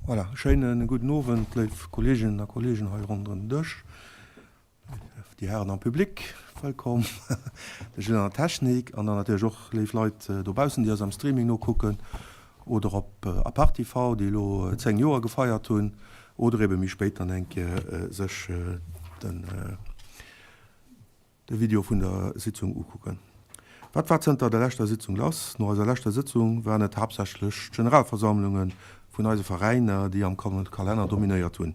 Voilà, schéine gudden Owend, léif Kolleeginnen a Kolleegen hei ronderëm den Dësch, déi Hären am Public, wëllkomm, de Gilles an der Technik an dann natierlech och léif Leit dobaussen, déi eis am Streaming nokucken oder op Apart TV, déi elo 10 Joer gefeiert hunn oder ebe méi spéit dann eng Kéier sech den de Video vun der Sitzung ukucken. Wat war zënter der leschter Sitzung lass? No eiser leschter Sëtzung waren et haaptsächlech d'Generalversammlunge vun eise Veräiner, déi am Kalenner dominéiert hunn.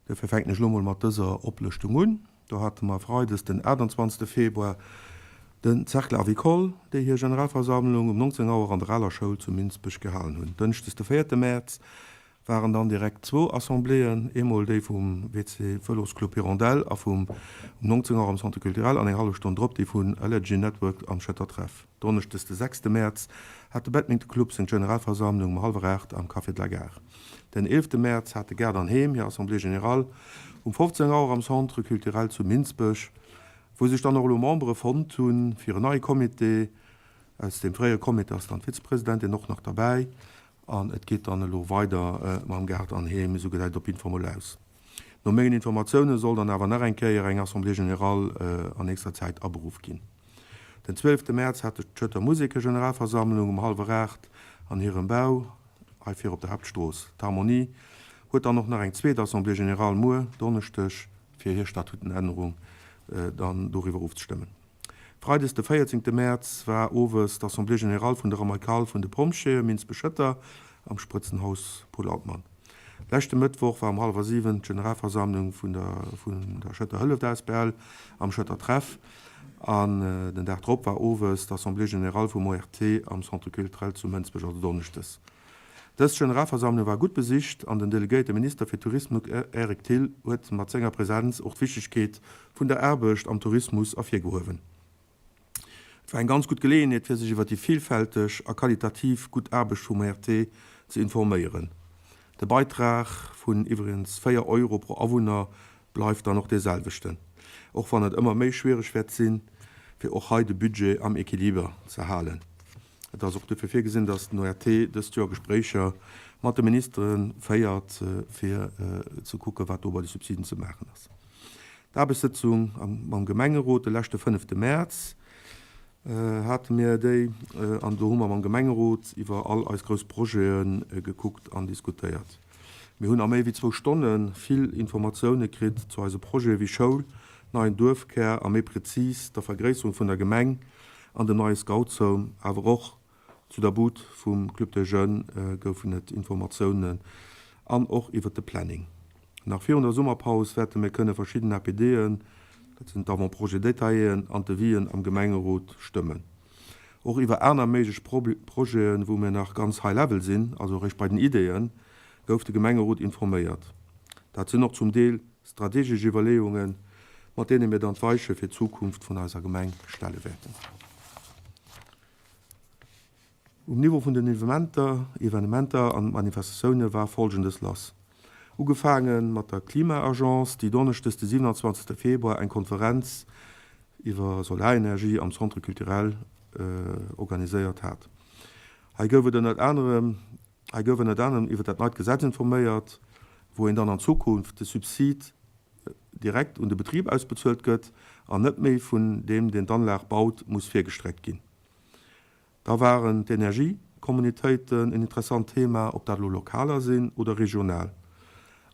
Duerfir fänken ech elo mol mat dëser Oplëschtung un. Do hate mer freides den 28 Februar den Cercle Avicole, déi hir Generalversammlung um 19 Auer an der aler Schoul zu Minsbech gehalen hunn. Dënschdes de 4 Mäerz waren dann direkt zwou Assembléeën, eemol déi vum WC Vëlosclub Hirondelle a vum um 19 Auer am Centre Culturel an eng hallef Stonn drop déi vun Allergy Network am Schëtter Treff. Donneschdes de sechste Mäerz hat de Badminton Club seng Generalversammlung um hallwer 8 am Café de la Gare. Den eelefte Mäerz hat de Gaart an Heem hir Assemblée Générale um 15 Auer am Centre Culturel zu Minsbech, wou sech dann och elo Membere fonnt hunn fir en neie Comité. Aus deem fréiere Comité ass dann d'Vizepresidentin och nach derbäi An et geet dann elo weider mam Gaart an Heem, esou gesäit et op jiddwer Fall mol aus. No mengen Informatioune soll dann awer nach eng Kéier eng Assemblée générale an nächster Zäit aberuff ginn. Den zwielefte Mäerz hat d'Schëtter Musek hir Generalversammlung um hallwer 8 an hirem Bau hei vir op der Haaptstrooss. D'Harmonie huet dann och nach eng zweet Assemblée générale muer Donneschdeg fir hir Statutenännerung dann doriwwer ofzestëmmen. Freides de 14 Mäerz war owes d'Assemblée générale vun der Amicale vun de Pompjeeë Minsbech-Schëtter am Sprëtzenhaus Paul Altmann. Leschte Mëttwoch war um hallwer 7 d'Generalversammlung vun der vun der Schëtter Hëlleft asbl am Schëtter Treff an den Dag drop war owes d'Assemblée générale vum ORT am Centre culturel zu Mënsbech, also donneschdes. Dës Generalversammlung war gutt besicht an den delegéierte Minister fir Tourismus Eric Thill huet mat senger Presenz och d'Wichtegkeet vun der Aarbecht am Tourismus ervirgehuewen. Et war eng ganz gutt Geleeënheet fir sech iwwer déi villfälteg a qualitativ gutt Aarbecht vum ORT ze informéieren. De Beitrag vun iwwregens 4 Euro pro Awunner bleift dann och dee selwechten, och wann et ëmmer méi schwiereg wäert sinn, fir och hei de Budget am Equiliber ze halen. Et ass och duerfir virgesinn, datt den ORT dëst Joer Gespréicher mat de Ministere féiert, fir ze kucken, wat do bei de Subsiden ze maachen ass. D'Aarbechtssëtzung mam Gemengerot de leschte fënnefte Mäerz hate mir déi an do hu mer mam Gemengerot iwwer all eis grouss Projete gekuckt an diskutéiert. Mir hunn a méi wéi zwou Stonne vill Informatioune kritt zu eise Projete wéi Schoul, neien Duerfkär a méi prezis der Vergréisserung vun der Gemeng, an dem neie Scoutshome, awer och zu der Bud vum Club des Jeunes goufen et Informatiounen an och iwwert de Planning. Nach virun der Summerpaus wäerte mir kënne verschidden APDen, dat sinn d'Avant-projets détailléen, an d'Devis'en am Gemengerot stëmmen. Och iwwer aner méiglech Projeten, wou mir nach ganz high level sinn, also eréischt bei den Ideeën, gouf de Gemengerot informéiert. Dat sinn och zum Deel Strategesch Iwwerleeungen, mat deene mir dann d'Weiche fir d'Zukunft vun eiser Gemeng stelle wäerten. Um Niveau vun den Evenementer, Evenementer an Manifestatioune war Folgendes lass, Ugefaange mat der Klima-Agence, déi donneschdes de 27 Februar eng Konferenz iwwer Solarenergie am Centre culturel organiséiert hat. Hei gouf et ënnert anerem Hei gouf ënnert anerem iwwer dat neit Gesetz informéiert, wou een dann an Zukunft de Subsid direkt un de Betrib ausbezuelt gëtt an net méi vun deem, deen d'Anlag baut, muss virgestreckt ginn. Da waren d'Energiekommunitéiten en interessant Thema, ob dat elo lokaler sinn oder regional.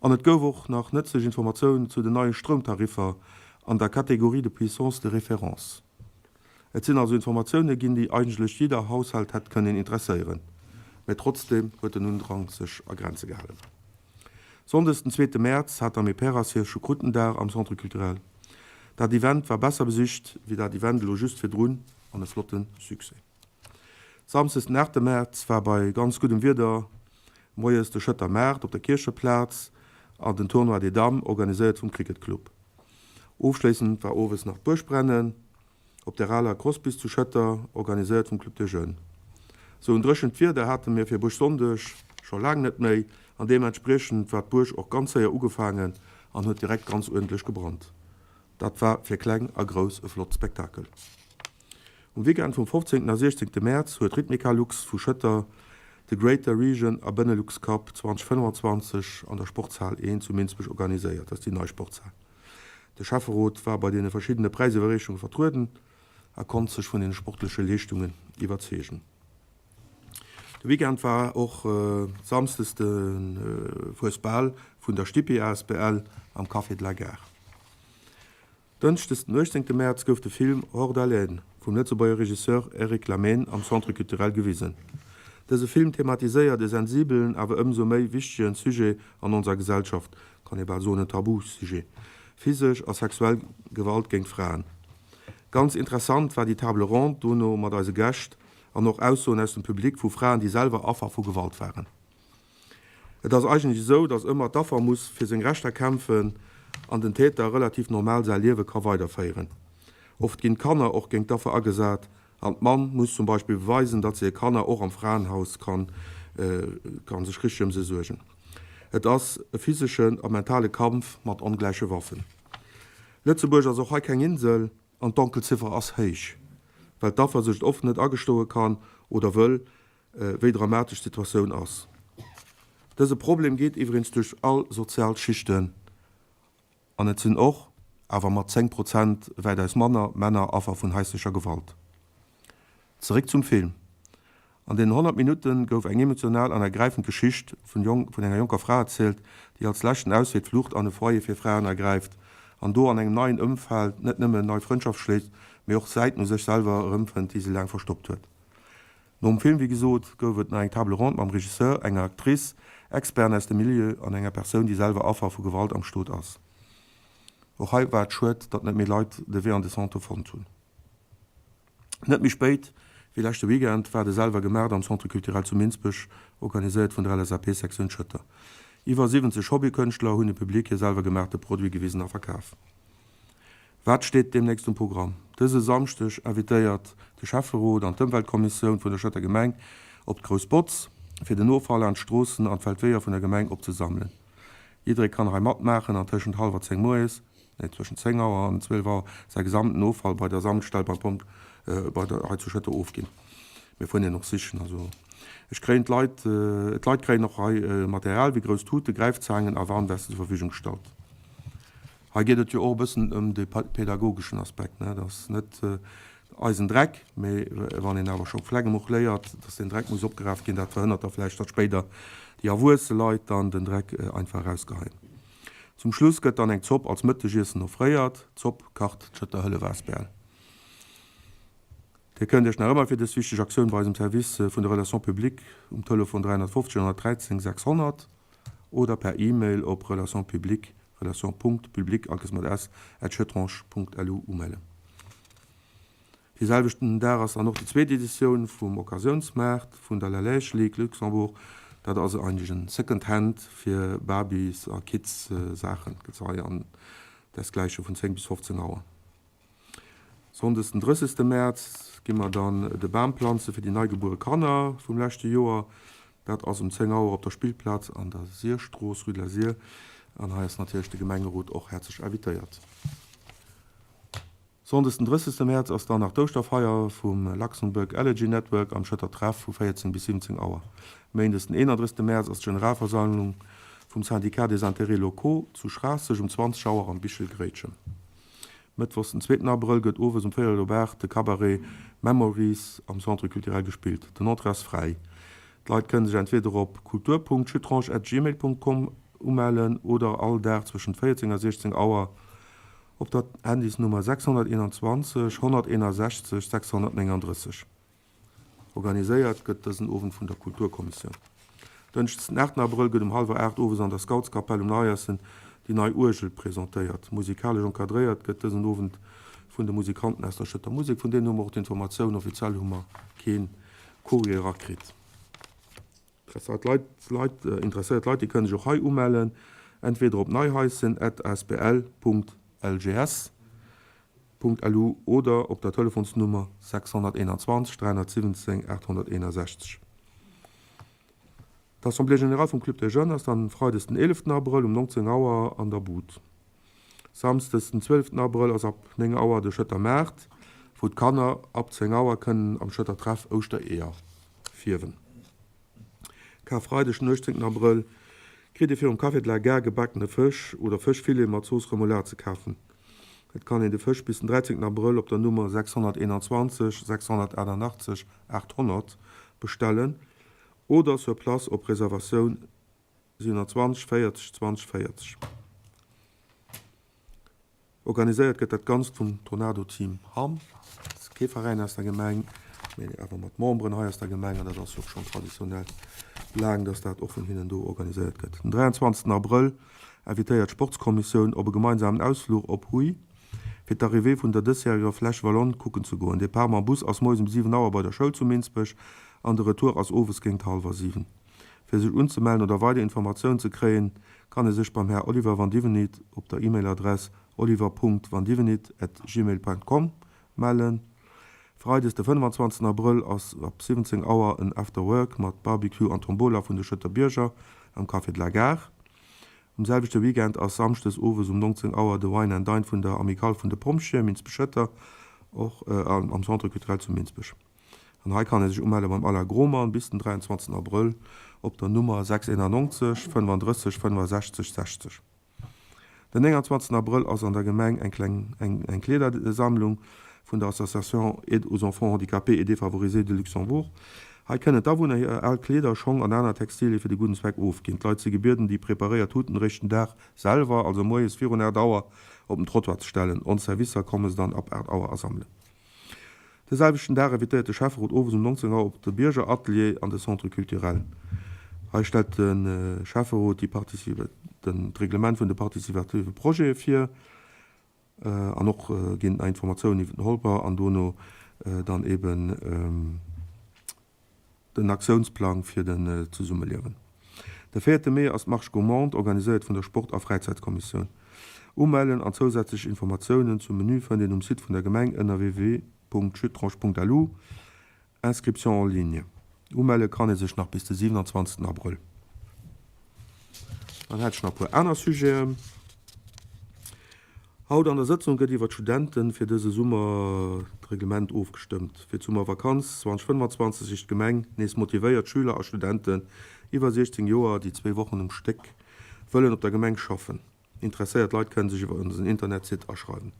An et gouf och nach nëtzlech Informatiounen zu den neie Stroumtariffer an der Catégorie de puissance de référence. Et sinn also Informatioune ginn, déi eigentlech jidder Haushalt hätt kënnen interesséieren, mä trotzdeem huet den Undrang sech a Grenze gehalen. Sonndes den zweete Mäerz hat d'Armée Péras hir Choucroutendag am Centre Culturel. Dat Event war besser besicht wéi dat Event elo just virdrun an e flotte Succès. Samsdes den aachte Mäerz war bei ganz guddem Wieder moies de Schëtter Maart op der Kiercheplaz an den Tournoi des Dames organiséiert vum Cricket Club. Ofschléissend war owes nach d'Buergbrennen op der aler Crosspist zu Schëtter, organiséiert vum Club des Jeunes. Sou en dréchent Wieder hate mir fir Buergsonndeg scho laang net méi an deementspriechend war d'Buerg och ganz séier ugefaangen an huet direkt ganz uerdentlech gebrannt. Dat war fir Kleng a Grouss e flott Spektakel. Um Weekend vum 15. a 16. Mäerz huet Rhythmica Lux vu Schëtter. De Greater Region a Benelux Cup 2025 an der Sportshal 1 zu Minsbech organiséiert. Dat ass déi nei Sportshal. De Schäfferot war bei deene verschiddene Präisiwwerreechunge vertrueden a konnt sech vun den sportleche Leeschtungen iwwerzeegen. De Weekend war och samsdes de Fuesbal vun der Stippi asbl am Café de la Gare. Dënschdes den 18 Mäerz gouf de Film Hors d'haleine vum Lëtzebuerger Regisseur Eric Lamhène am Centre Culturel gewisen. Dëse Film thematiséiert e sensibelen, awer ëmsou méi wichtegen Sujet an onser Gesellschaft, kann ee bal soen en Tabu-Sujet, physesch a sexuell Gewalt géint Fraen. Ganz interessant war déi Table ronde dono mat eise Gäscht an och Aussoen aus dem Public vu Fraen, déi selwer Affer vu Gewalt waren. Et ass eigentlech esou, datt ëmmer d'Affer muss fir seng Rechter kämpfen an den Täter relativ normal säi Liewe ka weiderféieren. Oft ginn d'Kanner och géint d'Affer agesat an d'Mamm muss zum Beispill beweisen, datt se hir Kanner och am Fraenhaus kann kann sech richteg ëm se suergen. Et ass e physeschen a mentale Kampf mat ongläiche Waffen. Lëtzebuerg ass och hei keng Insel an d'Donkelziffer ass héich, well d'Affer sech et oft net agestoe kann oder wëll, wéi dramatesch d'Situatioun ass. Dëse Problem geet iwwregens duerch all sozial Schichten an et sinn och, awer mat 10 Prozent wäitaus manner, Männer Affer vun haislecher Gewalt. Zeréck zum Film. An deenen 100 Minutte gouf eng emotional an ergräifend Geschicht vun enger jonker Fra erzielt, déi als leschten Auswee d'Flucht an e Foyer fir Fraen ergräift an do an engem neien Ëmfeld net nëmmen nei Frëndschaft schléisst, mee och Säiten u sech selwer erëmfënnt, déi se laang verstoppt huet. Nom Film, wéi gesot, gouf et nach eng Table ronde mam Regisseur, enger Actrice, Experten aus dem Milieu an enger Persoun, déi selwer Affer vu Gewalt am Stot ass. Och hei war et schued, datt net méi Leit de Wee an de Centre fonnt hunn. Net méi spéit wéi leschte Weekend war de selwer Gemaart am Centre Culturel zu Minsbech, organiséiert vun der LSAP-Sektioun Schëtter. Iwwer 70 Hobbykënschtler hunn dem Public hir selwer gemaachte Produite gewisen a verkaf. Wat steet deemnächst um Programm? Dëse Samschdeg invitéiert de Schäfferot an d'Ëmweltkommissioun vun der Schëtter Gemeng op d'Grouss Botz, fir den Offall an d'Stroossen an d'Feldweeër vun der Gemeng opzesammelen. Jidderee kann hei matmaachen an tëschent hallwer 10 moies, nee zwëschen 10 Auer an 12 Auer säi gesamten Offall bei der Sammelstell beim Pont bei der hei zu Schëtter ofginn. Mir fueren hien och sichen. Also ech kréien d'Leit, d'Leit kréien och hei Material wéi grouss Tute, Gräifzaangen a Warnwesten zur Verfügung gestallt. Hei geet et jo och e bëssen ëm de pädagogeschen Aspekt, ne? Dat ass net eisen Dreck, mee wann een awer scho klengem och léiert, dass deen Dreck muss opgeraf ginn, dat verhënnert da vläicht, datt spéider déi erwuesse Leit dann den Dreck einfach erausgeheien. Zum Schluss gëtt dann eng Zopp als Mëttegiessen offréiert. D'Zopp kacht d'Schëtter Hëllef asbl. Dir kënnt Iech nach ëmmer fir dës wichteg Aktioun bei eisem Service vun de Relations publiques um Telefon 350 113 600 oder per E-Mail op relationspubliques, relations.publiques, alles mat s, at chetrange.lu umellen. Dee selwechten Dag ass dann och déi zweet Editioun vum Occasiounsmaart vun der Lalèche Ligue Luxembourg. Dat ass eigentlech en Second Hand fir Barbies a Kids Saachen, Gezei an desgläiche vun 10 bis 15 Auer. Sonndes den 30 Mäerz gi mer dann de Bam planze fir déi neigebuere Kanner vum leschte Joer. Dat ass um 10 Auer op der Spillplaz an der Sierstrooss, Rue de la Sir. An hei ass natierlech de Gemengerot och häerzlech invitéiert. Sonndes den 30 Mäerz ass dann nach d'Ouschterfeier vum Luxembourg Allergy Network am Schëtter Treff vu 14 bis 17 Auer. Méindes den 31 Mäerz ass d'Generalversammlung vum Syndicat des Intérêts Locaux zu Schraasseg um 20 Auer am Bichel Gréitchen. Mëttwochs den zweeten Abrëll gëtt owes um véierel op 8 de Cabaret Memories am Centre Culturel gespillt. Den Entrée ass fräi. D'Leit kënnen sech entweder op kultur.chutrange@gmail.com umellen oder all Dag zwëschent 14 a 16 Auer op der Handysnummer 621 161 639. Organiséiert gëtt dësen Owend vun der Kulturkommissioun. Dënschdes den 8 Abrëll gëtt um hallwer 8 owes an der Scoutskapell um Neiersen déi nei Uergel presentéiert. Musikalesch encadréiert gëtt dësen Owend vun de Musikanten aus der Schëtter Musek. Vun deenen hu mer och d'Informatioun, offiziell hu mer kee Courrier erakritt. Interesséiert Leit, Leit, interesséiert Leit, déi kënnen sech och hei umellen, entweder op neiheissen@asbl.lgs.lu oder op der Telefonsnummer 621 317 861. D'Assemblée générale vum Club des Jeunes ass dann freides den 11 Abrëll um 19 Auer an der Bud. Samsdes den 12 Abrëll ass ab 9 Auer de Schëtter Maart, wou d'Kanner ab 10 Auer kënnen am Schëtter Treff Ouschtereeër fierwen. Karfreideg den 18 Abrëll kritt ee virum Café de la Gare gebakkene Fësch oder Fëschfilet mat Zooss Remoulade ze kafen. Et kann een de Fësch bis den 13 Abrëll op der Nummer 621 688 800 bestellen oder sur place op Reservatioun 720 40 20 40. Organiséiert gëtt dat Ganzt vum Tornado Team Hamm. Dat ass kee Veräin aus der Gemeng, mee awer mat Memberen hei aus der Gemeng an dat ass jo och schonn traditionell laang, dass dat och vun hinnen do organiséiert gëtt. Den 23 Abrëll invitéiert d'Sportskommissioun op e gemeinsamen Ausfluch op Huy fir d'Arrivée vun der dësjäreger Flèche Wallonne kucken ze goen. Depart mam Bus ass moies um 7 Auer bei der Schoul zu Minsbech an de Retour ass owes géint hallwer 7. Fir sech unzemellen oder weider Informatiounen ze kréien, kann ee sech beim Här Oliver Vandivenit op der E-Mail-Adress oliver.vandivenit@gmail.com mellen. Freides de 25 Abrëll ass ab 17 Auer en After Work mat Barbecue an Tombola vun de Schëtter Bierger am Café de la Gare. Um selwechte Weekend ass Samschdes owes um 19 Auer de Wine and Dine vun der Amicale vun de Pompjeeë Minsbech-Schëtter, och am Centre Culturel zu Minsbech. An hei kann ee sech umelle beim Alain Grohmann bis den 23 Abrëll op der Nummer 691 35 65 60. Den 29 Abrëll ass an der Gemeng eng kleng eng Kleedersammlung vun der Association Aide aux enfants handicapés et défavorisés de Luxembourg. Hei kënnen d'Awunner hir al Kleeder, Schong an aner Textilie fir de gudden Zweck ofginn. D'Leit si gebieden déi preparéiert Tuten eréischt den Dag selwer, also moies virun 8 Auer, op den Trottoir ze stellen. Ons Servicer komme se dann ab 8 Auer asammelen. De selwechten Dag invitéiert de Schäfferot owes um 19 Auer op de Biergeratelier an de Centre Culturel. Hei stellt de Schäfferot d'Reglement vun de participative Projete vir an och ginn et nach Informatiounen iwwer den Holper an dono dann eben Den Aktiounsplang fir den Zesummeliewen. De véierte Mee ass d'Marche Gourmande, organiséiert vun der Sport a Fräizäitkommissioun. Umellen an zousätzlech Informatiounen zum Menü fënnt een um Site vun der Gemeng ënner www.schuttrange.lu, Inscription en ligne. Umelle kann ee sech nach bis de 27 Abrëll. Dann hätt ech nach e puer aner Sujeten. Haut an der Sëtzung gëtt iwwer d'Studenten fir dëse Summer d'Reglement ofgestëmmt. Fir d'Summervakanz 2025 sicht d'Gemeng nees motivéiert Schüler a Studenten iwwer 16 Joer, déi zwéi Wochen um Stéck wëllen op der Gemeng schaffen. Interesséiert Leit kënnen sech iwwer onsen Internetsite aschreiwen.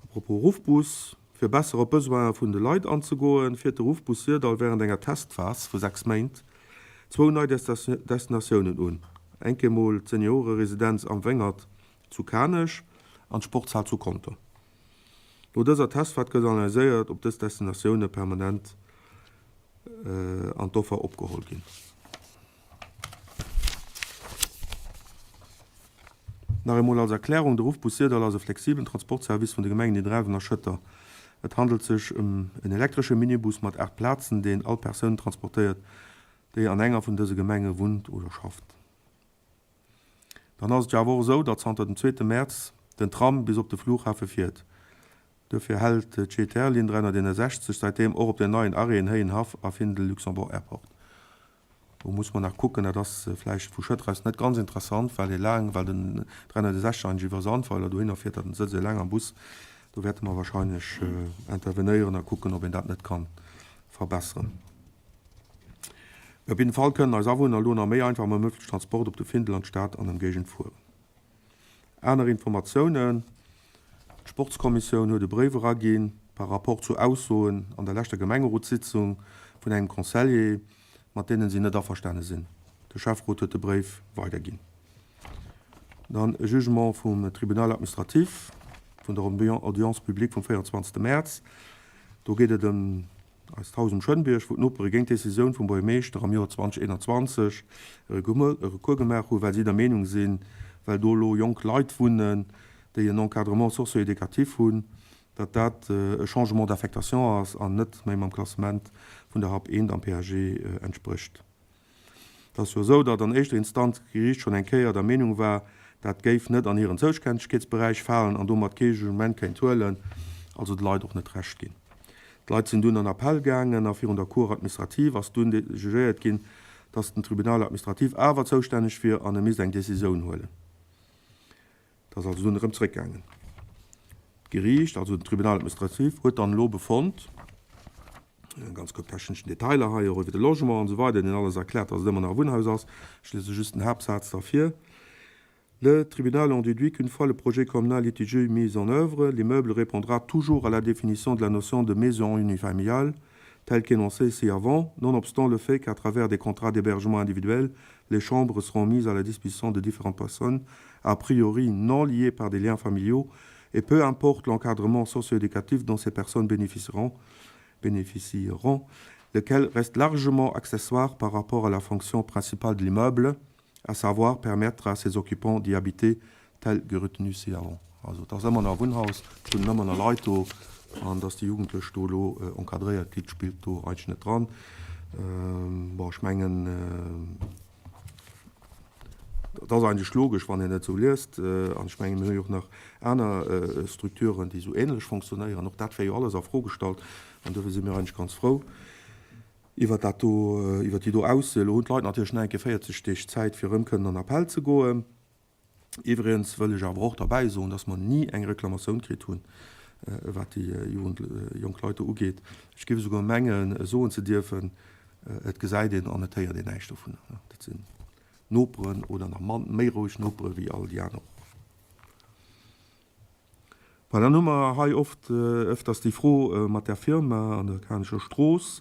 A propos Ruffbus, Fir besser op d'Besoine vun de Leit anzegoen, fiert de Ruffbus Syrdall wärend enger Testphas vu 6 Méint zwou nei Destinatiounen un, eng Kéier mol d'Senioreresidenz Am Wéngert zu Kanech an d'Sportshal zu Conter. No dëser Testfaart gëtt analyséiert, ob dës Destinatioune permanent an d'Offer opgeholl ginn. Nach eemol als Erklärung, De Ruffbus Syrdall ass e flexiblen Transportservice vun de Gemengen Nidderaanwen a Schëtter. Et handelt sech ëm en elektresche Minibus mat 8 Plazen, deen all Persoun transportéiert, déi an enger vun dëse Gemenge wunnt oder schafft. Dann ass et jo awer och esou, datt zanter dem zweete Mäerz den Tram bis op de Flughafe fiert. Duerfir hält d'GTR-Linn 361 säitdeem och op den neien Arrêten Héienhaff a Findel-Luxembourg Airport. Do muss mer nach kucken, dat ass vläicht vu Schëtter aus net ganz interessant, well ee laang, well den 360 eigentlech iwwer Sandweiler dohinner fiert, dann sëtzt ee laang am Bus. Do wäerte mer wahrscheinlech intervenéieren a kucken, ob een dat net ka verbesseren. Op jidden Fall kënnen eis Awunner elo nach méi einfach mam ëffentlechen Transport op de Findel an d'Stad an Ëmgéigend fueren. Aner Informatiounen, D'Sportskommissioun huet e Bréif eraginn par rapport zu Aussoen an der leschter Gemengerotssitzung vun engem Conseiller, mat deenen si net averstane sinn. De Schäfferot huet de Bréif weiderginn. Dann e Jugement vum Tribunal administratif vun der Audience publique vum 24. Mäerz. Do geet et ëm Eist Haus um Schënnbierg, wou d'Nopere géint d'Decisioun vum Buergermeeschter am Joer 2021 e Recours gemaach hunn, well si der Meenung sinn, well do elo jonk Leit wunnen, déi en Encadrement socio-éducatif hunn, datt dat e Changement d'affectation ass an net méi mam Klassement vun der Hap 1 am PAG entsprécht. Et ass jo esou, datt an éischter Instanz d'Geriicht schonn eng Kéier der Meenung war, dat géif net an hiren Zoustännegkeetsberäich falen an domat kee Jugement kéint huelen, also de Leit och net Recht ginn. D'Leit sinn dunn an Appell gaangen a virun der Cour administrative ass dunn jugéiert ginn, datt den Tribunal administratif awer zoustänneg wier an e misst eng Decisioun huelen. Et ass also dunn erëm zréckgaangen. D'Geriicht, also den Tribunal administratif, huet dann elo befonnt. Ganz gutt techneschen Detailer hei, och iwwer de Logement an esou weider, deen alles erkläert, dass et ëmmer nach e Wunnhaus ass. Ech liese just den Haaptsaz da vir. Le tribunal en déduit qu'une fois le projet communal litigieux mis en œuvre, l'immeuble répondra toujours à la définition de la notion de maison unifamiliale telle qu'énoncée ci-avant, nonobstant le fait qu'à travers des contrats d'hébergement individuel, les chambres seront mises à la disposition de différentes personnes, a priori non liées par des liens familiaux, et peu importe l'encadrement socio-éducatif dont ces personnes bénéficieront, bénéficieront, lequel reste largement accessoire par rapport à la fonction principale de l'immeuble, à savoir permettre à ses occupants d'y habiter tel que retenu ci-avant. Also et ass ëmmer nach e Wunnhaus, et wunnen ëmmer nach Leit do, an datt déi Jugendlech do elo encadréiert ginn, spillt do eigentlech net dran. Bon, ech mengen, dat ass eigentlech logesch, wann een et esou liest. An ech mengen, mir hu jo och nach aner Structuren, déi esou ähnlech fonctionnéieren. Och dat wär jo alles a Fro gestallt. An dofir si mir eigentlech ganz frou iwwert dat do, iwwert déi do Ausso. Elo hunn d'Leit natierlech nach eng Kéier 40 Deeg Zäit, fir erëm kënnen an Appell ze goen. Iwwregens wëll ech awer och derbäi soen, dass mer ni eng Reklamatioun kritt hunn, wat déi jonk Leit do ugeet. Ech géif esouguer mengen, soen ze dierfen, et gesäit een an et héiert een näischt dovun. Dat sinn Noperen oder nach méi roueg Nopere wéi all déi aner och. Well dann hu mer hei oft ëfters déi Fro mat där Firma an der Kanecher Strooss.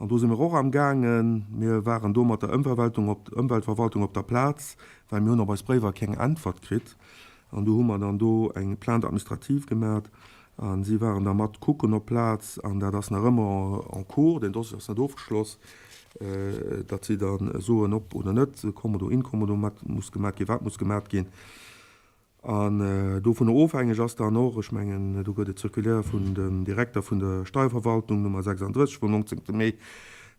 An do si mer och amgaangen. Mir waren do mat der Ëmverwaltung op, Ëmweltverwaltung op der Plaz, well mir hunn op eis Bréiwer keng Äntwert kritt. An du hu mer dann do eng Plainte administrative gemat a si waren da mat kucken op d'Plaz. An dat ass nach ëmmer en cours, deen Dossier ass net ofgeschloss, datt si da soen, ob oder net Kommodo, Inkommodo mat muss gemat ginn, wat muss gemat ginn. An dovunner ofhängeg ass dann och, ech mengen, do gëtt et d'Circulaire vun dem Direkter vun der Steierverwaltung Nummer 36 vum 19. Mee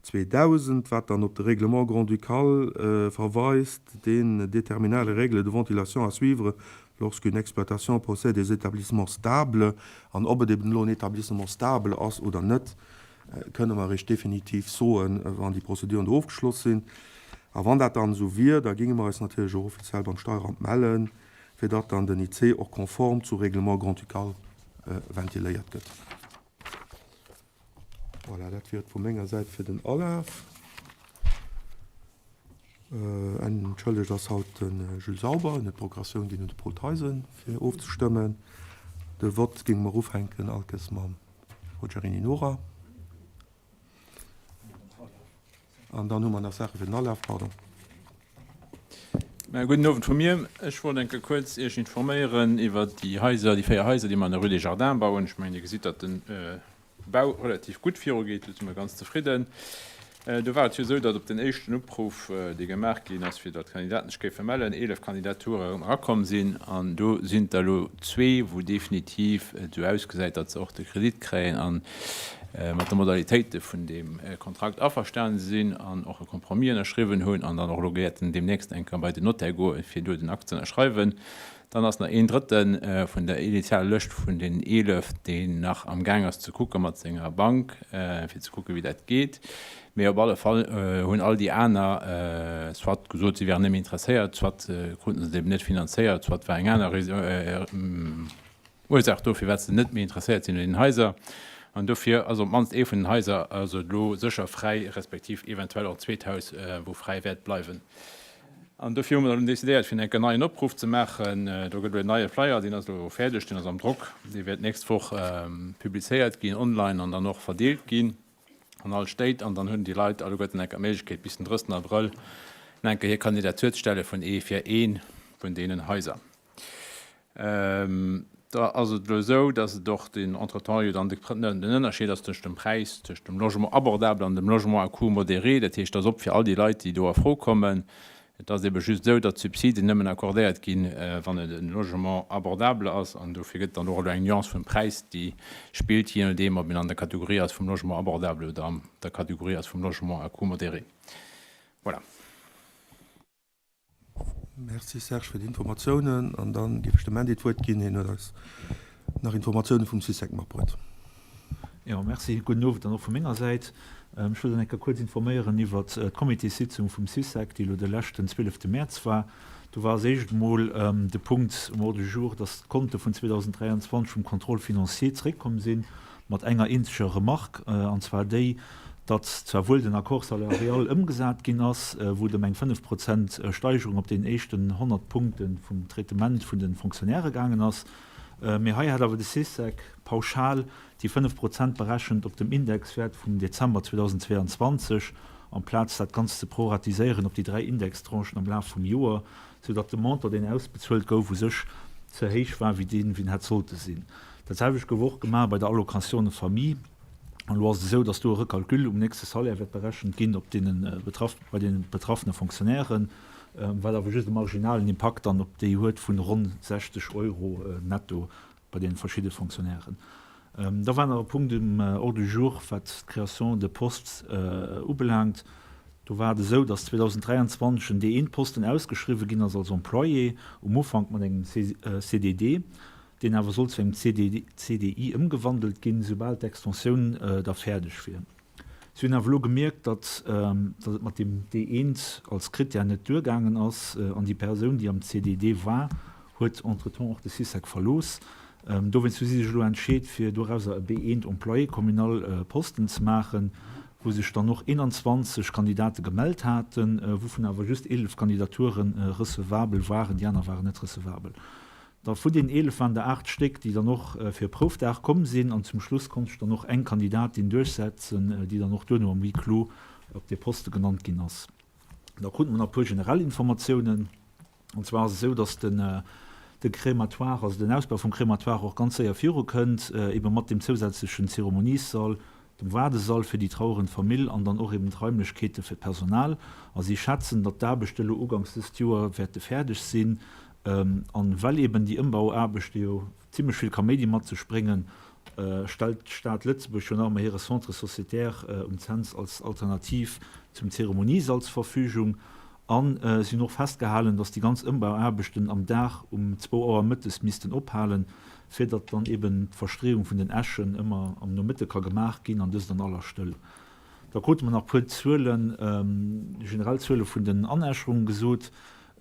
2000, wat dann op de Règlement grand-ducal verweist, deen détermina les règles de ventilation à suivre lorsqu'une exploitation possède des établissements stables. An ob et eben elo en Établissement stable ass oder net, kënne mer eréischt definitiv soen, wann déi Prozeduren do ofgeschloss sinn. A wann dat dann esou wier, da géinge mer eis natierlech och offiziell beim Steieramt mellen, fir datt dann den IC och konform zu Règlement grand-ducal ventiléiert gëtt. Voilà, dat wier et vu menger Säit fir den Alaf. Entschëllegt ass haut de Jules Sauber, en huet d'Procuratioun ginn un de Paul Theisen, fir ofzestëmmen. De Vott géinge mer ufänken alkes mam Rogerini Nora. An dann hu mer nach Saache fir den Alaf, pardon. Mä gudden Owend vu mir. Ech wollt eng Kéier kuerz Iech informéieren iwwert déi Haiser, déi 4 Haiser, déi mer an der Rue des Jardins bauen. Ech mengen, Dir gesitt, datt de Bau relativ gutt virugeet. Do si mer ganz zefridden. Do war et jo esou, datt op den éischten Opruff, dee gemaach ginn ass, fir datt d'Kandidaten sech géife mellen, 11 Kandidaturen erakomm sinn. An do sinn der elo zwee, wou definitiv et esou ausgesäit, datt se och de Kredit kréien a mat de Modalitéite vun deem Kontrakt averstane sinn an och e Compromis ënnerschriwwen hunn an dann och elo wäerten deemnächst eng Kéier bei den Notaire goen, fir do den Akt ze ënnerschreiwen. Dann ass nach een Drëtte vun der initialer Lëscht vun den 11, deen nach am Gaang ass ze kucke mat senger Bank, fir ze kucke wéi dat geet. Mee op alle Fall hunn all déi aner soit gesot, si wären net méi interesséiert, soit kruten se et eben net finanzéiert, soit war eng aner Ursaach do, firwat se net méi interesséiert sinn un deenen Haiser. An dofir ass op d'mannst ee vun den Haiser also elo sécher fräi, respektiv eventuell och en zweet Haus, wou fräi wäert bleiwen. An dofir hu mer dann decidéiert, fir enk en neien Opruff ze maachen. Do gëtt elo en neie Flyer, deen ass elo fäerdeg, deen ass am Drock, dee wäert d'nächst Woch publizéiert ginn online an dann och verdeelt ginn an all Stéit. An dann hunn déi Leit alleguerten enk d'Méiglechkeet, bis den 30. Abrëll enke hir Kandidatur ze stelle vun ee fir ee vun deenen Haiser. Da ass et elo esou, dass et och den entretemps jo dann den Ënnerscheed ass tëscht dem Präis, tëscht dem Logement abordable an dem Logement à coût modéré. Dat heescht, et ass op fir all déi Leit, déi do a Fro kommen. Et ass ebe just esou, datt d'Subsiden nëmmen accordéiert ginn, wann et e Logement abordable ass. An dofir gëtt et dann och elo eng Nuance vum Präis, déi spillt, jee nodeem, ob een an der Kategorie ass vum Logement abordable oder an der Kategorie ass vum Logement à coût modéré. Voilà. Merci Serge fir d'Informatiounen. An da géif ech dem Mandy d'Wuert ginn. Hien huet eis nach Informatioune vum Sycec matbruet. Jo, merci. Gudden Owend dann och vu menger Säit. Ech wëll dann eng Kéier kuerz informéieren iwwert d'Comitéssitzung vum Sycec, déi elo de leschten 12 Mäerz war. Do war als éischt emol de Punkt um Ordre du jour, dass d'Konte vun 2023 vum Contrôle financier zeréckkomm sinn. Mat enger eenzeger Remarque, an zwar déi, datt zwar wuel den Accord salarial ëmgesat ginn ass, wou et ëm eng 5 Prozent Steigerung op deenen éischten 100 Punkte vum Traitement vun de Fonctionnairë gaangen ass, mee hei hat awer de Syssec pauschal déi 5 Prozent berechent op dem Indexwäert vum Dezember 2022, amplaz dat Ganzt ze proratiséieren op déi dräi Indextranchen am Laf vum Joer, sou datt de Montant, deen ausbezuelt gouf, u sech ze héich war, wéi deen, wéi en hätt sollte sinn. Dat selwecht gouf och gemaach bei der Allocation de famille. An elo ass et esou, datt do e Recalcul um nächste Salaire wäert berechent ginn op deene betraff, bei deene betraffene Fonctionnairen, wat awer just e marginalen Impakt dann op déi huet vun ronn 60 Euro netto bei deene verschidde Fonctionnairen. Da war nach e Punkt um Ordre du jour, wat d'Création de postes ubelaangt. Do war et esou, datt 2023 en D1-Posten ausgeschriwwen ginn ass als Employé, um Ufank mat engem CDD, deen awer sollt zu engem CDI ëmgewandelt ginn, soubal d'Extensioun da fäerdeg wier. Si hunn awer elo gemierkt, datt et mat deem D1 als Krittär net duergaangen ass an déi Persoun, déi am CDD war, huet entretemps och de Sycec verlooss. Dowéinst hu si sech elo entscheet, fir dorauser e B1 Employé communal Posten ze maachen, wou sech dann och 21 Kandidate gemellt haten, wouvun awer just 11 Kandidature recevabel waren, déi aner waren net recevabel. Da vun deenen 11 waren der 8 Stéck, déi dann och fir e Proufdag komm sinn. An zum Schluss konnt sech dann och eng Kandidatin duerchsetzen, déi dann och duerno am Huis clos op dee Poste genannt ginn ass. Da krute mer nach e puer generell Informatiounen. An zwar ass et esou, datt den de Crématoire, also den Ausbau vum Crématoire och ganz séier virukënnt, ebe mat deem zousätzlechen Zeremoniessall, dem Waardesall fir déi trauerend Famill an dann och eben d'Raimlechkeete fir d'Personal. A si schätzen, datt d'Aarbechte elo uganks dëst Joer wäerte fäerdeg sinn. An well eben déi Ëmbauaarbechte jo zimlech vill Kaméidi mat sech bréngen, stellt d'Stad Lëtzebuerg jo nach ëmmer hire Centre sociétaire um Cents als Alternativ zum Zeremoniesall zur Verfügung. An si hunn och festgehalen, datt déi ganz Ëmbauaarbechten am Dag um zwou Auer mëttes missten ophalen, fir datt dann eben d'Verstreeung vun den Äschen ëmmer am Nomëtte ka gemaach ginn, an dëst an aller Stëll. Da krute mer nach puer Zuelen, generell Zuele vun den Anäscherungen gesot.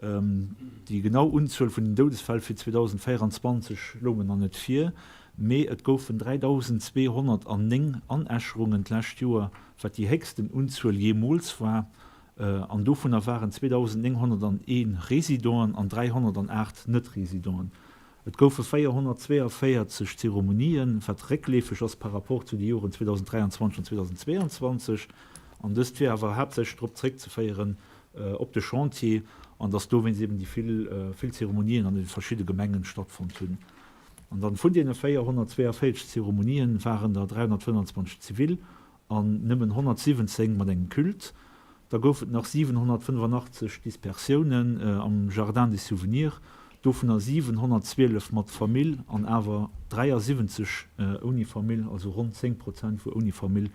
Déi genau Unzuel vun den Doudesfäll fir 2024 loungen nach net vir, mee et goufen 3.209 Anäscherungen d'lescht Joer, wat déi héchsten Unzuel jeemools war. An dovunner waren 2.901 Residenten an 308 Net-Residenten. Et goufe 442 Zeremonien, wat réckleefeg ass par rapport zu de Joren 2023 an 2022. An dëst wier awer haaptsächlech drop zréckzeféieren op de Chantier an datt dowéinst eben déi vill vill Zeremonien an de verschidde Gemengen stattfonnt hunn. An dann vun deene 442 Zeremonien waren der 325 zivil an nëmmen 117 mat engem Culte. Da gouf et nach 785 Dispersiounen am Jardin des Souvenirs, dovunner 712 mat Famill an awer 73 ouni Famill, also ronn 10 Prozent wou ouni Famill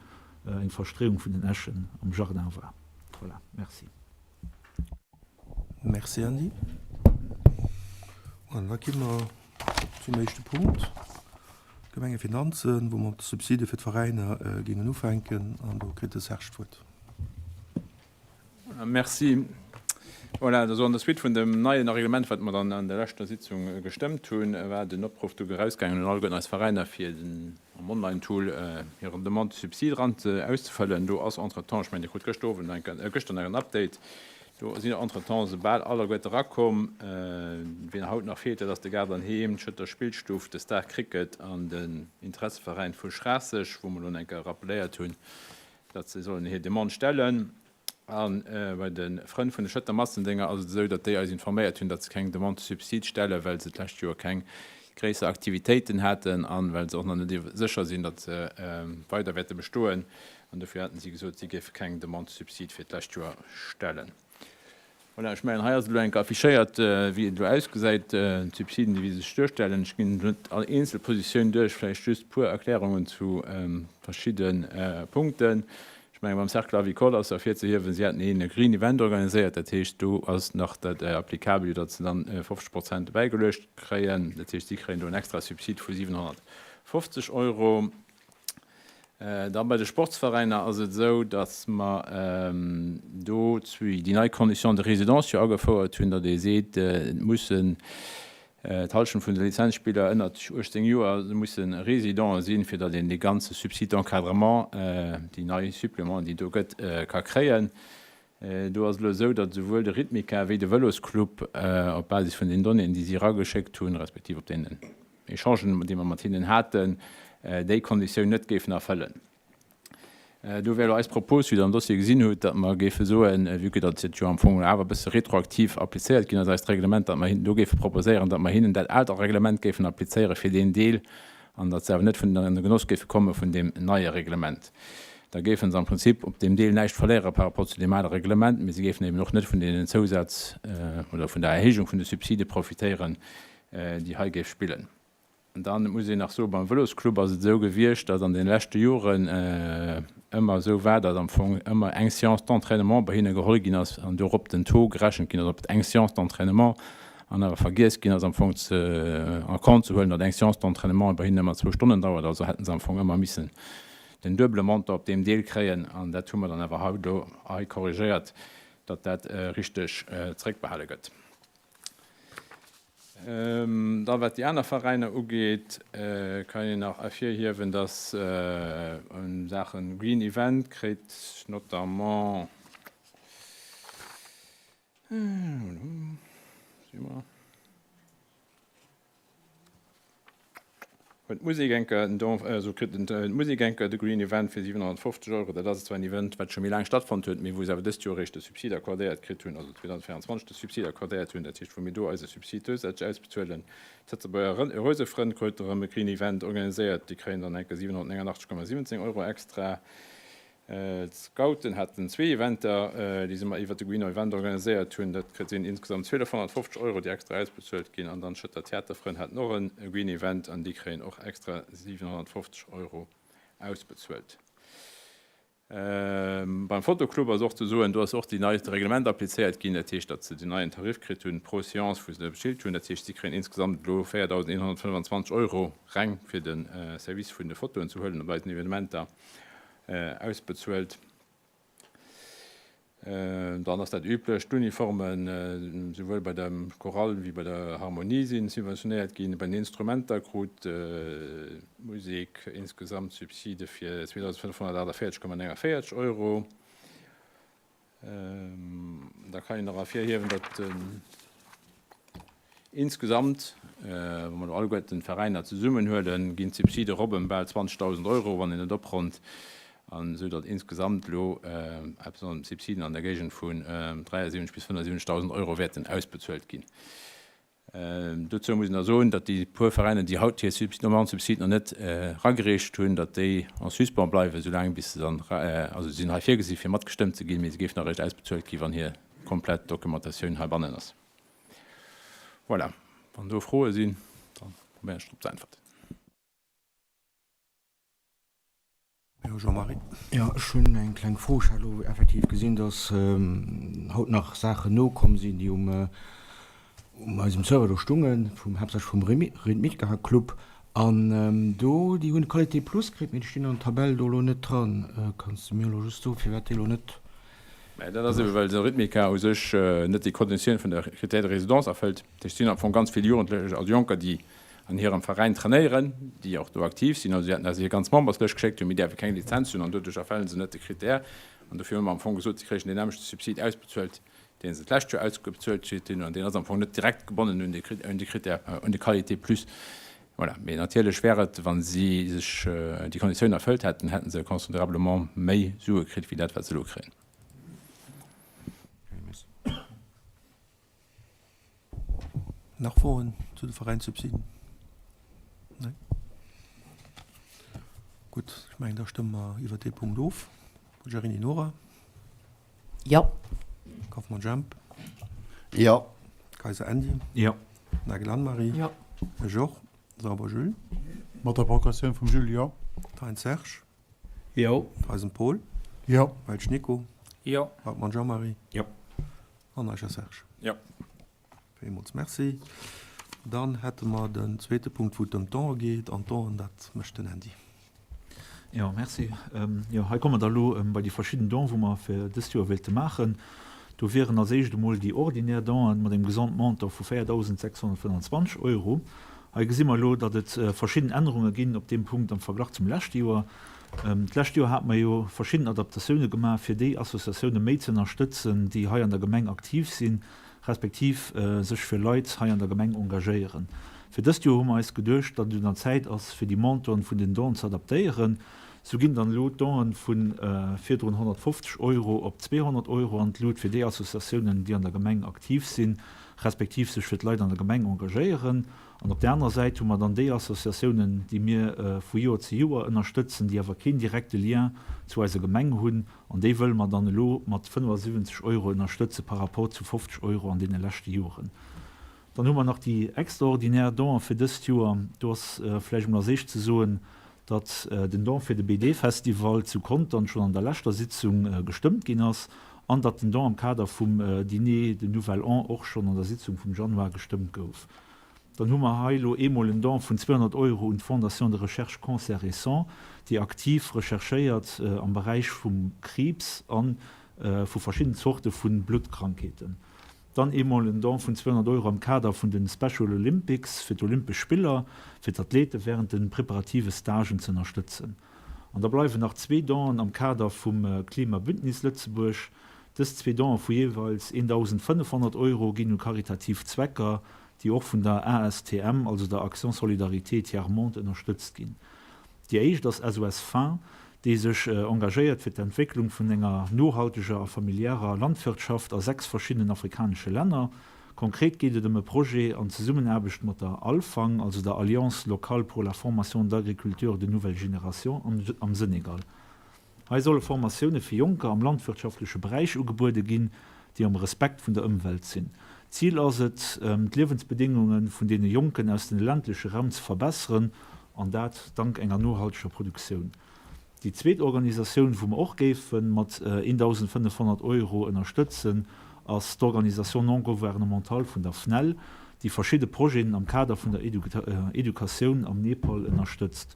eng Verstreeung vun den Äschen am Jardin war. Voilà, merci. Merci Andy. An da gi mer zum éischte Punkt, d'Gemengefinanzen, wou mer mat de Subside fir d'Veräiner géingen ufänken. An do kritt de Serge d'Wuert. Merci. Voilà, also an der Suite vun dem neien Reglement, wat mer dann an der leschter Sitzung gestëmmt hunn, war den Opruff du erausgaangen un alleguerten eis Veräiner, fir den am Online-Tool hiren Demande de subside eran auszefëllen. Do ass entretemps, ech mengen, Dir krut gëschter Owend nach eng, gëschter nach en Update, do sinn entretemps se bal alleguerte erakomm. Wien haut nach feelt, dat ass de Gaart an Heem, d'Schëtter Spillstuff, de Star Cricket an den Interesseveräin vu Schraasseg, wou mer elo eng Kéier rappelléiert hunn, datt se sollen hir Demande stellen. A bei de Frënn vun de Schëtter Massendénger ass et esou, datt déi eis informéiert hunn, datt se keng Demande de subside stellen, well se d'lescht Joer keng gréisser Aktivitéiten haten a well se och nach net sécher sinn, datt se weider wäerte bestoen. An dofir haten si gesot, si géife keng Demande de subside fir d'lescht Joer stellen. Voilà, ech mengen, hei ass et elo eng Kéier affichéiert, wéi et elo ausgesäit, d'Subsiden, déi wéi se sech duerstellen. Ech ginn elo net all eenzel Positioun duerch, vläicht just e puer Erklärungen zu verschidde Punkten. Ech mengen, beim Cercle avicole ass ervirzehiewen, si haten een Green Event organiséiert, dat heescht, do ass nach dat applicabel, datt se dann 50 Prozent bäigeluecht kréien. Dat heescht, si kréien do en extra Subsid vu 750 Euro. Da bei de Sportsveräiner ass et esou, datt mer do déi nei Conditions de résidence jo agefouert hunn, datt ee seet, et mussen. D'Hallschent vun de Lizenzspiller ënnert 18 Joer musse Résidenten sinn, fir datt een dee ganze Subside d'encadrement, déi nei Supplémenten, déi et do gëtt, ka kréien. Do ass et elo esou, datt esouwuel de Rhythmica wéi de Vëlosclub op Basis vun den Donnéeën, déi si erageschéckt hunn, respektiv op deenen Echangen, déi mer mat hinnen haten, déi Konditioun net géifen erfëllen. Do wär elo eis Propos, wéi Der am Dossier gesinn hutt, datt mer géife soen, vue que datt et jo am Fong awer e bësse retroaktiv applizéiert ginn ass, eist Reglement, datt mer hinnen do géife proposéieren, datt mer hinnen dat aalt Reglement géifen applizéiere fir deen Deel an datt se awer net vun an de Genoss géife komme vun deem neie Reglement. Da géife se am Prinzip op deem Deel näischt verléiere par rapport zu deem ale Reglement, mee se géifen eben och net vun deenen Zousaz oder vun der Erhéijung vun de Subside profitéieren, déi hei géif spillen. Dann muss een nach soen, beim Vëlosclub ass et esou gewiescht, datt an de leschte Joren ëmmer esou war, datt am Fong ëmmer eng Séance d'entraînement bei hinne geholl ginn ass an dorop den Taux gerechent ginn ass op eng Séance d'entraînement an awer vergiess ginn ass am Fong ze en compte ze huelen, datt eng Séance d'entraînement bei hinnen ëmmer zwou Stonnen dauert. Also hätte se am Fong ëmmer missen den duebele Montant op deem Deel kréien an dat hu mer dann awer haut elo hei korrigéiert, datt dat richteg zréckbehale gëtt. Da wat déi aner Veräiner ugeet, kann een nach ervirhiewen, dass a Saache Green Event kritt notamment Huet d'Musek enker en Don, also kritt d'Musek enker de Green Event fir 750 Euro. Dat ass zwar en Event, wat scho méi laang stattfonnt huet, mee wou se awer dëst Joer eréischt de Subsid accordéiert kritt hunn, also 2024 de Subsid accordéiert hunn, dat heescht, wou mir do eise Subsid zousätzlech ausbezuelen. D'Lëtzebuerger Rousefrënn kruten erëm e Green Event organiséiert, déi kréien dann enker 789,17 Euro extra. D'Scouten haten zwee Eventer, déi se iwwer de Green Event organiséiert hunn. Dat sinn insgesamt 1.250 Euro, déi extra ausbezuelt ginn. An dann d'Schëtter Theaterfrënn haten och e Green Event an déi kréien och extra 750 Euro ausbezuelt. Beim Fotoclub ass och ze soen, do ass och déi neit Reglement applizéiert ginn. Dat heescht, datt se den neien Tarif kritt hunn pro Seance, wou se bezilt hunn. Dat heescht, si kréien insgesamt elo 4.125 Euro reng fir de Service vun de Fotoen ze huelen op eisen Evenementer. Ausbezuelt. Dann ass dat üblech, d'Uniformen, souwuel bei der Chorale wéi bei der Harmonie si subventionéiert ginn. Bei den Instrumenter krut d'Musek insgesamt Subside fir 2.548,49 Euro. Da kann een nach ervirhiewen, datt insgesamt, wa mer elo alleguerten d'Veräiner zesummenhuelen, ginn d'Subside erop ëm bal 20.000 Euro, wann een et opronnt, an esou datt insgesamt elo eppes an Subsiden an der Géigend vun 73 bis 75.000 Euro wäerten ausbezuelt ginn. Dozou muss een da soen, datt déi puer Veräiner, déi haut hir Demande subside nach net eragereecht hunn, datt déi en suspens bleiwen, soulaang bis se dann, also si sinn hei virgesi fir matgestëmmt ze ginn, mee se géifen eréischt ausbezuelt ginn, wann hir komplett Documentatioun heibannen ass. Voilà, wann do Froe sinn, da probéieren ech drop ze äntwerten. Jo, Jean-Marie. Jo, ech hunn eng kleng Fro. Ech hat elo effektiv gesinn, dass haut nach Saachen nokomm sinn, déi um um eisem Server do stungen, vum haaptsächlech vum Rhythmica Club. An do, déi hunn Qualité Plus kritt, mee déi stinn an der Tabell do elo net dran. Kanns de mir elo just soen, firwat déi elo net. Mä dat ass ebe well de Rhythmica u sech net déi Konditioun vun der Critère de résidence erfëllt. Dat heescht, et sinn am Fong ganz vill Jugendlech, also Jonker, déi an hirem Veräin trainéieren, déi och do aktiv sinn. Also si hätten eis hir ganz Memberslëscht geschéckt hunn, mee déi awer keng Lizenz hunn an doduerch erfellen se net de Critère. An dofir hu mer am Fong gesot, si kréichen deen nämmlechte Subsid ausbezuelt, dee se d'lescht Joer ausbezuelt kritt hunn. An deen ass am Fong net direkt gebonnen un de Critère, un de Qualité plus. Voilà. Mee natierlech wär et, wa si sech déi Konditiounen erfëllt hätten, hätte se considérablement méi Sue kritt wéi dat, wat se elo kréien. Nach Froen zu de Veräinssubsiden? Nee? Gutt, ech mengen, da stëmme mer iwwert dee Punkt of. Bugiarini Nora? Jo. Kaufmann Jemp? Jo. Kayser Andy? Jo. Nagel Anne-Marie? Jo. Ech och. Sauber Jules? Mat der Progressioun vum Jules, jo. Thein Serge? Jo. Theisen Paul? Jo. Welsch Nico? Jo. Hartmann Jean-Marie? Jo. An Eicher Serge. Jo. Villmools Merci. Dann hätte mer den zweete Punkt, wou et ëm d'Don'e geet. An d'Don'en, dat mécht den Andy. Jo, merci. Jo, hei komme mer da elo bei déi verschidden Don, wou mer fir dëst Joer wéilte maachen. Do wieren als éischt emol déi ordinär Donen mat engem Gesamtmontant vu 4.625 Euro. Hei gesi mer elo, datt et verschidden Ännerunge ginn op deem Punkt am Verglach zum leschte Joer. D'lescht Joer hate mer jo verschidden Adaptatioune gemaach, fir déi Associatioune méi ze ënnerstëtzen, déi hei an der Gemeng aktiv sinn, respektiv sech fir Leit hei an der Gemeng engagéieren. Fir dëst Joer hu mer eis geduecht, datt et un der Zäit ass, fir déi Montanten vun den Donen ze adaptéieren. Sou ginn dann elo d'Donen vu virdrun 150 Euro op 200 Euro an d'Lut fir déi Associatiounen, déi an der Gemeng aktiv sinn, respektiv sech fir d'Leit an der Gemeng engagéieren. An op där anerer Säit hu mer dann déi Associatiounen, déi mir vu Joer zu Joer ënnerstëtzen, déi awer keen direkte Lien zu eiser Gemeng hunn. An déi wëlle mer dann elo mat 75 Euro ënnerstëtze par rapport zu 50 Euro an deene leschte Joren. Dann hu mer nach déi extraordinär Donen fir dëst Joer. Do ass vläicht emol als éischt ze soen, datt den Don fir de BD-Festival zu Contern schonn an der leschter Sitzung gestëmmt ginn ass an datt den Don am Kader vum Dîner de Nouvel An och schonn an der Sitzung vum Januar gestëmmt gouf. Dann hu mer hei elo eemol en Don vun 200 Euro un d'Fondation de Recherche Cancer et Sang, déi aktiv recherchéiert am Beräich vum Kriibs a vu verschidden Zorte vu Bluttkrankheeten. Dann eemol en Don vun 200 Euro am Kader vun de Special Olympics fir d'Olympesch Spiller, fir d'Athlete wärend de preparative Stagen ze ënnerstëtzen. An da bleiwen nach zwee Donen am Kader vum Klimabündnis Lëtzebuerg. Dës zwee Donen vu jeeweils 1.500 Euro ginn u karitativ Zwecker, déi och vun der ASTM, also der Action Solidarité Tiers Monde, ënnerstëtzt ginn. Déi éischt ass SOS Faim, déi sech engagéiert fir d'Entwécklung vun enger nohalteger a familiärer Landwirtschaft a 6 verschiddenen afrikanesche Länner. Konkret geet et ëm e Projet an Zesummenaarbecht mat der ALFANG, also der Alliance locale pour la formation d'agriculteurs de nouvelle génération am Senegal. Hei solle Formatioune fir Jonker am landwirtschaftleche Beräich ugebuede ginn, déi am Respekt vun der Ëmwelt sinn. Zil ass et, d'Liewensbedéngunge vun deene Jonken aus den ländleche Raum ze verbesseren, an dat dank enger nohalteger Produktioun. Déi zweet Organisatioun, wou mer och géife mat 1.500 Euro ënnerstëtzen, ass d'Organisation non gouvernementale vun der FNEL, déi verschidde Projeten am Kader vun der Educatioun am Nepal ënnerstëtzt.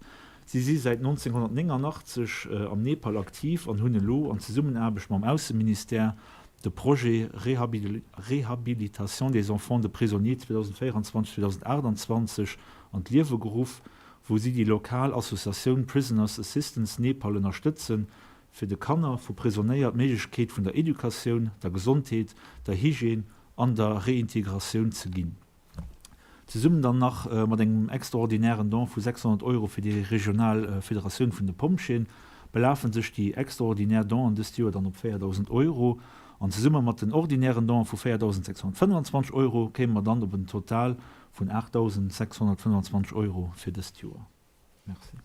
Si si säit 1989 am Nepal aktiv an hunn elo an Zesummenaarbecht mam Ausseministère de Projet Réhabilitation des enfants de prisonniers 2024, 2028 an d'Liewe geruff, wou si déi lokal Associatioun Prisoners Assistance Nepal ënnerstëtzen, fir de Kanner vu Prisonéier d'Méiglechkeet vun der Educatioun, der Gesondheet, der Hygiène an der Reintegratioun ze ginn. Zesummen dann nach mat engem extraordinären Don vu 600 Euro fir déi regional Federatioun vun de Pompjeeën, belafen sech déi extraordinär Donen dëst Joer dann op 4.000 Euro. An zesumme mat den ordinären Donen vu 4.625 Euro kéime mer dann op en Total vun 8.625 Euro fir dëst Joer. Merci.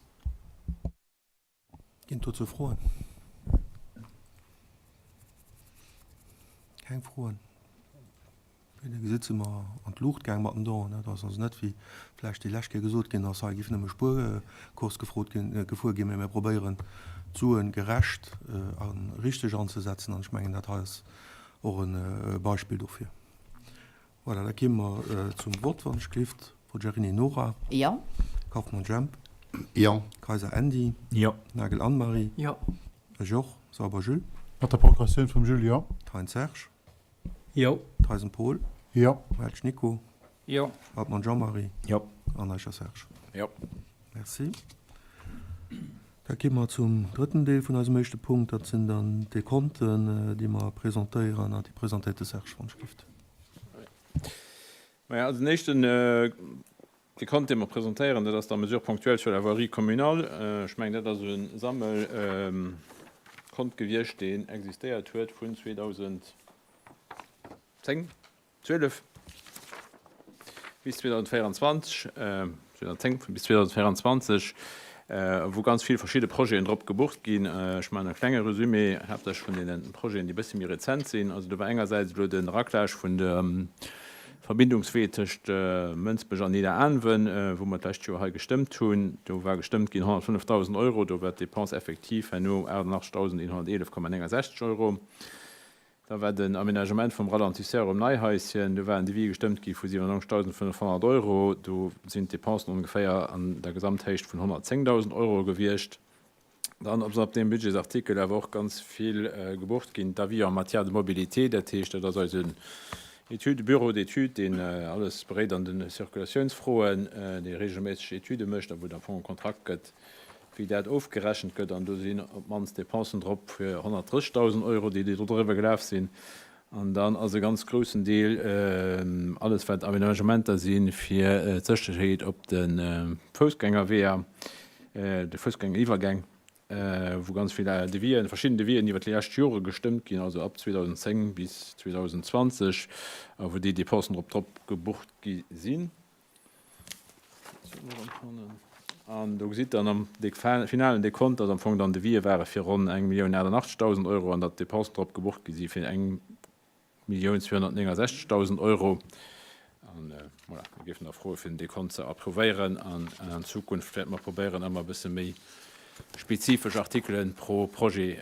Ginn et dozou Froen? Keng Froen? Wéi Der gesitt, si mer an d'Luucht gaang mat den Donen. Et ass also net, wéi vläicht déi lescht Kéier gesot ginn ass, hei géif nëmme Spuerkurs gefrot ginn, gefuer ginn, mä mir probéieren, d'Sue gerecht a richteg anzesetzen. An ech mengen, dat hei ass och e Beispill dofir. Voilà, da gi mer zum Vott, wann ech gelift. Forgiarini Nora. Jo. Kauffmann Jemp. Jo. Kayser Andy. Jo. Nagel Anne-Marie. Jo. Ech och. Sauber Jules. Mat der Procuratioun vum Jules, jo. Thein Serge. Jo. Theisen Paul. Jo. Welsch Nico. Jo. Altmann Jean-Marie. Jo. An Eicher Serge. Jo. Merci. Da gi mer zum drëtten Deel vun eisem éischte Punkt. Dat sinn dann d'Dekonten, déi mer presentéieren. An déi presentéiert de Serge von Stift. Maja, also den éischten Dekont, dee mer presentéieren, dat ass da Mesures ponctuelles sur la voirie communale. Ech mengen, dat ass e Sammelkont gewiescht, deen existéiert huet vun 2010, 12 bis 2024, 2010 bis 2024, wou ganz vill verschidde Projeten drop gebucht ginn. Ech maachen e klenge Resumé, haaptsächlech vun deene Projeten, déi e bësse méi rezent sinn. Also do war engersäits elo de Raclage vun dem Verbindungswee tëscht Mënsbech an Nidderaanwen, wou mer d'lescht Joer hei gestëmmt hunn. Do war gestëmmt ginn 105.000 Euro, do war d'Dépense effective herno 88.111,69 Euro. Da war den Aménagement vum Ralentisseur um Neihaischen, do war en Devis gestëmmt gi vu 97.500 Euro. Do sinn d'Depensen ongeféier an der Gesamthéicht vun 110.000 Euro gewiescht. Dann ass op deem Budgetsartikel awer och ganz vill gebucht ginn, d'Avis en matière de mobilité, dat heescht, dat ass eisen Étude, Bureau d'études, deen alles beréit an de Circulatiounsfroen, dee regelméisseg Etüde mécht a wou et am Fong e Kontrakt gëtt, wéi dat ofgerechent gëtt. An do sinn op d'mannst Dépensen drop fir 130.000 Euro, déi do driwwer gelaf sinn. An dann ass e ganz groussen Deel alles, wat Aménagementer si fir d'Sécherheet op de Foussgängerweeër, de Foussgängeriwwergäng, wou ganz vill Devisen, verschidden Devisen iwwert déi lescht Jore gestëmmt ginn, also ab 2010 bis 2020, a wou déi Dépensen drop drop gebucht gi sinn. An do gesitt Der am finalen Dekont, dass am Fong dann Devisë ware fir ronn 1.088.000 Euro an datt d'Dépensen drop gebucht gi si fir 1.269.000 Euro. An voilà, mir géifen da froe fir den Dekont ze approuvéieren an an Zukunft wäerte mer probéieren, ëmmer e bësse méi spezifesch Artikele pro Projet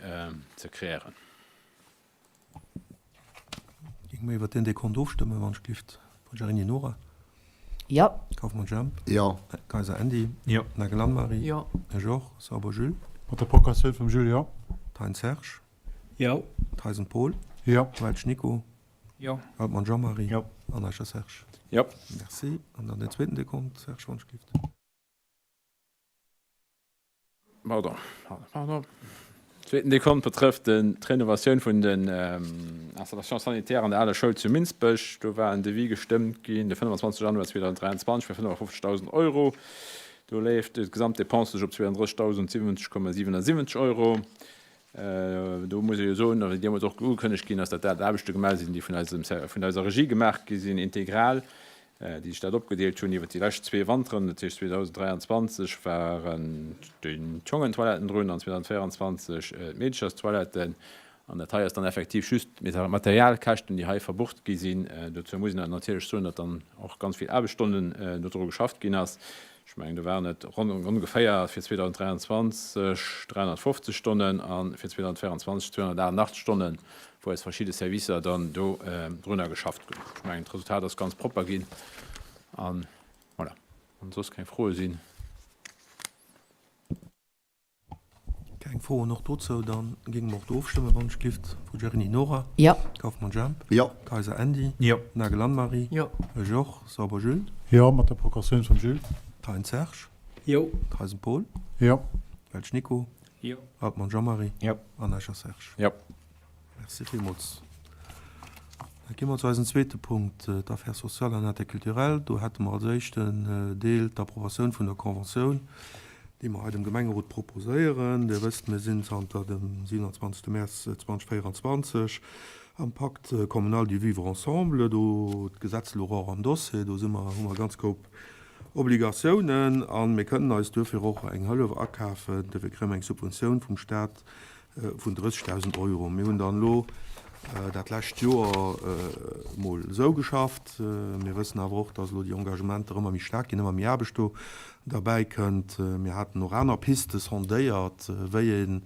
ze kreéieren. Géinge mer iwwert deen Dekont ofstëmmen, wann ech gelift. Forgiarini Nora. Jo. Kauffmann Jemp. Jo. Kayser Andy. Jo. Nagel Anne-Marie. Jo. Ech och. Sauber Jules. Mat der Procuratioun vum Jules, jo. Thein Serge. Jo. Theisen Paul. Jo. Welsch Nico. Jo. Altmann Jean-Marie. Jo. An Eicher Serge. Jo. Merci. An dann den zweeten Dekont, Serge, wann ech gelift. Pardon, pardon, pardon. Zweeten Dekont betrëfft d'Renovatioun vun den Installations sanitaires an der aler Schoul zu Minsbech. Do war en Devis gestëmmt ginn de 25 Januar 2023 fir 55.000 Euro. Do leeft d'Gesamtdepense sech op 32.070,77 Euro. Do muss ee jo soen, wéi deemools och ugekënnegt ginn ass, datt dat Aarbechte gemaach sinn, déi vun eisem, vun eiser Regie gemaach gi sinn, integral, déi sech dat opgedeelt hunn iwwer déi lescht zwee Wanteren. Dat heescht 2023 waren d'Jongentoiletten drun an 2024 d'Meedecherstoiletten. An dat hei ass dann effektiv just d'Materialkäschten, déi hei verbucht gi sinn. Dozou muss een awer natierlech soen, datt dann och ganz vill Aarbechtsstonnen dodru geschafft ginn ass. Ech mengen, do waren et ronn ongeféier fir 2023 350 Stonnen a fir 2024 288 Stonnen, wou eis verschidde Servicer dann do drunner geschafft hunn. Ech mengen, d'Resultat ass ganz propper ginn. A voilà, wann soss keng Froe sinn. Keng Froen och dozou? Dann géinge mer och do ofstëmmen, wann ech gift. Forgiarini Nora. Jo. Kauffmann Jemp. Jo. Kayser Andy. Jo. Nagel Anne-Marie. Jo. Ech och. Sauber Jules. Jo, mat der Procuratioun vum Jules. Thein Serge. Jo. Theisen Paul. Jo. Welsch Nico. Jo. Altmann Jean-Marie. Jo. An Eicher Serge. Jo. Merci villmools. Da gi mer zu eisem zweete Punkt, d'Affaires sociales an interculturelles. Do hätte mer als éischten Deel d'Approbatioun vun der Conventioun, déi mer hei dem Gemengerot proposéieren. Dir wësst, mir sinn zanter dem 27. Mäerz 2024 am Pacte communal du vivre ensemble. Do d'Gesetz louch och am Dossier. Do si mer, hu mer e ganz Koup Obligatiounen a mir kënnen eis duerfir och eng Hëllef akafen. Duerfir kréie mer eng Subventioun vum Stat vun 30.000 Euro. Mir hunn dann elo dat lescht Joer emol esou geschafft. Mir wëssen awer och, dass elo déi Engagementer ëmmer méi staark ginn, ëmmer méi Aarbecht do derbäi kënnt. Mir haten och aner Piste sondéiert, wéi een,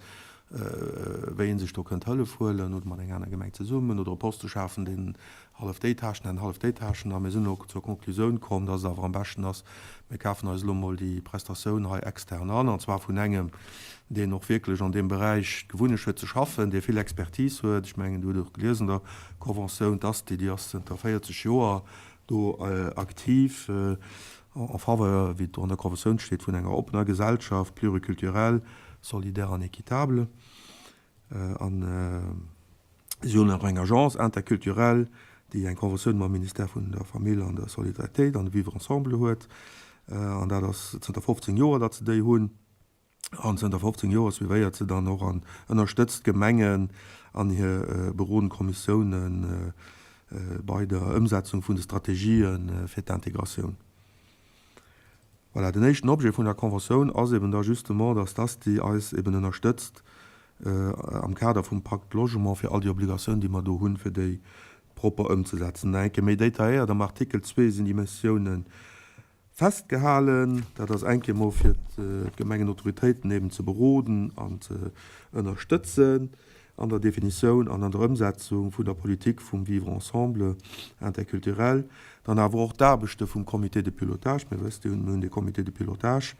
wéi ee sech do kënnt Hëllef huelen, oder mat enger aner Gemeng zesummen, oder e Poste schafen, deen hallef déi Tâchen an hallef déi Tâchen. A mir sinn elo zur Konklusioun komm, dass et awer am beschten ass, mir kafen eis elo mol déi Prestatioun hei extern an, an zwar vun engem, deen och wierklech an deem Beräich d'Gewunnecht huet ze schaffen, dee vill Expertise huet. Ech mengen, Dir hutt och gelies an der Conventioun, d'ASTI, déi ass zënter 40 Joer do aktiv en faveur, wéi et do an der Conventioun steet, vun enger oppener Gesellschaft, pluriculturelle, solidaire an équitable. An si hunn och eng Agence interculturelle, déi eng Conventioun mam Ministère vun der Famill an der Solidaritéit an dem Vivre ensemble huet. An dat ass zënter 15 Joer, datt se déi hunn. An zënter 15 Joer suivéiert se dann och an ënnerstëtzt d'Gemengen an hir berodend Kommissiounen bei der Ëmsetzung vun de Strategië fir d'Integratioun. Voilà, den éischten Objet vun der Conventioun ass eben da justement, dass d'ASTI eis eben ënnerstëtzt am Kader vum Pacte Logement, fir all déi Obligatiounen, déi mer do hunn, fir déi propper ëmzesetzen. Nach eng Kéier méi detailléiert am Artikel 2 sinn déi Missiounen festgehalen. Dat ass eng Kéier mol fir d'Gemengenautoritéiten eben ze beroden an ze ënnerstëtzen an der Definitioun an an der Ëmsetzung vun der Politik vum Vivre ensemble interculturel, dann awer och d'Aarbechte vum Comité de pilotage. Mir wësst, mir hunn dee Comité de pilotage.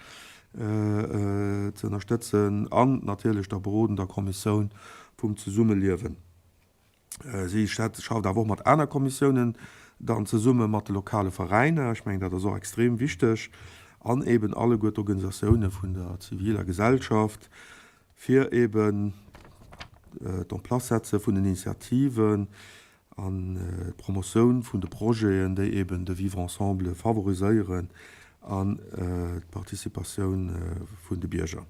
Ze ënnerstëtzen an natierlech der berodender Kommissioun vum Zesummeliewen. Si schafft awer och mat aner Kommissiounen dann zesumme mat de lokale Veräiner, ech mengen dat ass och extrem wichteg, an eben alleguer d'Organisatioune vun der ziviler Gesellschaft, fir eben d'En-place-setze vun den Initiativen an d'Promotioun vun de Projeten, déi eben de Vivre ensemble favoriséieren an d'Participatioun vun de Bierger.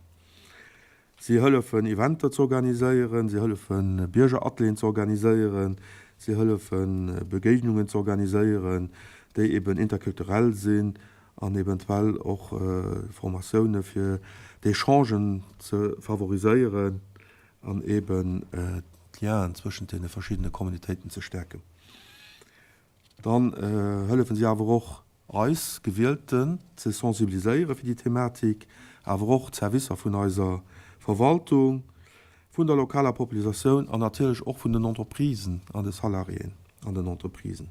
Si hëllefen Eventer ze organiséieren, si hëllefen Biergeratelieren ze organiséieren, si hëllefen Begéignungen ze organiséieren, déi eben interkulturell sinn an eventuell och Formatioune fir d'Echangen ze favoriséieren an eben d'Lienen zwëschent deene verschiddene Communautéiten ze stäerken. Dann hëllefen si awer och eis Gewielten ze sensibiliséiere fir déi Thematik, awer och d'Servicer vun eiser Verwaltung, vun der lokaler Populisatioun an natierlech och vun den Entreprisen an de Salariéen an den Entreprisen.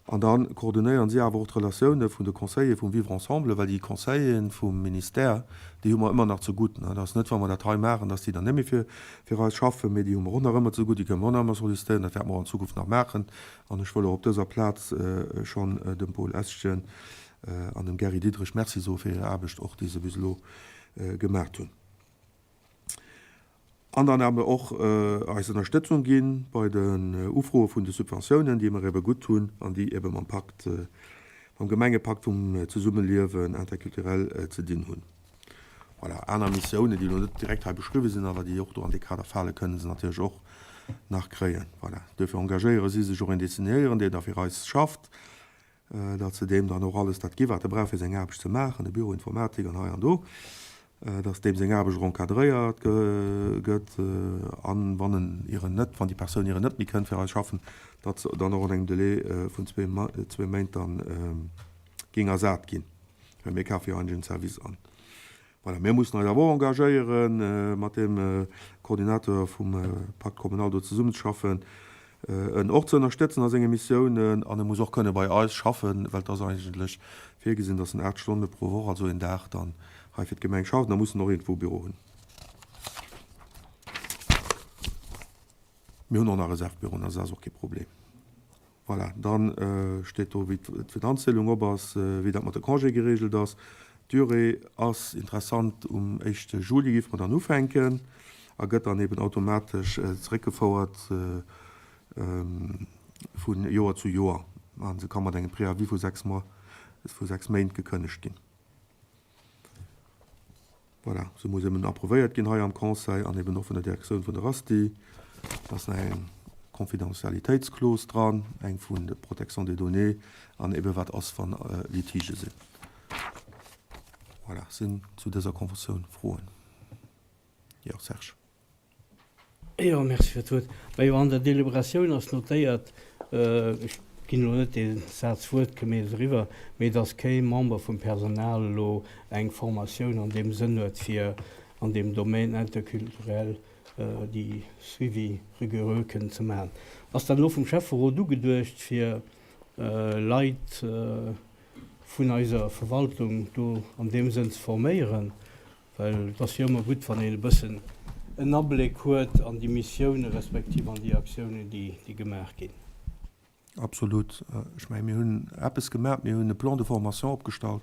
An da koordinéieren si awer och d'Relatioune vun de Conseillere vum Vivre ensemble, well déi Conseillere vum Ministère, déi hu mer ëmmer nach zegutt. Et ass net, wa mer dat hei maachen, datt déi dann net méi fir eis schaffen, mee déi hu mer och nach ëmmer zegutt, déi kënnen mer och nach ëmmer sollicitéieren. Dat wäerte mer och an Zukunft nach maachen. An ech wëll och op dëser Plaz schonn dem Paul Estgen an dem Gary Diderich Merci soe fir hir Aarbecht och, déi se bis elo gemaacht hunn. An dann awer och eis Ënnerstëtzung gi bei den Ufroe vun de Subventiounen, déi mer ebe gutt hunn an déi ebe mam Pakt, mam Gemengepakt vum Zesummeliewen interculturel ze dinn hunn. Voilà, aner Missiounen, déi elo net direkt hei beschriwwen sinn, awer déi och do an dee Kader fale, kënnen se natierlech och nach kréien. Voilà, duerfir engagéiere si sech och een Designéieren, deen da fir eis schafft. datt se deem dann och alles dat gi wat e brauch fir seng Aarbecht ze maachen, de Büro, Informatik an hei an do, datt deem seng Aarbecht och encadréiert gëtt an wann en ieren net, wann déi Persoun ieren net méi kënnt fir eis schaffen, datt se dann och an engem Delai vun zwee Méint dann géing ersat ginn, well mir kafe jo eigentlech en Service an. Voilà, mir mussen eis awer och engagéieren, mat deem Coordinateur vum Pacte communal do zesummenzeschaffen, en och ze ënnerstëtzen a senge Missiounen. An e muss och kënne bei eis schaffen, well et ass eigentlech virgesinn, dass en 8 Stonne pro Woch, also een Dag, dann hei fir d'Gemeng schafft. An da muss en och iergendwou e Büro hunn. Mir hunn och nach Reservebüroen, also dat ass och kee Problem. Voilà, dann steet do, wéi d'Finanzzielung op ass, wéi dat mat de Congéë geregelt ass. D'Durée ass interessant, um éischte Juli géife mer dann ufänken a gëtt dann eben automatesch zeréckgefouert vu Joer zu Joer. A se ka mat engem Préavis vu 6 mois, vu 6 Méint gekënnegt ginn. Voilà, se muss eben approuvéiert ginn hei am Conseil an eben och vun der Direktioun vun der ASTI. Et ass nach eng Confidentialitéitsclause dran, eng vun der Protection des données an eben wat ass, wann Litigë sinn. Voilà, sinn zu dëser Conventioun Froen? Jo, Serge. Jo, merci fir d'Wuert. Majo, an der Deliberatioun ass notéiert, ech ginn elo net dee Saz wuertgemäss eriwwer, mee dass kee Member vum Personal elo eng Formatioun an deem Sënn huet, fir an deem Domaine interculturel déi Suivi rigoureux kënnen ze maachen. Ass dat elo vum Schäfferot ugeduecht, fir Leit vun eiser Verwaltung do an deem Sënn ze forméieren? Well et ass jo ëmmer gutt, wann een e bëssen en Abléck huet an déi Missiounen, respektiv an déi Aktiounen, déi gemaach ginn. Absolut. Ech mengen, mir hunn eppes gemaach. Mir hunn e Plan de formation opgestallt,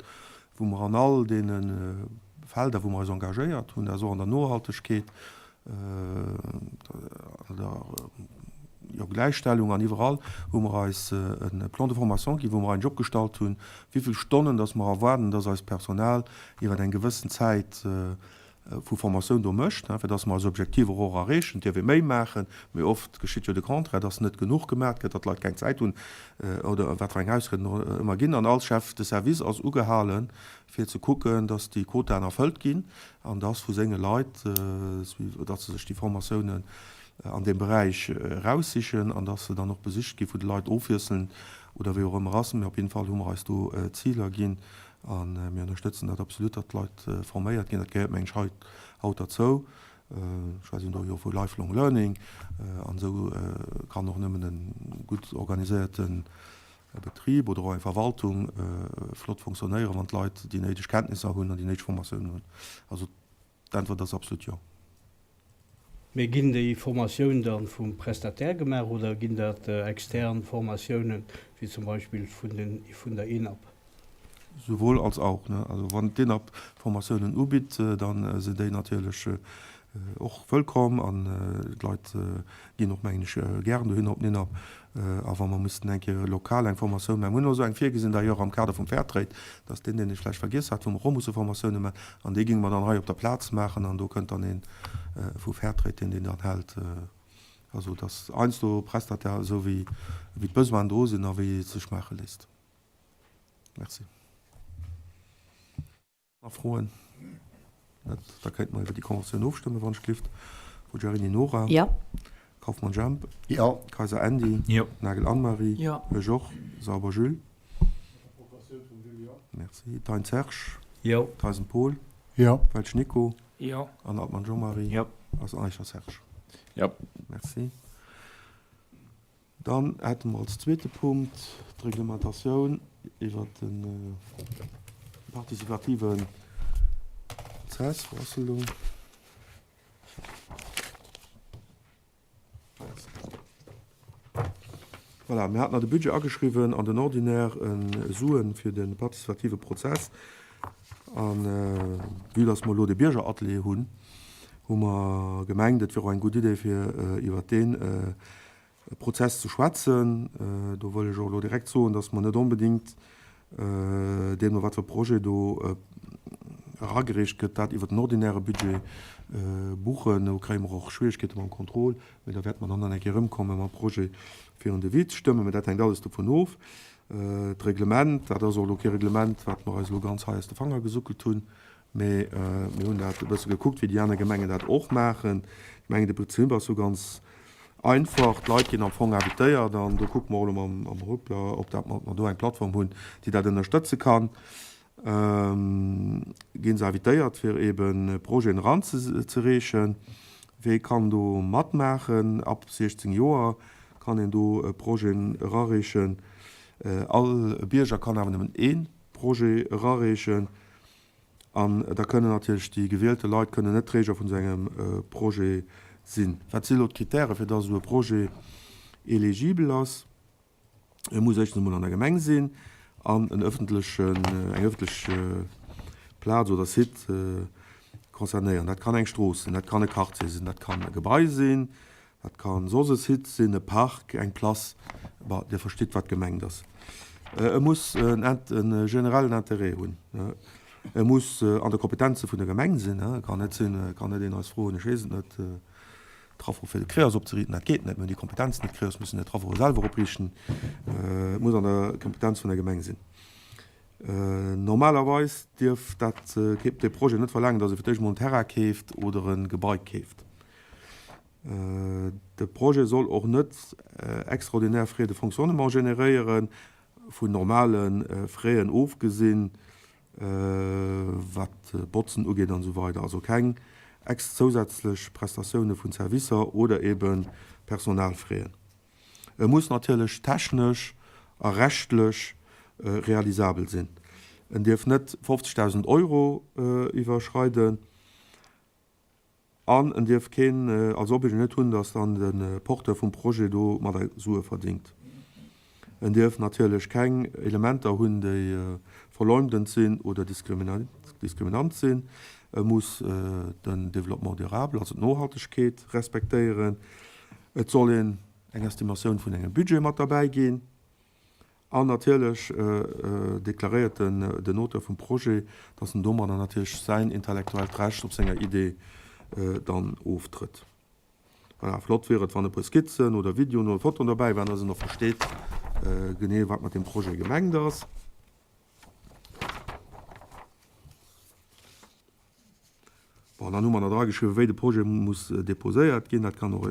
wou mer an all deene Felder, wou mer eis engagéiert hunn, also an der Nohaltegkeet, an der jo, Gläichstellung an iwwerall, hu mer eis e Plan de formation ginn, wou mer eigentlech opgestallt hunn, wéi vill Stonnen dass mer erwaarden, dass eist Personal iwwer eng gewëssen Zäit vu Formatioun do mécht, fir dass mer eis Objektiver och erreechen. Et dierf ee méi maachen, mee oft geschitt jo de Contraire, dass net genuch gemaat gëtt, datt d'Leit keng Zäit hunn oder wat fir eng Ausrieden och ëmmer ginn. An all Chef de service ass ugehalen, fir ze kucken, dass déi Quotaen erfëllt ginn an dass vu senge Leit, dass se sech déi Formatiounen an deem Beräich eraussichen an dass se dann och besicht gi vu de Leit, ofwiesselnd oder wéi och ëmmer ass. Mee op jidde Fall hu mer eis do Ziler ginn a mir ënnerstëtzen dat absolut, datt d'Leit forméiert ginn. Dat gehéiert, mengen ech, haut derzou. Ech schwätzen do jo vu lifelong learning an esou kann och nëmmen e gutt organiséierte. e Betrib oder och eng Verwaltung flott fonctionnéieren, wann d'Leit déi néideg Kenntnisser hunn an déi néideg Formatioun hunn. Also d'Äntwert ass absolut jo. Mee ginn déi Formatioun dann vum Prestataire gemaach oder ginn dat extern Formatiounen, wéi zum Beispill vun den vun der INAP? Souwuel als auch. Also wann d'INAP Formatiounen ubitt, da sinn déi natierlech och wëllkomm an d'Leit ginn och, mengen ech, gären dohinner op den INAP. A wa mer missten eng Kéier lokal eng Formatioun maachen, mir hunn elo esou eng virgesinn, d'ailleurs am Kader vum Fairtrade, dat ass deen, deen ech vläicht vergiess hat, wou mer och musse Formatioune maachen, an déi géinge mer dann hei op der Plaz maachen an do kënnt dann ee vu Fairtrade, deen deen dann hält. Also et ass heiansdo Prestataire, esou wéi d'Besoinen do sinn a wéi et sech maache léisst. Merci. Nach Froen? Net? Da kéinte mer iwwer déi Conventioun ofstëmmen, wann ech gelift. Forgiarini Nora. Jo. Kauffmann Jemp. Jo. Kayser Andy. Jo. Nagel Anne-Marie. Jo. Ech och. Sauber Jules. Merci. Thein Serge. Jo. Theisen Paul. Jo. Welsch Nico. Jo. An Altmann Jean-Marie. Jo. Ass Eicher Serge. Jo. Merci. Dann hätte mer als zweete Punkt d'Reglementatioun iwwert de participative Prozess. Wou ass se elo? Voilà, mir haten an de Budget ageschriwwen, an den Ordinaire, Sue fir de participative Prozess. A vue dass mer elo de Biergeratelier hunn, hu mer gemengt, et wier och eng gutt Idee, fir iwwert dee Prozess ze schwätzen. Do wëll ech och elo direkt soen, dass mer net onbedéngt, deemno wat fir e Projet do eragereecht gëtt, dat iwwert den ordinäre Budget buchen. Do kréie mer och Schwierigkeete mam Contrôle, mee da wäerte mer dann nach eng Kéier erëmkomme mam Projet fir en Devis ze stëmmen. Mee dat hänkt alles dovun of. D'Reglement, dat ass och elo kee Reglement, wat mer eis elo ganz hei aus de Fanger gesuckelt hunn, mee mir hunn dat e bësse gekuckt, wéi déi aner Gemengen dat och maachen. Ech mengen, de Prinzip ass jo ganz einfach, D'Leit ginn am Fong invitéiert an do kucke mer och elo mam Rüppler, ob dat mer do eng Plattform hunn, déi dat ënnerstëtze kann. Ginn se invitéiert, fir eebe Projeten eranzereechen. Wee kann do matmaachen? Ab 16 Joer kann een do Projeten erareechen. All Bierger kann awer nëmmen ee Projet erareechen. An da kënnen natierlech déi gewielte Leit kënnen net Träger vun esou engem Projet sinn. Wat si elo d'Kritäre fir dass esou e Projet eligibel ass? E muss éischtens emol an der Gemeng sinn an en öffentlechen, eng öffentlech Plaz oder Site concernéieren. Dat kann eng Strooss sinn, dat kann e Quartier sinn, dat kann e Gebai sinn, Dat ka soss e Site sinn, e Park, eng Place, bon, Dir verstitt, wat gemengt ass. E muss en generellen Interêt hunn. E muss an de Kompetenze vun der Gemeng sinn. Et kann net sinn, et kann net een eis froen, ech weess et net, Traffo fir de Creos opzeriichten. Dat geet net, mir hunn déi Kompetenz net. D'Creos mussen hir Traffoe selwer opriichten. Et muss an der Kompetenz vun der Gemeng sinn. Normalerweis dierf dat, dee Projet net verlaangen, datt ee fir d'éischt emol en Terrain keeft oder e Gebai keeft. De Projet soll och net extraordinär Frais de fonctionnement generéieren, vun normale Fraisen ofgesinn, wat Botzen ugeet an esou weider. Also keng zousätzlech Prestatioune vun Servicer oder ebe Personalfraisen. E muss natierlech technesch a rechtlech realisabel sinn. En dierf net 50.000 Euro iwwerschreiden. An en dierf keen als Objet net hunn, datt dann de Porteur vum Projet domadder Sue verdingt. En dierf natierlech keng Elementer hunn, déi verleumdend sinn oder diskriminant sinn. E muss den Développement durable, also d'Nohaltegkeet, respektéieren. Et soll een eng Estimatioun vun engem Budget mat derbäi ginn. An natierlech deklaréiert den Auteur vum Projet, datt en domadder natierlech säin intellektuellt Recht op senger Idee dann oftrëtt. Voilà, flott wier et, wann e puer Skizzen oder Videoen oder Fotoen dobäi wären, datt een och versteet genee, wat mat deem Projet gemengt ass. Bon, dann hu mer nach drageschriwwen, wéi de Projet muss déposéiert ginn. Dat kann och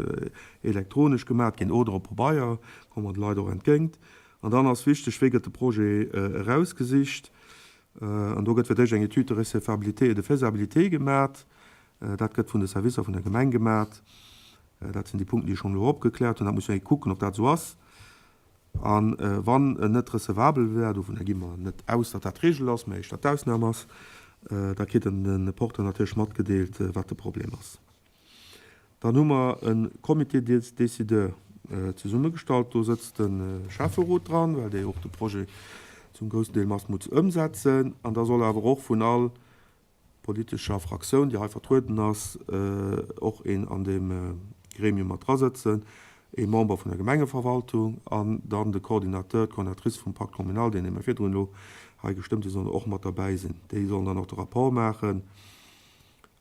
elektronesch gemaat ginn oder op Pabeier, komme mer de Leit och entgéint. An dann ass wichteg, wéi gëtt de Projet erausgesicht? An do gëtt fir d'éischt eng Étude de recevabilité et de faisabilité gemaat. Dat gëtt vun de Servicer vun der Gemeng gemaat. Dat sinn déi Punkten, déi ech schonn elo opgekläert hunn. Dat muss een kucken, ob dat esou ass. A wann en net recevabel wär, dovunner gi mer net aus, datt dat d'Regel ass, mä éischter d'Ausnam ass, da kritt en de Porteur natierlech matgedeelt, wat de Problem ass. Dann hu mer e Comité des décideurs zesummegestallt. Do sëtzt de Schäfferot dran, well dee och de Projet zum groussen Deel mat muss ëmsetzen. An da soll awer och vun all politescher Fraktioun, déi hei vertrueden ass, och een an deem Gremium mat drasëtzen, ee Member vun der Gemengeverwaltung an dann de Coordinateur, d'Coordinatrice vum Pacte communal, deen dee mer virdrun elo hei gestëmmt hunn, sollen och mat derbäi sinn. Déi sollen dann och de Rapport maachen.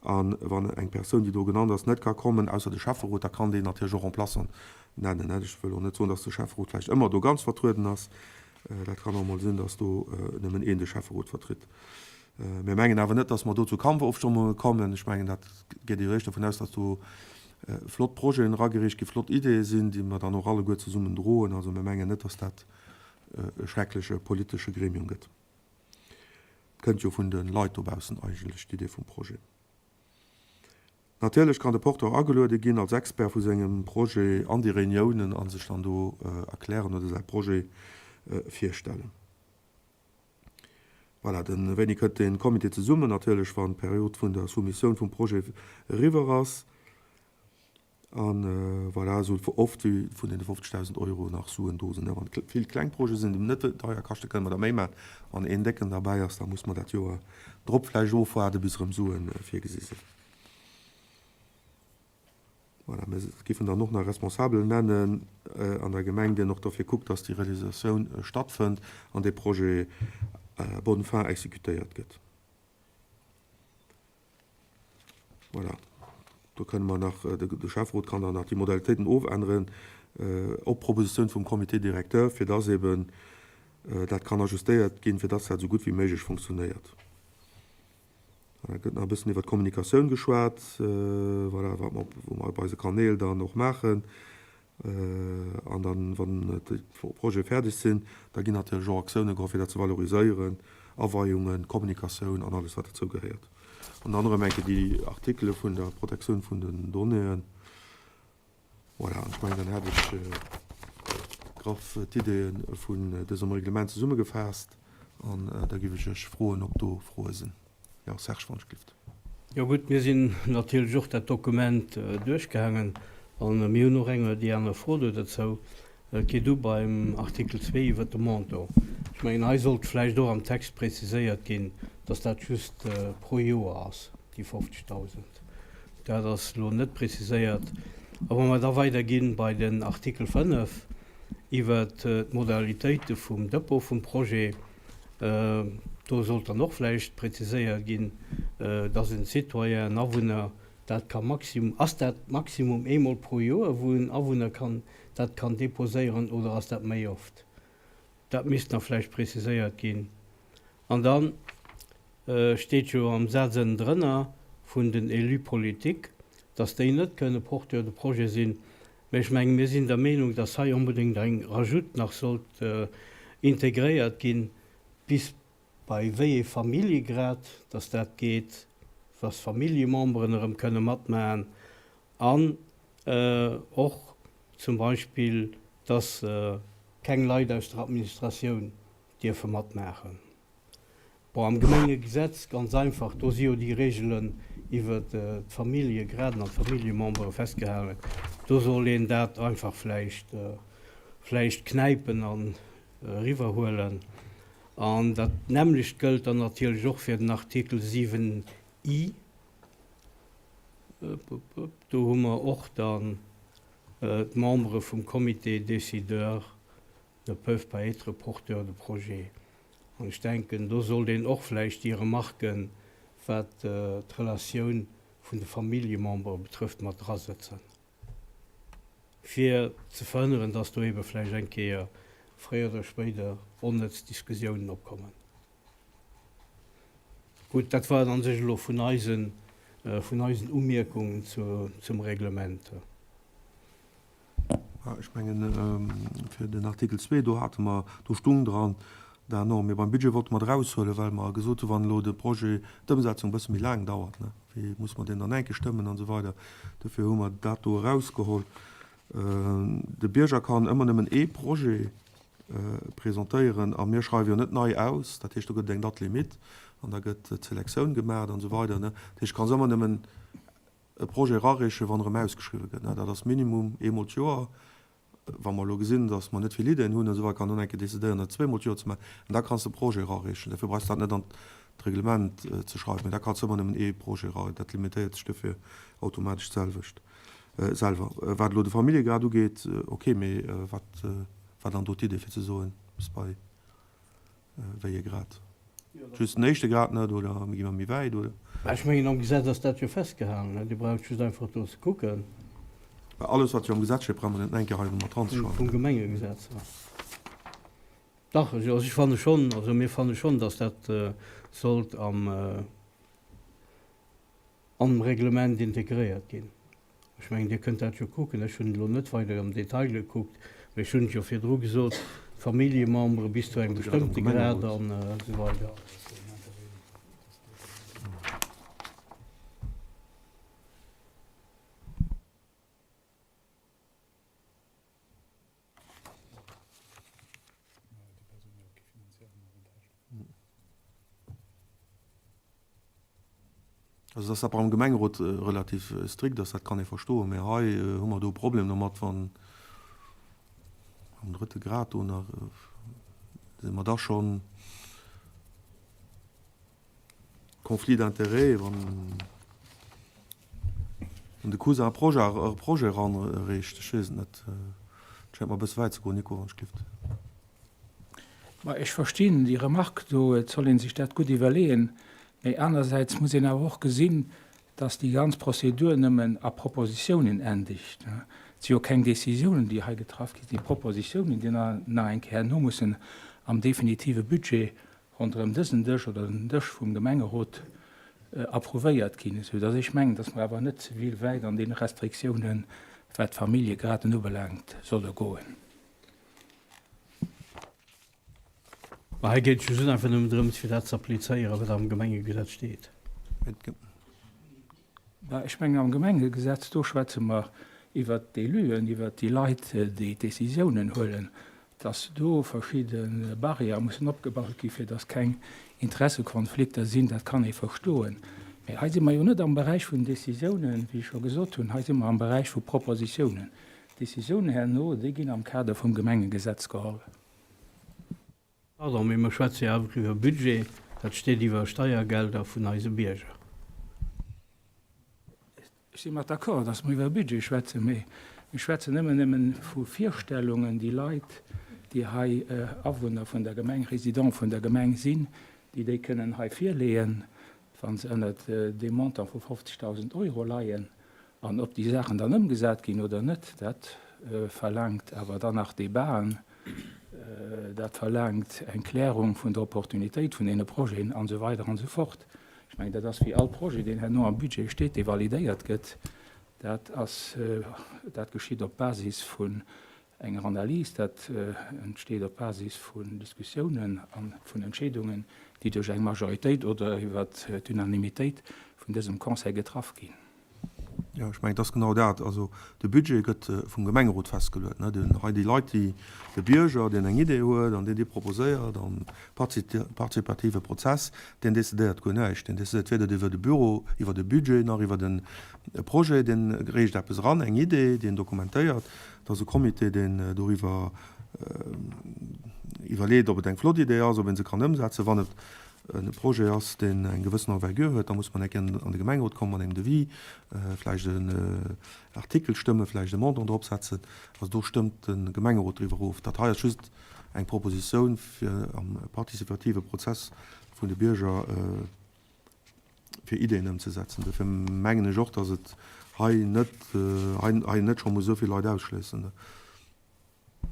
A wann eng Persoun, déi do genannt ass, net ka kommen, ausser de Schäfferot, da kann deen natierlech och Remplaçant nennen. Ech wëll och net soen, dass de Schäfferot vläicht ëmmer do ganz vertrueden ass. Dat kann och emol sinn, dass do nëmmen een de Schäfferot vertritt. Mir mengen awer net, dass mer do zu Kampfofstëmmunge kommen. Ech mengen, dat geet jo eréischt dovun aus, dass do flott Projeten eragereecht ginn, flott Ideeë sinn, déi mer dann och alleguer zesummen droen. Also mir mengen net, dass dat e schreckleche politesche Gremium gëtt. Kënnt jo vun de Leit dobaussen eigentlech, d'Idee vum Projet. Natierlech kann de Porteur ageluede ginn als Expert vu sengem Projet an déi Reuniounen a sech dann do erklären oder säi Projet virstellen. Voilà, den wéini kënnt de Comité zesummen? Natierlech wann d'Period vun der Soumissioun vum Projet eriwwer ass. A voilà, esou oft wéi vun deene 50.000 Euro nach Suen do sinn. Wann et vill kleng Projete sinn, déi net deier kaschten, kënne mer der méi maachen. Wann een décken derbäi ass, da muss mer dat Joer drop vläicht ofwaarden, bis erëm Sue virgesi sinn. Voilà, mir géifen dann och nach e Responsabel nennen an der Gemeng, deen och derfir kuckt, dass déi Realisatioun stattfënnt an dee Projet à bonne fin exécutéiert gëtt. Voilà, do kënne mer nach, de Schäfferot kann dann nach déi Modalitéiten ofänneren op Propositioun vum Comité directeur, fir dass eben dat kann ajustéiert ginn, fir dass dat esou gutt wéi méiglech funktionéiert. Voilà, gëtt nach e bëssen iwwer d'Kommunikatioun geschwat, voilà, wat mer wou mer op eise Kanäl dann och maachen. An dann, wann déi Projete fäerdeg sinn, da ginn natierlech och Aktiounen geholl, fir dat ze valoriséieren, Aweiungen, Kommunikatioun an alles, wat dozou gehéiert. An dann erëm eng Kéier déi Artikele vun der Protektioun vun den Donnéeën. Voilà, an ech mengen, dann hätt ech graff d'Ideeë vun dësem Reglement zesummegefaasst. An da géif ech Iech froen, ob do Froe sinn. Jo, Serge, wann ech glift. Jo gutt, mir sinn natierlech och dat Dokument duerchgaangen a mir hunn och eng oder déi aner Fro do dozou. Et geet u beim Artikel 2 iwwert de Montant. Ech mengen, hei sollt vläicht och am Text preziséiert ginn, dass dat just pro Joer ass, déi 50.000. Dat ass elo net preziséiert. A wa mer da weiderginn bei den Artikel 5 iwwert d'Modalitéite vum Depot vum Projet, Do sollt dann och vläicht präziséiert ginn, dass en Citoyen, en Awunner dat ka maximum, ass dat maximum eemol pro Joer, wou en Awunner kann dat kann déposéieren oder ass dat méi oft? Dat misst nach vläicht präziséiert ginn. An da steet jo am Saz ënnendrënner vun den Élus politiques, dass déi net kënne Porteur de projet sinn. Mä ech mengen, mir sinn der Meenung, dass hei onbedéngt eng Rajoute nach sollt integréiert ginn, bis bei wéi ee Familljegrad dass dat geet, dass Familljememberen erëm kënne matmachen an och zum Beispill, dass keng Leit aus der Administratioun dierfe matmaachen. Bon, am Gemengegesetz, ganz einfach, do si jo déi Regelen iwwer d'Familljegraden an d'Familljemembere festgehalen. Do soll een dat einfach vläicht, vläicht knäipen an eriwwerhuelen. An dat nämmlecht gëllt dann natierlech och fir den Artikel 7 I. Do hu mer och dann d'Membere vum Comité décideur ne peuvent pas être porteurs de projet. An ech denken, do sollt een och vläicht déi Remarken, wat d'Relatioun vun de Familljemembere betrëfft, mat drasëtzen, fir ze verhënneren, dass do eebe vläicht eng Kéier fréier oder spéider onnëtz Diskussiounen opkommen. Gutt, dat war et a sech elo vun eisen, vun eisen Umierkungen zum Reglement. Ech mengen, fir den Artikel 2, do hate mer, do stung dran, dat non, mee beim Budget wollte mer et eraushuelen, well mer gesot hunn, wann elo de Projet, d'Ëmsetzung e bësse méi laang dauert, ne, wéi muss mer deen dann enke stëmmen an esou weider. Dofir hu mer dat do erausgeholl. De Bierger kann ëmmer nëmmen ee Projet. presentéieren. A mir schreiwe jo net nei aus, dat heescht do gëtt et eng Date limite an da gëtt d'Selektioun gemaach an esou weider. Dat heescht, du kanns ëmmer nëmmen e Projet erareechen, wann erëm ausgeschriwwe gëtt. Dat ass minimum eemol d'Joer. Wa mer elo gesinn, datt mer net vill Ideen hunn an esou weider, kann een och eng Kéier decidéieren, dat zweemol d'Joer ze maachen. An da kanns de Projet erareechen. Dofir brauchs de dat net an d'Reglement ze schreiwen. Mee da kanns de ëmmer nëmmen ee Projet erareechen. Dat limitéiert sech dofir automatesch d'selwecht selwer. Wat elo de Familljegrad ugeet, okay, mee wat war dann do d'Idee fir ze soen, bis bei Wéi ee Grad? Just den éischte Grad net oder gi mer méi wäit, oder? Ech mengen am Gesetz ass dat jo festgehalen. Dir braucht just einfach do ze kucken. Well alles wat jo am Gesetz steet, brauche mer net eng Kéier hei erëm mat dranzeschreiwen. Vum Gemengegesetz, jo. Dach, also ech fanne schonn, also mir fanne schonn, datt dat sollt am. Am Reglement integréiert ginn. Ech mengen, Dir kënnt dat jo kucken. Ech hunn elo net weider am Detail gekuckt, mee ech hunn et jo virdru gesot, Familljemembere bis zu engem bestëmmte Grad an esou weider. Also dass dat beim Gemengerot relativ strikt ass, dat kann ee verstoen, mä hei hu mer do e Problem domat, wann am drëtte Grad do nach, si mer da schonn Conflit d'intérêts, wann de Cousin e Projet e Projet eranreecht, ech weess et net. Et schéngt mer e bësse wäit ze goen, Nico, wann ech gelift. Ma ech verstinn déi Remarque do, et soll ee sech dat gutt iwwerleeën. Mee anersäits muss een awer och gesinn, dass déi ganz Prozedur nëmmen a Propositiounen endegt. Et si jo keng Décisiounen, déi hei getraff ginn, et si Propositiounen, déi nach eng Kéier herno mussen am definitive Budget ronderëm dësen Dësch oder den Dësch vum Gemengerot approuvéiert ginn, esou dass ech mengen, dass mer awer net ze vill wäit an deene Restriktiounen, wat d'Familljegraden ubelaangt, solle goen. Mä hei geet et just einfach nëmmen drëms, fir dat ze applizéieren, wat am Gemengegesetz steet. Mä ech mengen, am Gemengegesetz, do schwätze mer iwwert d'Éluen, iwwert déi Leit, déi d'Décisiounen huelen, dass do verschidde Barrièrë mussen opgebaut gi fir dass keng Interessekonflikter sinn, dat kann ee verstoen. Mä hei si mer jo net am Beräich vun Décisiounen, wéi ech scho gesot hunn, hei si mer am Beräich vu Propositiounen. D'Décisiounen herno, déi ginn am Kader vum Gemengegesetz geholl. Pardon, mee mer schwätze jo awer iwwer Budget, dat steet iwwer Steiergelder vun eise Bierger. Ech si mat d'accord, dass mer iwwer Budget schwätzen, mee mir schwätzen ëmmer nëmmen vu Virstellungen, déi Leit, déi hei Awunner vun der Gemeng, Résidents vun der Gemeng sinn, déi déi kënnen hei virleeën, wa se ënnert deem Montant vu 50.000 Euro leien. An ob déi Saachen dann ëmgesat ginn oder net, dat verlaangt awer dann nach Debaten, dat verlaangt eng Klärung vun der Opportunitéit vun deene Projeten an esou weider an esou fort. Ech mengen, dat ass wéi all Projet, deen herno am Budget steet, dee validéiert gëtt, dat ass, dat geschitt op Basis vun enger Analys, dat entsteet op Basis vun Diskussiounen a vun Entscheedungen, déi duerch eng Majoritéit oder iwwer d'Unanimitéit vun dësem Conseil getraff ginn. Jo, ech mengen, et ass genau dat. Also de Budget gëtt vum Gemengerot festgeluet. Ne, hei déi Leit, déi, de Bierger, deen eng Idee huet an deen déi proposéiert am partizipative Prozess, deen decidéiert guer näischt. Deen decidéiert weder iwwer de Büro, iwwer de Budget nach iwwer de Projet. Deen reecht eppes eran, eng Idee, déi en dokumentéiert. Et ass e Comité, deen doriwwer iwwerleet, ob et eng flott Idee ass, ob ee se kann ëmsetzen. Wann et e Projet ass, deen eng gewëssen Envergure huet, da muss man eng Kéier an de Gemengerot kommen mat engem Devis, vläicht en Artikel stëmmen, vläicht e Montant drop setzen. Also do stëmmt de Gemengerot driwwer of. Dat hei ass just eng Propositioun, fir am partizipative Prozess vun de Bierger fir Ideeën ëmzesetzen. Dofir mengen ech och, datt et hei net, hei net scho muss esou vill Leit ausschléissen.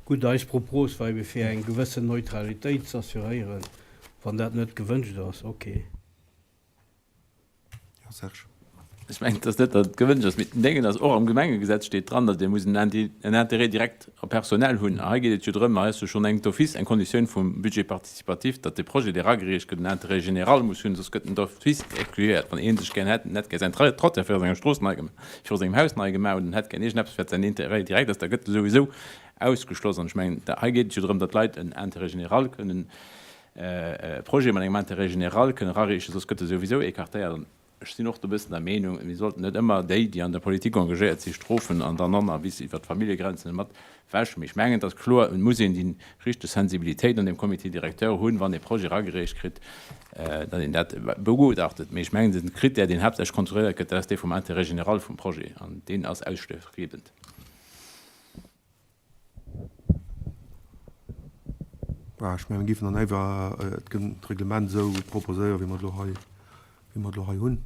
Gutt, eis Propos war ebe fir eng gewëssen Neutralitéit z'assuréieren. Wann dat net gewënscht ass, ok. Jo, Serge. Ech mengen, et ass net, datt et gewënscht ass, mee den Déngen ass, och am Gemengegesetz steet dran, datt ee muss en Intérêt direct a personnel hunn. A hei geet et jo drëm, hei ass jo schonn eng d'office eng Konditioun vum Budget participatif, datt de Projet, dee eragereecht gëtt, en Intérêt général muss hunn, soss gëtt en d'office excluéiert. Wann ee sech gär hätt, en hätt gär säin Trottoir viru senger Strooss nei gemaach, viru sengem Haus nei gemaach oder en hätt gär iergendeppes, wat säin Intérêt direct ass, da gëtt e souwisou. Ausgeschloss. An ech mengen, hei geet et jo drëm, datt d'Leit en Intérêt général kënnen, e Projet mat engem Intérêt général kënnen erareechen, soss gëtt e souwisou écartéiert. An ech sinn och do e bëssen der Meenung, mir sollten net ëmmer déi, déi an der Politik engagéiert sinn, strofen an dann an bis iwwert d'Familljegrenzen mat wech. Mee ech mengen, et ass kloer, et muss een déi richteg Sensibilitéit an deem Comité directeur hunn, wann ee Projet eragereecht kritt, datt een dat begutachtet. Mee ech mengen, de Critère, deen haaptsächlech kontrolléiert gëtt, dat ass dee vum Intérêt général vum Projet, an deen ass ausschlaggebend. Bah, ech mengen, mir géifen dann éiwer d'Reglement esou proposéieren, wéi mer et elo hei, wéi mer et elo hei hunn.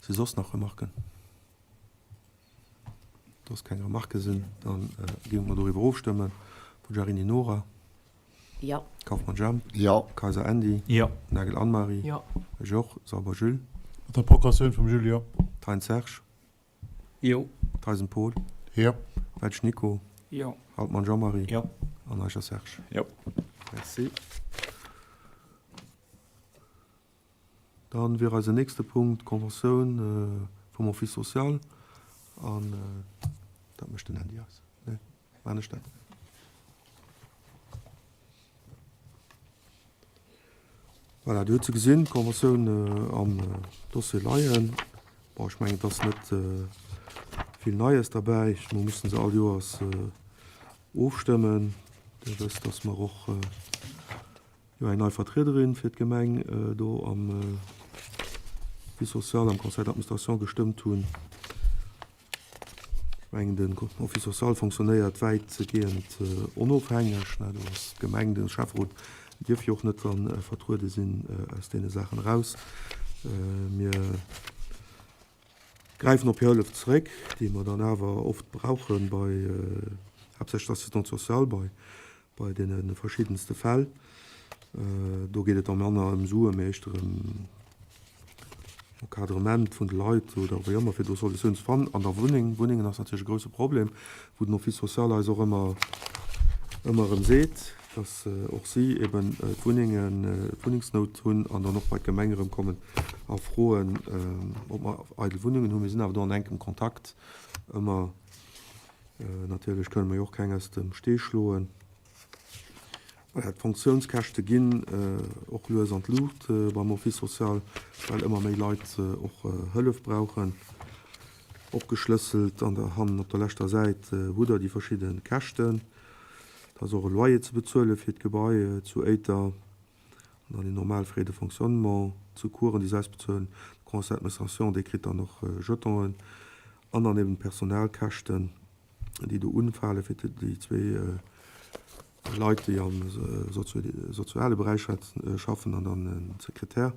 Si soss nach Remarken? Dass keng Remarke sinn, da géinge mer doriwwer ofstëmmen. Poggiarini Nora. Jo. Kauffmann Jemp. Jo. Kayser Andy. Jo. Nagel Anne-Marie. Jo. Ech och. Sauber Jules. Mat der Procuratioun vum Jules, jo. Thein Serge. Jo. Theisen Paul. Jo. Welsch Nico. Jo. Altmann Jean-Marie. Jo. An Eicher Serge. Jo. Merci. Dann wier eisen nächste Punkt d'Conventioun vum Office social. An dat mécht den Andy eis. Nee, maan ech dat? Voilà, Dir hutt se gesinn, d'Conventioun am Dossier leien. Bon, ech mengen, et ass net vill Neies derbäi. Mir mussen se all Joers ofstëmmen. Dir wësst, dass mer och jo eng nei Vertriederin fir d'Gemeng do am Office social, am Conseil d'administration gestëmmt hunn. Ech mengen, den Office social fonctionnéiert wäitgehend onofhängeg. Do ass d'Gemeng, de Schäfferot dierf jo och net dra vertruede sinn aus deene Saachen eraus. Mir gräifen op hir Hëllef zeréck, déi mer dann awer oft brauche bei haaptsächlech d'Assistante sociale, bei bei deene verschiddenste Fäll. Do geet et da manner ëm Suen, mee éischter ëm Encadrement vun de Leit oder wéi ëmmer, fir do Solutiounen ze fannen. An der Wunneng, Wunnengen ass natierlech e grouse Problem, wou den Office social eis och ëmmer, ëmmer erëm seet, dass och si eben d'Wunnengen, d'Wunnengsnout hunn an dann och bei d'Gemeng erëm kommen a froen, ob mer eidel Wunnengen hunn. Mir sinn awer do an enkem Kontakt ëmmer. Natierlech kënne mer jo och keng aus dem Stee schloen. Voilà, d'Fonctiounskäschte ginn och lues an d'Luucht beim Office social, well ëmmer méi Leit och Hëllef brauchen. Opgeschlësselt an der hannen op der leschter Säit hutt Der déi verschidde Käschten. Et ass och e Loyer ze bezuele fir d'Gebai zu Éiter. An dann déi normal Frais de fonctionnement zu Coursen, déi se ausbezuelen. De Conseil d'administration, dee kritt dann och Jetonen. An dann eben d'Personalkäschten, déi do unfale fir déi zwee Leit, déi am soziale Beräich schaffen an dann den Sekretär.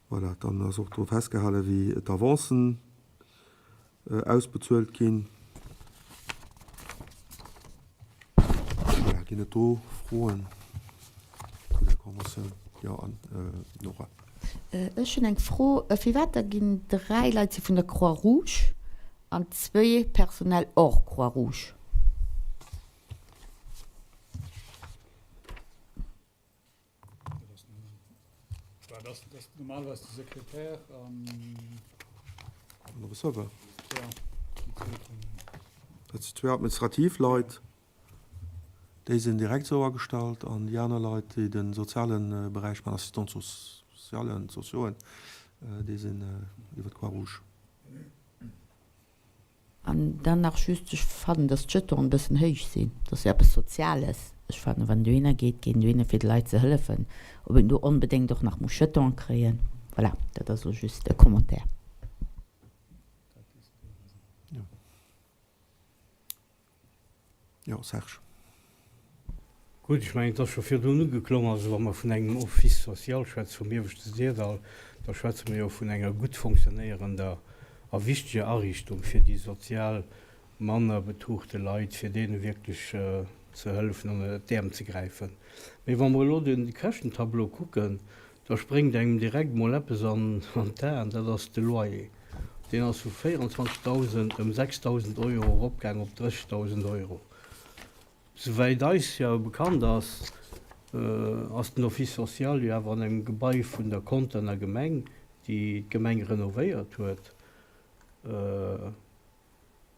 Voilà, dann ass och do festgehalen, wéi d'Avancen ausbezuelt ginn. Voilà, ginn et do Froen zu der Conventioun? Jo, an Nora. Ech hunn eng Fro, Firwat da ginn 3 Leit si vun der Croix Rouge an zwee Personnel hors Croix Rouge? Dat ass normalerweis de Sekretär an. An de Receveur. Ja, déi zwee vun. Dat sinn zwee administrativ Leit, déi sinn direkt esou agestallt, an déi aner Leit, déi de soziale Beräich maachen, Assistants socialen, sociauxen, déi sinn iwwer d'Croix-Rouge. An dann nach just, ech fannen, dass d'Jetonen e bëssen héich sinn. Dat ass jo eppes Soziales. Ech fannen, wann een dohinner geet, geet een dohinner fir de Leit ze hëllefen. Ob een do onbedéngt och nach muss Jetonen kréien, voilà, dat ass elo just e Commentaire. Jo, Serge. Gutt, ech mengen, et ass scho virdrun ugeklongen, also wa mer vun engem Office social schwätze vum Ieweschte Syrdall, da schwätze mer jo vun enger gutt fonctionnéierender a wichteger Ariichtung fir déi sozial manner betuchte Leit, fir deene wierklech ze hëllefen, ënner d'Äerm ze gräifen. Mee wa mer elo de Käschtentableau kucken, Da spréngt engem direkt mol eppes an d'Aen, dat ass de Loyer. Deen ass vu 24.000 ëm 6.000 Euro eropgaang op 30.000 Euro. Souwäit eis jo bekannt ass, ass den Office social jo awer an engem Gebai vun der Conterner Gemeng, déi d'Gemeng renovéiert huet.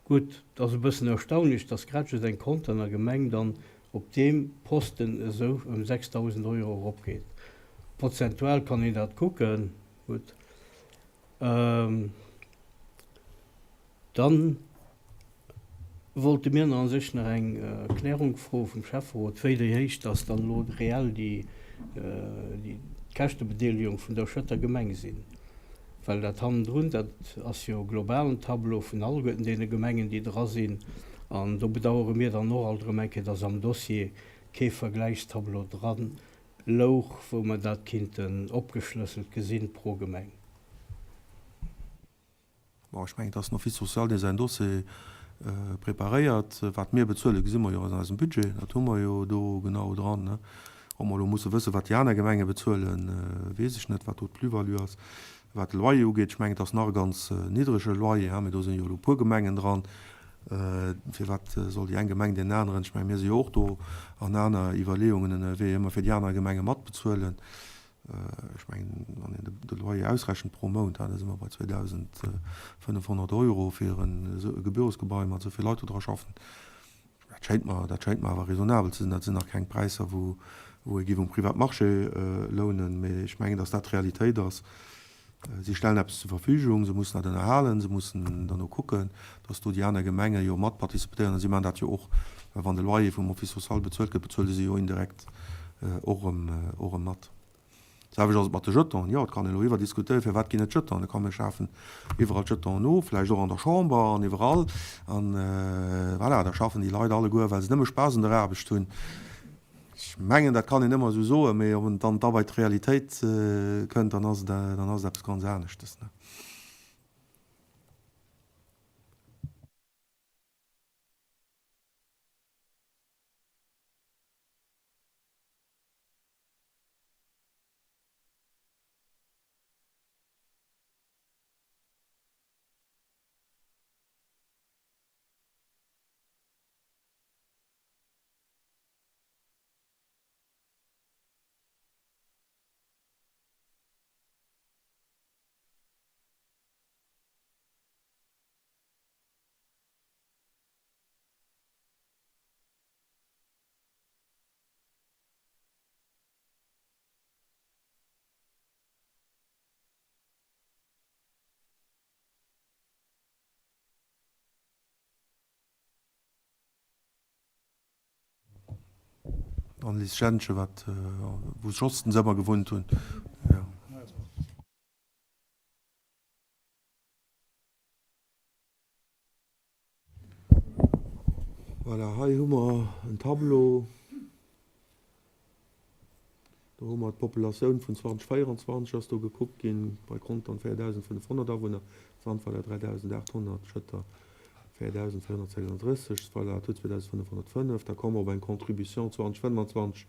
Gutt, et ass e bëssen erstaunlech, dass grad just eng Conterner Gemeng dann op deem Posten esou ëm 6.000 Euro eropgeet. Prozentual kann een dat kucken. Gutt. Dann wollte mir nach a sech nach eng Erklärung froe vum Schäfferot, wéi déi héich dass dann elo reell déi Käschtebedeelegung vun der Schëtter Gemeng sinn. Well dat hannendrun, dat ass jo e globalen Tableau vun alleguerten deene Gemengen, déi dra sinn. An do bedauere mir dann och alt erëm eng Kéier, dass am Dossier kee Vergläichstableau dra louch, wou mer dat kinnten opgeschlësselt gesinn pro Gemeng. Bon, ech mengen, et ass den Office social, dee säin Dossier preparéiert. Wat mir bezuelen, gesi mer jo an eisem Budget. Dat hu mer jo do genau dran. Ob mer elo musse wëssen, wat déi aner Gemenge bezuelen, weess ech net, wat do d'Plus-value ass. Wat de Loyer ugeet, ech mengen, et ass nach e ganz niddrege Loyer, mee do sinn jo elo e puer Gemengen dran. Firwat soll déi eng Gemeng deenen aneren, ech mengen, mir si jo och do an aner Iwwerleeungen ënnerwee, ëmmer fir déi aner Gemenge matbezuelen. Ech mengen, wann een de Loyer ausrechent pro Mount, da si mer bei 2.500 Euro fir e Gebüresgebai mat esou vill Leit, wou dra schaffen. Dat schéint mer, dat schéint mer awer raisonnabel ze sinn. Dat sinn nach keng Präisser, wou ee géif um Privatmarché lounen, mee ech mengen, datt dat d'Realitéit ass. Si stellen eppes zur Verfügung, se mussen dat ënnerhalen, se mussen derno kucken, datt do déi aner Gemenge jo mat participieren. A si maachen dat jo och, well wann de Loyer vum Office social bezuelt gëtt, bezuele si jo indirekt och erëm mat. D'selwecht ass et mat de Jetonen. Jo, et kann een elo iwwer diskutéieren, firwat ginn et Jetonen. Da kann mir schafen iwwerall d'Jetonen of, vläicht och an der Chamber an iwwerall. An voilà, da schaffen déi Leit alleguer, well se nëmme Spaass un der Aarbecht hunn. Ech mengen, dat kann een ëmmer esou soen, mee ob en dann da bei d'Realitéit kënnt, dann ass et, dann ass et eppes ganz aneschtes. Annelies Jentgen, wat wou d'Jostens ëmmer gewunnt hunn. Jo. Voilà, hei hu mer en Tableau. Do hu mer d'Populatioun vun 2024 ass do gekuckt ginn, bei Contern 4.500 Awunner, Sandweiler 3.800, Schëtter 4.436, Weiler Atout 2.505. Da komme mer op eng Contribution 2025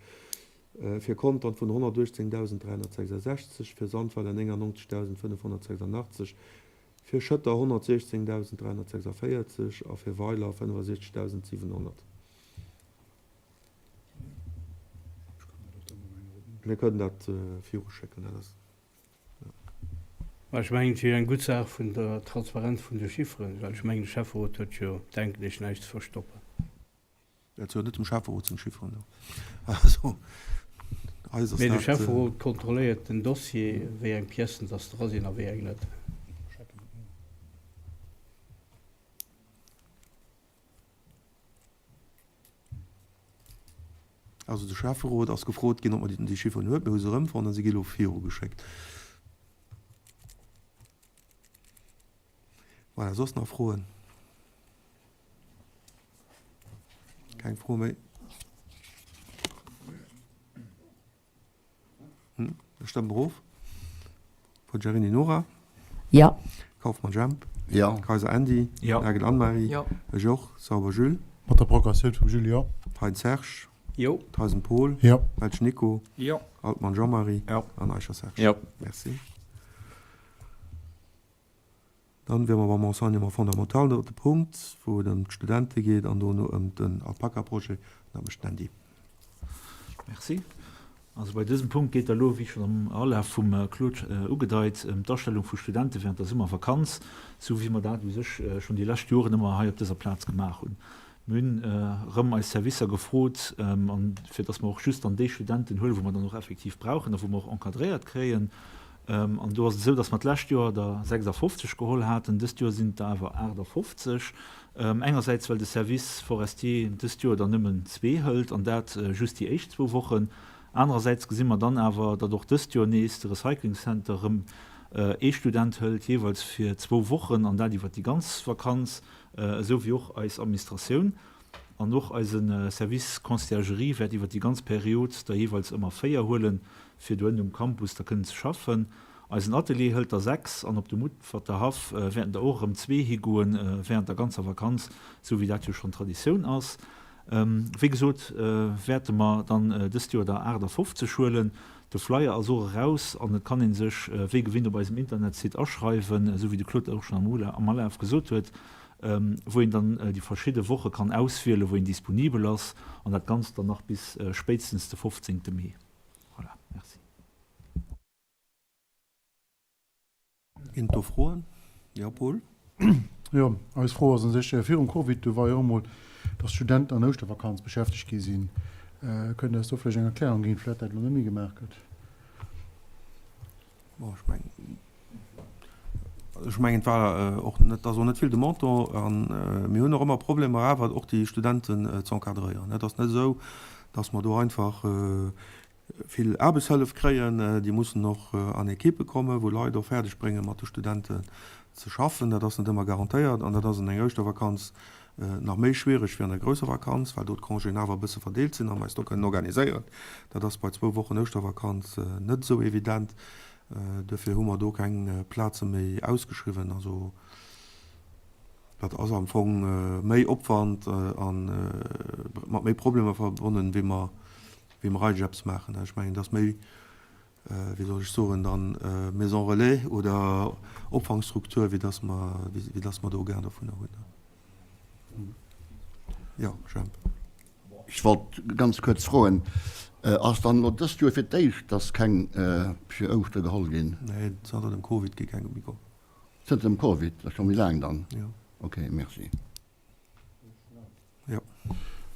fir Contern vun 118.366, fir Sandweiler 99.586, fir Schëtter 116.346 a fir Weiler 65.700. Mir kënnen dat viruschécken, dat ass. Mä ech mengen, et wier eng gutt Saach vun der Transparenz vun de Chifferen, well ech mengen, de Schäfferot huet jo, denken ech, näischt ze verstoppen. Dat si jo net dem Schäfferot seng Chifferen do. Also, eis ass dat. Mee de Schäfferot kontrolléiert den Dossier, wéi eng Piècen dass dra sinn a wéi eng net. Also de Schäfferot ass gefrot ginn, ob mer déi Chifferen huet. Mir hu se erëmfonnt a se gi elo virugeschéckt. Voilà, soss nach Froen? Keng Fro méi? Ech stëmmen erof. Poggiarini Nora. Jo. Kauffmann Jemp. Jo. Kayser Andy. Jo. Nagel Anne-Marie. Jo. Ech och. Sauber Jules. Mat der Progressioun vum Jules, jo. Thein Serge. Jo. Theisen Paul. Jo. Welsch Nico. Jo. Altmann Jean-Marie. Jo. An Eicher Serge. Jo. Merci. Dann wiere mer beim Enseignement fondamental, drëtte Punkt, wou et ëm d'Studente geet an dono ëm den Alpaka-Projet. An dat mécht den Andy. Merci. Also bei dësem Punkt geet elo, wéi schonn am Alaf vum Claude ugedeit, ëm d'Astellung vu Studente während der Summervakanz, sou wéi mer dat u sech schonn déi lescht Joren ëmmer hei op dëser Plaz gemaach hunn. Mir hunn erëm eis Servicer gefrot, fir dass mer och just dann déi Studenten huelen, wou mer dann och effektiv brauchen a wou mer och encadréiert kréien. An do ass et esou, dass mer d'lescht Joer der 56 geholl haten, dëst Joer sinn et der awer 58. Engersäits well de Service forestier dëst Joer der nëmmen zwee hëlt, an dat just déi éischt zwou Wochen. Anerersäits gesi mer dann awer, datt och dëst Joer nees de Recycling Center erëm ee Student hëlt, jeeweils fir zwou Wochen, an dat iwwer déi ganz Vakanz, esou wéi och eis Administratioun. An och eise Service Conciergerie wäert iwwer déi ganz Period der jeeweils ëmmer véier huelen, fir doënnen um Campus da kënnen ze schaffen. Eisen Atelier hëlt der 6 an op de Mutferter Haff wäerten der och erëm zwee higoen während der ganzer Vakanz, sou wéi dat jo schonn Traditioun ass. Wéi gesot wäerte mer dann dëst Joer der 58 huelen. De Flyer ass och eraus an et kann een sech wéi gewinnt op eisem Internetsite aschreiwen, esou wéi de Claude dat och schonn am Alaf gesot huet, wou een dann déi verschidde Woche kann auswielen, wou een disponibel ass an dat Ganzt dann nach bis spéitstens de 15 Mee. Voilà, merci. Ginn et do Froen? Jo, Paul. Jo, eis Fro ass u sech, virum Covid, do war jo och emol, datt Studenten an Ouschtervakanz beschäftegt gi sinn. Kënnt Der eis do vläicht eng Erklärung ginn, firwat dat elo net méi gemaach gëtt? Bon, ech mengen, ech mengen, et war och net, et ass och net vill Demande do. A mir hunn och ëmmer Problemer awer och déi Studenten ze encadréieren. Et ass net esou, datt mer do einfach vill Aarbechtshëllef kréien, déi mussen och an Ekippe kommen, wou Leit och fäerdeg bréngen, mat de Studenten ze schaffen. Dat ass net ëmmer garantéiert an dat ass an enger Ouschtervakanz nach méi schwiereg wéi an der grousser Vakanz, well do d'Congéen awer e bësse verdeelt sinn a mer eis do kënnen organiséieren. Dat ass bei zwou Wochen Ouschtervakanz net esou evident. Duerfir hu mer do keng Plaze méi ausgeschriwwen. Also dat ass am Fong méi Opwand a mat méi Problemer verbonnen, wéi mer wéi mer eigentlech eppes maachen. Ech mengen, et ass méi, wéi soll ech soen, dann Maison relais oder Opfangstruktur, wéi dass mer, wéi dass mer do gär dovunner hunn. Jo, Jemp. Ech wollt ganz kuerz froen, Ass dann elo dëst Joer fir d'éischt, dass keng fir Ouschter geholl ginn? Nee, zanter dem Covid gi keng méi geholl. Zënter dem Covid, dat ass scho méi laang dann? Jo. Okay, merci. Jo.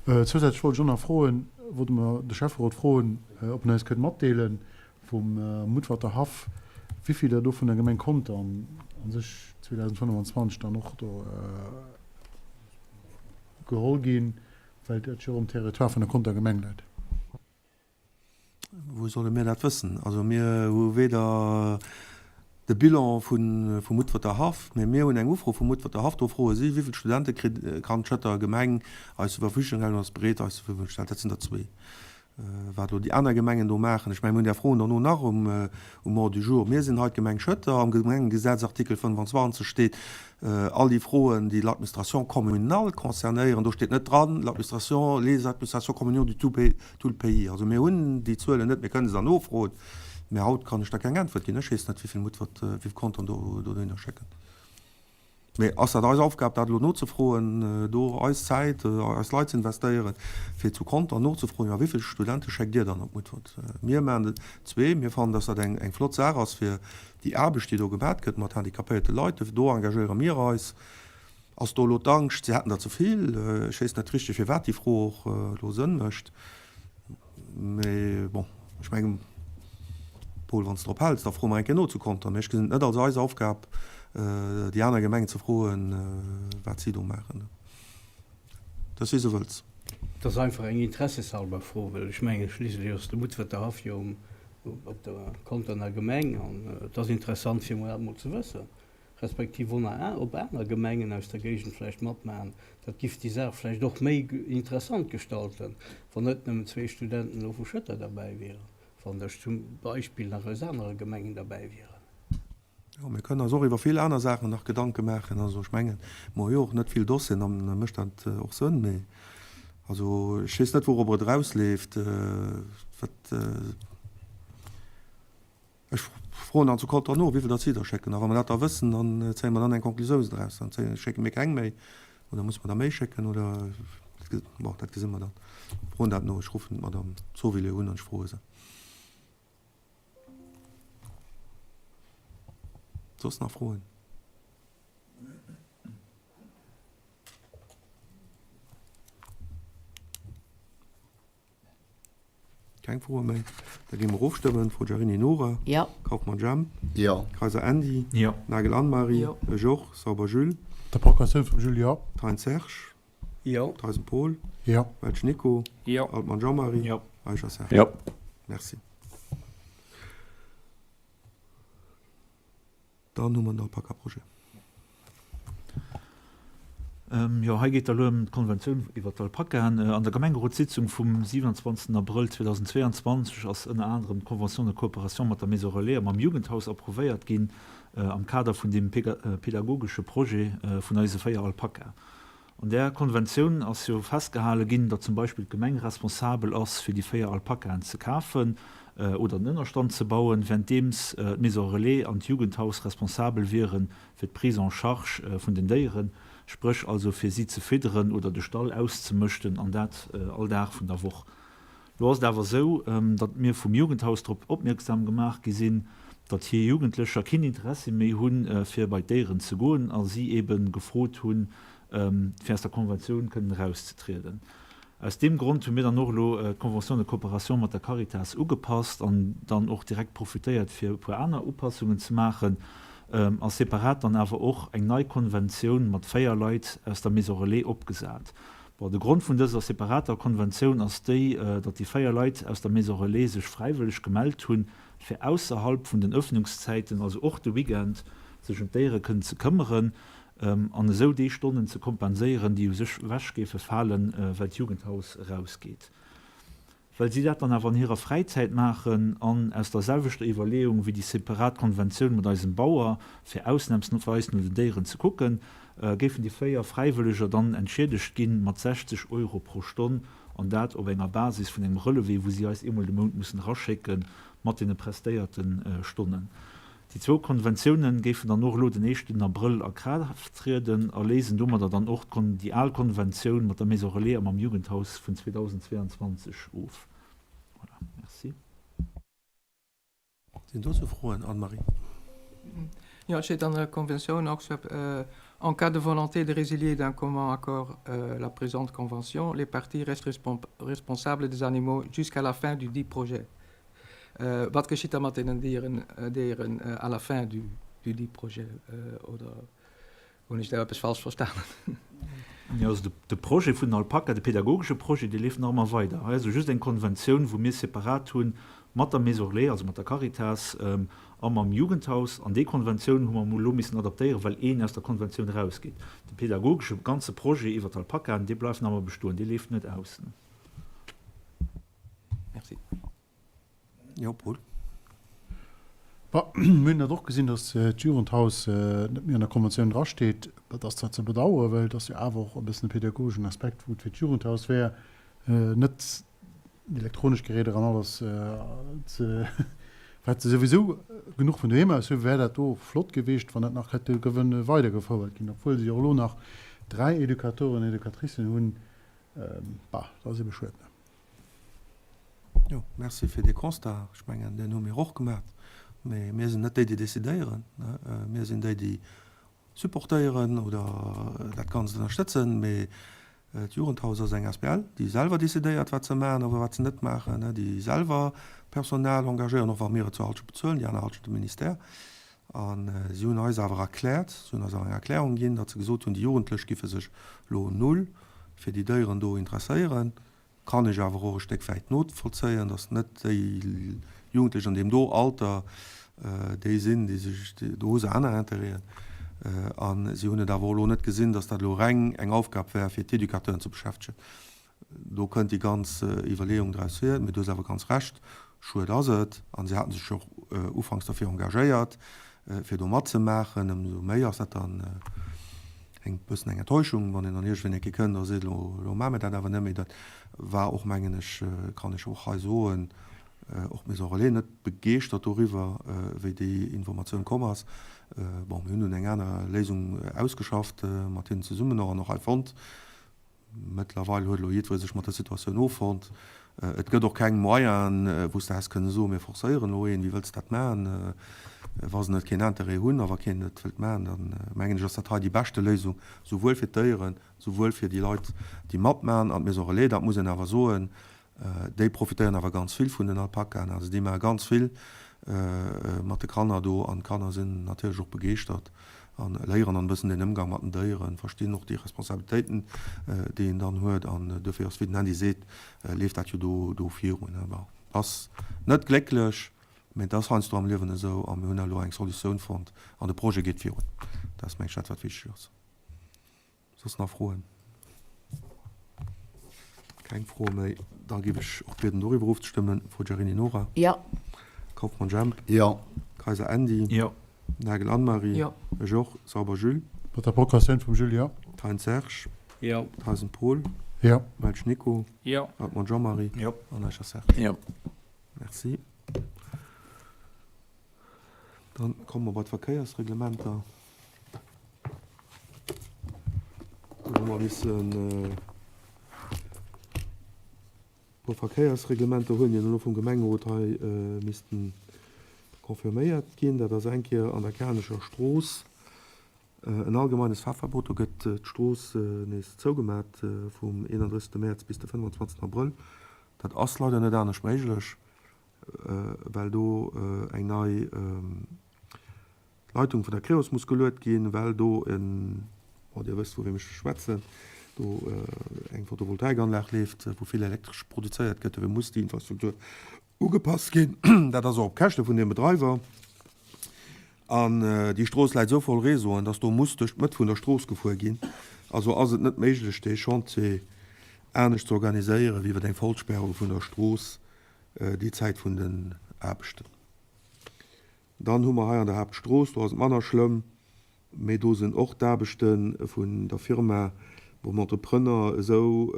Zousätzlech wollt ech och nach froen, wollte mer de Schäfferot froen, ob en eis kënnt matdeelen, vum Mutferter Haff, wéivill der do vun der Gemeng Contern a sech 2025 dann och do geholl ginn, well dat jo och um Territoire vun der Conter Gemeng läit. Wou solle mir dat wëssen? Also mir hu weder de Bilan vum Mutferter Haff, mee mir hunn eng Ufro vum Mutferter Haff. Do froe si, wéivill Studente kritt, kann d'Schëtter Gemeng eis zur Verfügung stellen oder ass bereet eis zur Verfügung ze stellen. Dat sinn der zwee. Wat elo déi aner Gemengen do maachen, ech mengen, mir hunn där Froen dono nach um Ordre du jour. Mir sinn hei d'Gemeng Schëtter. Am Gemengegesetz, Artikel 25, steet, All déi Froen, déi l'administration communale concernéieren, do steet net dran, l'administration, les administrations communaux du tout pays, tout le pays. Also mir hunn déi Zuelen net, mir kënne se dann nofroen, mä haut kann ech der keng Äntwert ginn. Ech weess net, wéi vill Mutfert, wéi vill Konten do dohinner schécken. Mä ass dat eis Aufgab, dat elo nozefroen, do eis Zäit, eis Leit ze investéieren, fir zu Contern nozefroen, jo wéi vill Studente schéckt Dir dann op Mutfert? Mir maachen et zwee, mir fannen, dass dat eng, eng flott Saach ass fir Déi Aarbecht, déi do gemat gëtt mat handicapéierte Leit, do engagéiere mir eis. Ass do elo d'Angscht, se hätten der ze vill? Ech weess net richteg, firwat déi Fro och elo Sënn mécht. Mee bon, ech mengen, Paul, wann s de drop häls, da froe mer eng Kéier no zu Contern. Mee ech gesinn et net als eis Aufgab, déi aner Gemengen ze froen, wat si do maachen. Dat ass wéi s de wëlls. Et ass einfach eng interesseshalber Fro, well ech mengen, schliisslech ass de Mutferter Haff jo um op der Conterner Gemeng an et ass interessant fir mol dat mol ze wëssen, respektiv och nach ob aner Gemengen aus der Géigend vläicht matmaachen. Dat giff déi Saach vläicht och méi interessant gestalten, wann net nëmmen zwee Studenten elo vu Schëtter derbäi wieren, wann der zum Beispill nach aus anere Gemengen derbäi wieren. Jo, mir kënnen eis och iwwer vill aner Saachen nach Gedanke maachen. Also ech mengen, mer hu jo och net vill Dossieren, da mécht dat och Sënn. Mee also ech weess net, wourobber et erausleeft. Wat, ech froen dann zu Conter no, wéivill datt si der schécken. A wa mer dat da wëssen, dann zéie mer dann eng Konklusioun draus. Dann zéie, schécke mir keng méi oder musse mer der méi schécken oder, bon, dat gesi mer dann. Froen dat no. Ech ruffen d'Madame Zovilé un an ech froe se. Soss nach Froen? Keng Froe méi? Da gi mer ofstëmmen. Forgiarini Nora. Jo. Kauffmann Jemp. Jo. Kayser Andy. Jo. Nagel Anne-Marie. Jo. Ech och. Sauber Jules. Der Procuratioun vum Jules, jo. Thein Serge. Jo. Theisen Paul. Jo. Welsch Nico. Jo. Altmann Jean-Marie. Jo. Eicher Serge. Jo. Merci. Dann hu mer den Alpaka-Projet. Jo, hei geet et elo ëm d'Konventioun iwwert d'Alpakaen. An der Gemengerotssitzung vum 27 Abrëll 2022 ass ënner anerem d'Convention de coopération mat der Maison Relais a mam Jugendhaus approuvéiert ginn am Kader vun deem pedagogesche Projet vun eise 4 Alpaka. An där Konventioun ass jo festgehale ginn, datt zum Beispill d'Gemeng responsabel ass, fir déi 4 Alpakaen ze kafen oder den Ënnerstand ze bauen, wärenddeems d'Maison Relais an d'Jugendhaus responsabel wiere fir d'Prise en charge vun den Déieren, spréch also fir si ze fidderen oder de Stall auszemëschten, an dat all Dag vun der Woch. Lo ass et awer esou, datt mir vum Jugendhaus drop opmierksam gemaach gi sinn, datt hir Jugendlecher keen Interessi méi hunn, fir bei d'Déieren ze goen a si ebe gefrot hunn, fir aus der Konventioun kënnen erauszetrieden. Aus deem Grond hu mir dann och elo d'Convention de coopération mat der Caritas ugepasst an dann och direkt profitéiert, fir e puer aner Upassungen ze maachen a separat dann awer och eng nei Konventioun mat 4 Leit aus der Maison Relais opgesat. Bon, de Grond vun dëser separater Konventioun ass déi, datt déi 4 Leit aus der Maison Relais sech fräiwëlleg gemellt hunn, fir ausserhalb vun den Öffnungszäiten, also och de Weekend, sech ëm d'Déiere kënnen ze këmmeren an esou déi Stonnen ze kompenséieren, déi u sech ewech géife falen, well d'Jugendhaus erausgeet. Well si dat dann awer an hirer Fräizäit maachen an aus der selwechter Iwwerleeung wéi déi separat Konventioun mat eisem Bauer, fir ausnamsweis no den Déieren ze kucken, géifen déi 4 Fräiwëlleger dann entschiedegt gi mat 60 Euro pro Stonn, an dat op enger Basis vun engem Relevé, wou si eis eemol de Mount mussen eraschécke mat deene prestéierte Stonnen. Déi zwou Konventiounen géifen dann och elo den éischten Abrëll a Kraaft trieden a léisen domadder dann och déi al Konventioun mat der Maison Relais a mam Jugendhaus vun 2022 of. Voilà, merci. Sinn dozou Froen? Anne-Marie. Jo, et steet an der Konventioun och, En cas de volonté de résilier d'un commun accord la présente convention, les parties restent responsables des animaux jusqu'à la fin du dit projet. Wat geschitt da mat deenen Déieren, Déieren à la fin du, du dit projet? Oder hunn ech do eppes falsch verstanen? Jo, also de Projet vun den Alpaka, de pedagogesche Projet, dee leeft nach ëmmer weider. Hei ass jo just eng Konventioun, wou mir separat hu mat der Maison Relais, also mat der Caritas a mam Jugendhaus. An déi Konventioun hu mer elo missen adaptéieren, well een aus der Konventioun erausgeet. De pedagogesche ganze Projet iwwer d'Alpakaen, dee bleift nach ëmmer bestoen, dee leeft net aus. Merci. Jo, Paul. Bon, mir hunn dat och gesinn, datt d'Jugendhaus net méi an der Konventioun drasteet. Dat ass zwar ze bedauern, well et ass jo awer och e bëssen e pädagogeschen Aspekt, wou et fir d'Jugendhaus wär, net elektronesch Geräter an alles ze, wat se souwisou genuch vun doheem aus hunn, wär dat do flott gewiescht, wann dat nach hätt gewënn weidergefouert ginn, obwuel se jo och elo nach 3 Educatoren, Educatricen hunn. Bah, dat ass ebe schued, ne? Jo, merci fir dee Constat. Ech mengen, deen hu mir och gemat. Mee mir sinn net déi, déi decidéieren. Mir sinn déi, déi supportéieren oder dat Ganzt ënnerstëtzen. Mee d'Jugendhaus ass eng asbl, déi selwer decidéiert, wat se maachen a wat se net maachen, déi selwer Personal engagéieren, och wa mir et zur Halschent bezuelen, déi aner Halschent de Ministère. A si hunn eis awer erkläert, si hunn eis awer eng Erklärung ginn, datt se gesot hunn, déi Jugendlech giffe sech elo null fir déi Déieren do interesséieren. Kann ech awer och e Stéck wäit novollzéien, dass net déi Jugendlech an deem do Alter déi sinn, déi sech, do hu se aner Interêten. A si hunn et awer och elo net gesinn, dass dat elo reng eng Aufgab wär, fir d'Educateuren ze beschäftegen. Do kënnt déi ganz Iwwerleeung draus hier. Mee du hues awer ganz Recht, schued ass et. A si hate sech jo och ufanks derfir engagéiert, fir do matzemaachen. Ëmsou méi ass dat dann eng bëssen eng Enttäuschung, wann een dann iergendwéi eng Kéier kënnt a seet, elo, elo maache mir dat awer net méi. Dat war och, mengen ech, kann ech och hei soen, och d'Maison Relais net begeeschtert doriwwer, wéi déi Informatioun komm ass. Bon, mir hunn dunn eng aner Léisung ausgeschafft, mat hinnen zesummen och, an och hei fonnt. Mëttlerweil huet elo jiddweree sech mat der Situatioun offonnt. Et gëtt och keng Moyenen, wou s de häss kënne soen, mir forcéieren elo een. Wéi wëlls de dat maachen? Wa se net keen Interêt hunn a wa keen et wëllt maachen, da mengen ech, ass dat hei déi beschte Léisung, souwuel fir d'Déieren, souwuel fir déi Leit, déi matmaachen. An d'Maison Relais, dat muss een awer soen, déi profitéieren awer ganz vill vun den Alpakaen. Also déi maache ganz vill mat de Kanner do an d'Kanner sinn natierlech och begeeschtert a léieren dann e bëssen den Ëmgang mat den Déieren, verstinn och déi Responsabilitéiten, déi een dann huet. An dofir ass, wéi den Andy seet, leeft dat jo do do virun. Bon, ass net glécklech, Mee et ass heiansdo am Liewen esou a mir hunn elo eng Solutioun fonnt an de Projet geet virun. Dat ass, meng ech, dat, wat wichteg ass. Soss nach Froen? Keng Froe méi. Da géif ech och bieden, doriwwer ofzestëmmen. Forgiarini Nora. Jo. Kauffmann Jemp. Jo. Kayser Andy. Jo. Nagel Anne-Marie. Jo. Ech och. Sauber Jules. Mat der Procuratiouun vum Jules, jo. Thein Serge. Jo. Theisen Paul. Jo. Welsch Nico. Jo. Altmann Jean-Marie. Jo. An Eicher Serge. Jo. Merci. Dann komme mer bei d'Verkéiersreglementer. Do hu mer missen e puer Verkéiersreglementer huelen, déi elo vum Gemengerot hei missten confirméiert ginn. Dat ass eng Kéier an der Kanecher Strooss en allgemeines Fahrverbot. Do gëtt d'Strooss nees zougemat vum 31. Mäerz bis de 25. Abrëll. Dat ass leider net anescht méiglech, well do eng nei Leitung vun der Creos muss geluet ginn, well do en, bon, Dir wësst vu wem ech schwätzen, do eng Photovoltaikanlag leeft, wou vill Elektresch produzéiert gëtt. Dofir muss déi Infrastruktur ugepasst ginn. Dat ass och op Käschte vun deem Bedreiwer. An déi Strooss läit esou voll Réseauen, dass do muss duerch d'Mëtt vun der Strooss gefuer ginn. Also ass et net méiglech, dee Chantier anescht ze organiséieren, wéi iwwer eng Vollsperrung vun der Strooss déi Zäit vun den Aarbechten. Dann hu mer hei an der Haaptstrooss, do ass et manner schlëmm, mee do sinn och d'Aarbechte vun der Firma, vum Entrepreneur esou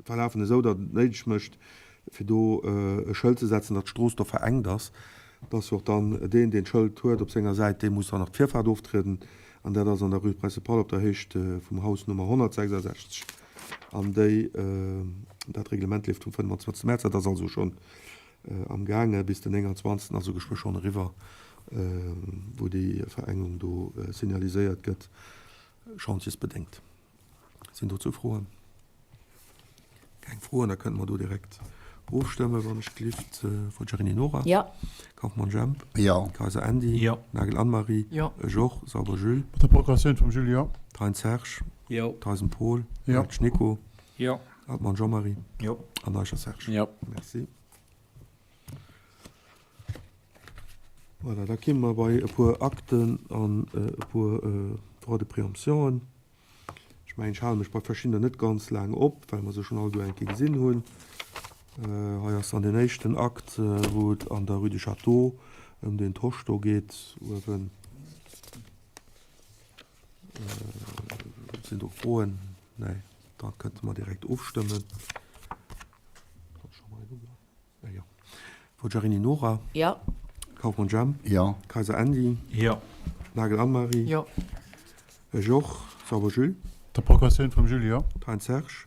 verlafen, esou datt et néideg mécht, fir do e Schëld ze setzen, datt d'Strooss do verengt ass. Et ass jo och dann deen, deen d'Schëld huet op senger Säit, dee muss dann nach d'Virfaart oftrieden. An dat ass an der Rue Principale op der Héicht vum Haus Nummer 166. An déi, dat Reglement leeft vum 25 Mäerz, dat ass also schonn am gaange bis den 29, also geschwë schonn eriwwer, wou déi Verengung do signaliséiert gëtt, chantiersbedéngt. Sinn dozou Froen? Keng Froen, da kënnte mer do direkt ofstëmmen, wann ech gelift. Forgiarini Nora? Jo. Kaufmann Jemp? Jo. Kayser Andy? Jo. Nagel Anne-Marie? Jo. Ech och. Sauber Jules? Mat der Procuratioun vum Jules, jo. Thein Serge? Jo. Theisen Paul? Jo. Welsch Nico? Jo. Altmann Jean-Marie? Jo. An Eicher Serge? Jo. Merci. Voilà, da kimme mer bei e puer Akten an e puer Droits de préemptionen. Ech mengen, ech hale mech bei verschiddenen net ganz laang op, well mer se schonn alleguer eng Kéier gesinn hunn. Hei ass dann deen éischten Akt, wou et an der Rue du Château ëm deen Tosch do geet uewen. Sinn do Froen? Nee, da kënnte mer direkt ofstëmmen. Jo. Forgiarini Nora. Jo. Kaufmann Jemp. Jo. Kayser Andy. Jo. Nagel Anne-Marie. Jo. Ech och. Sauber Jules. Der Procuratioun vum Jules, jo. Thein Serge.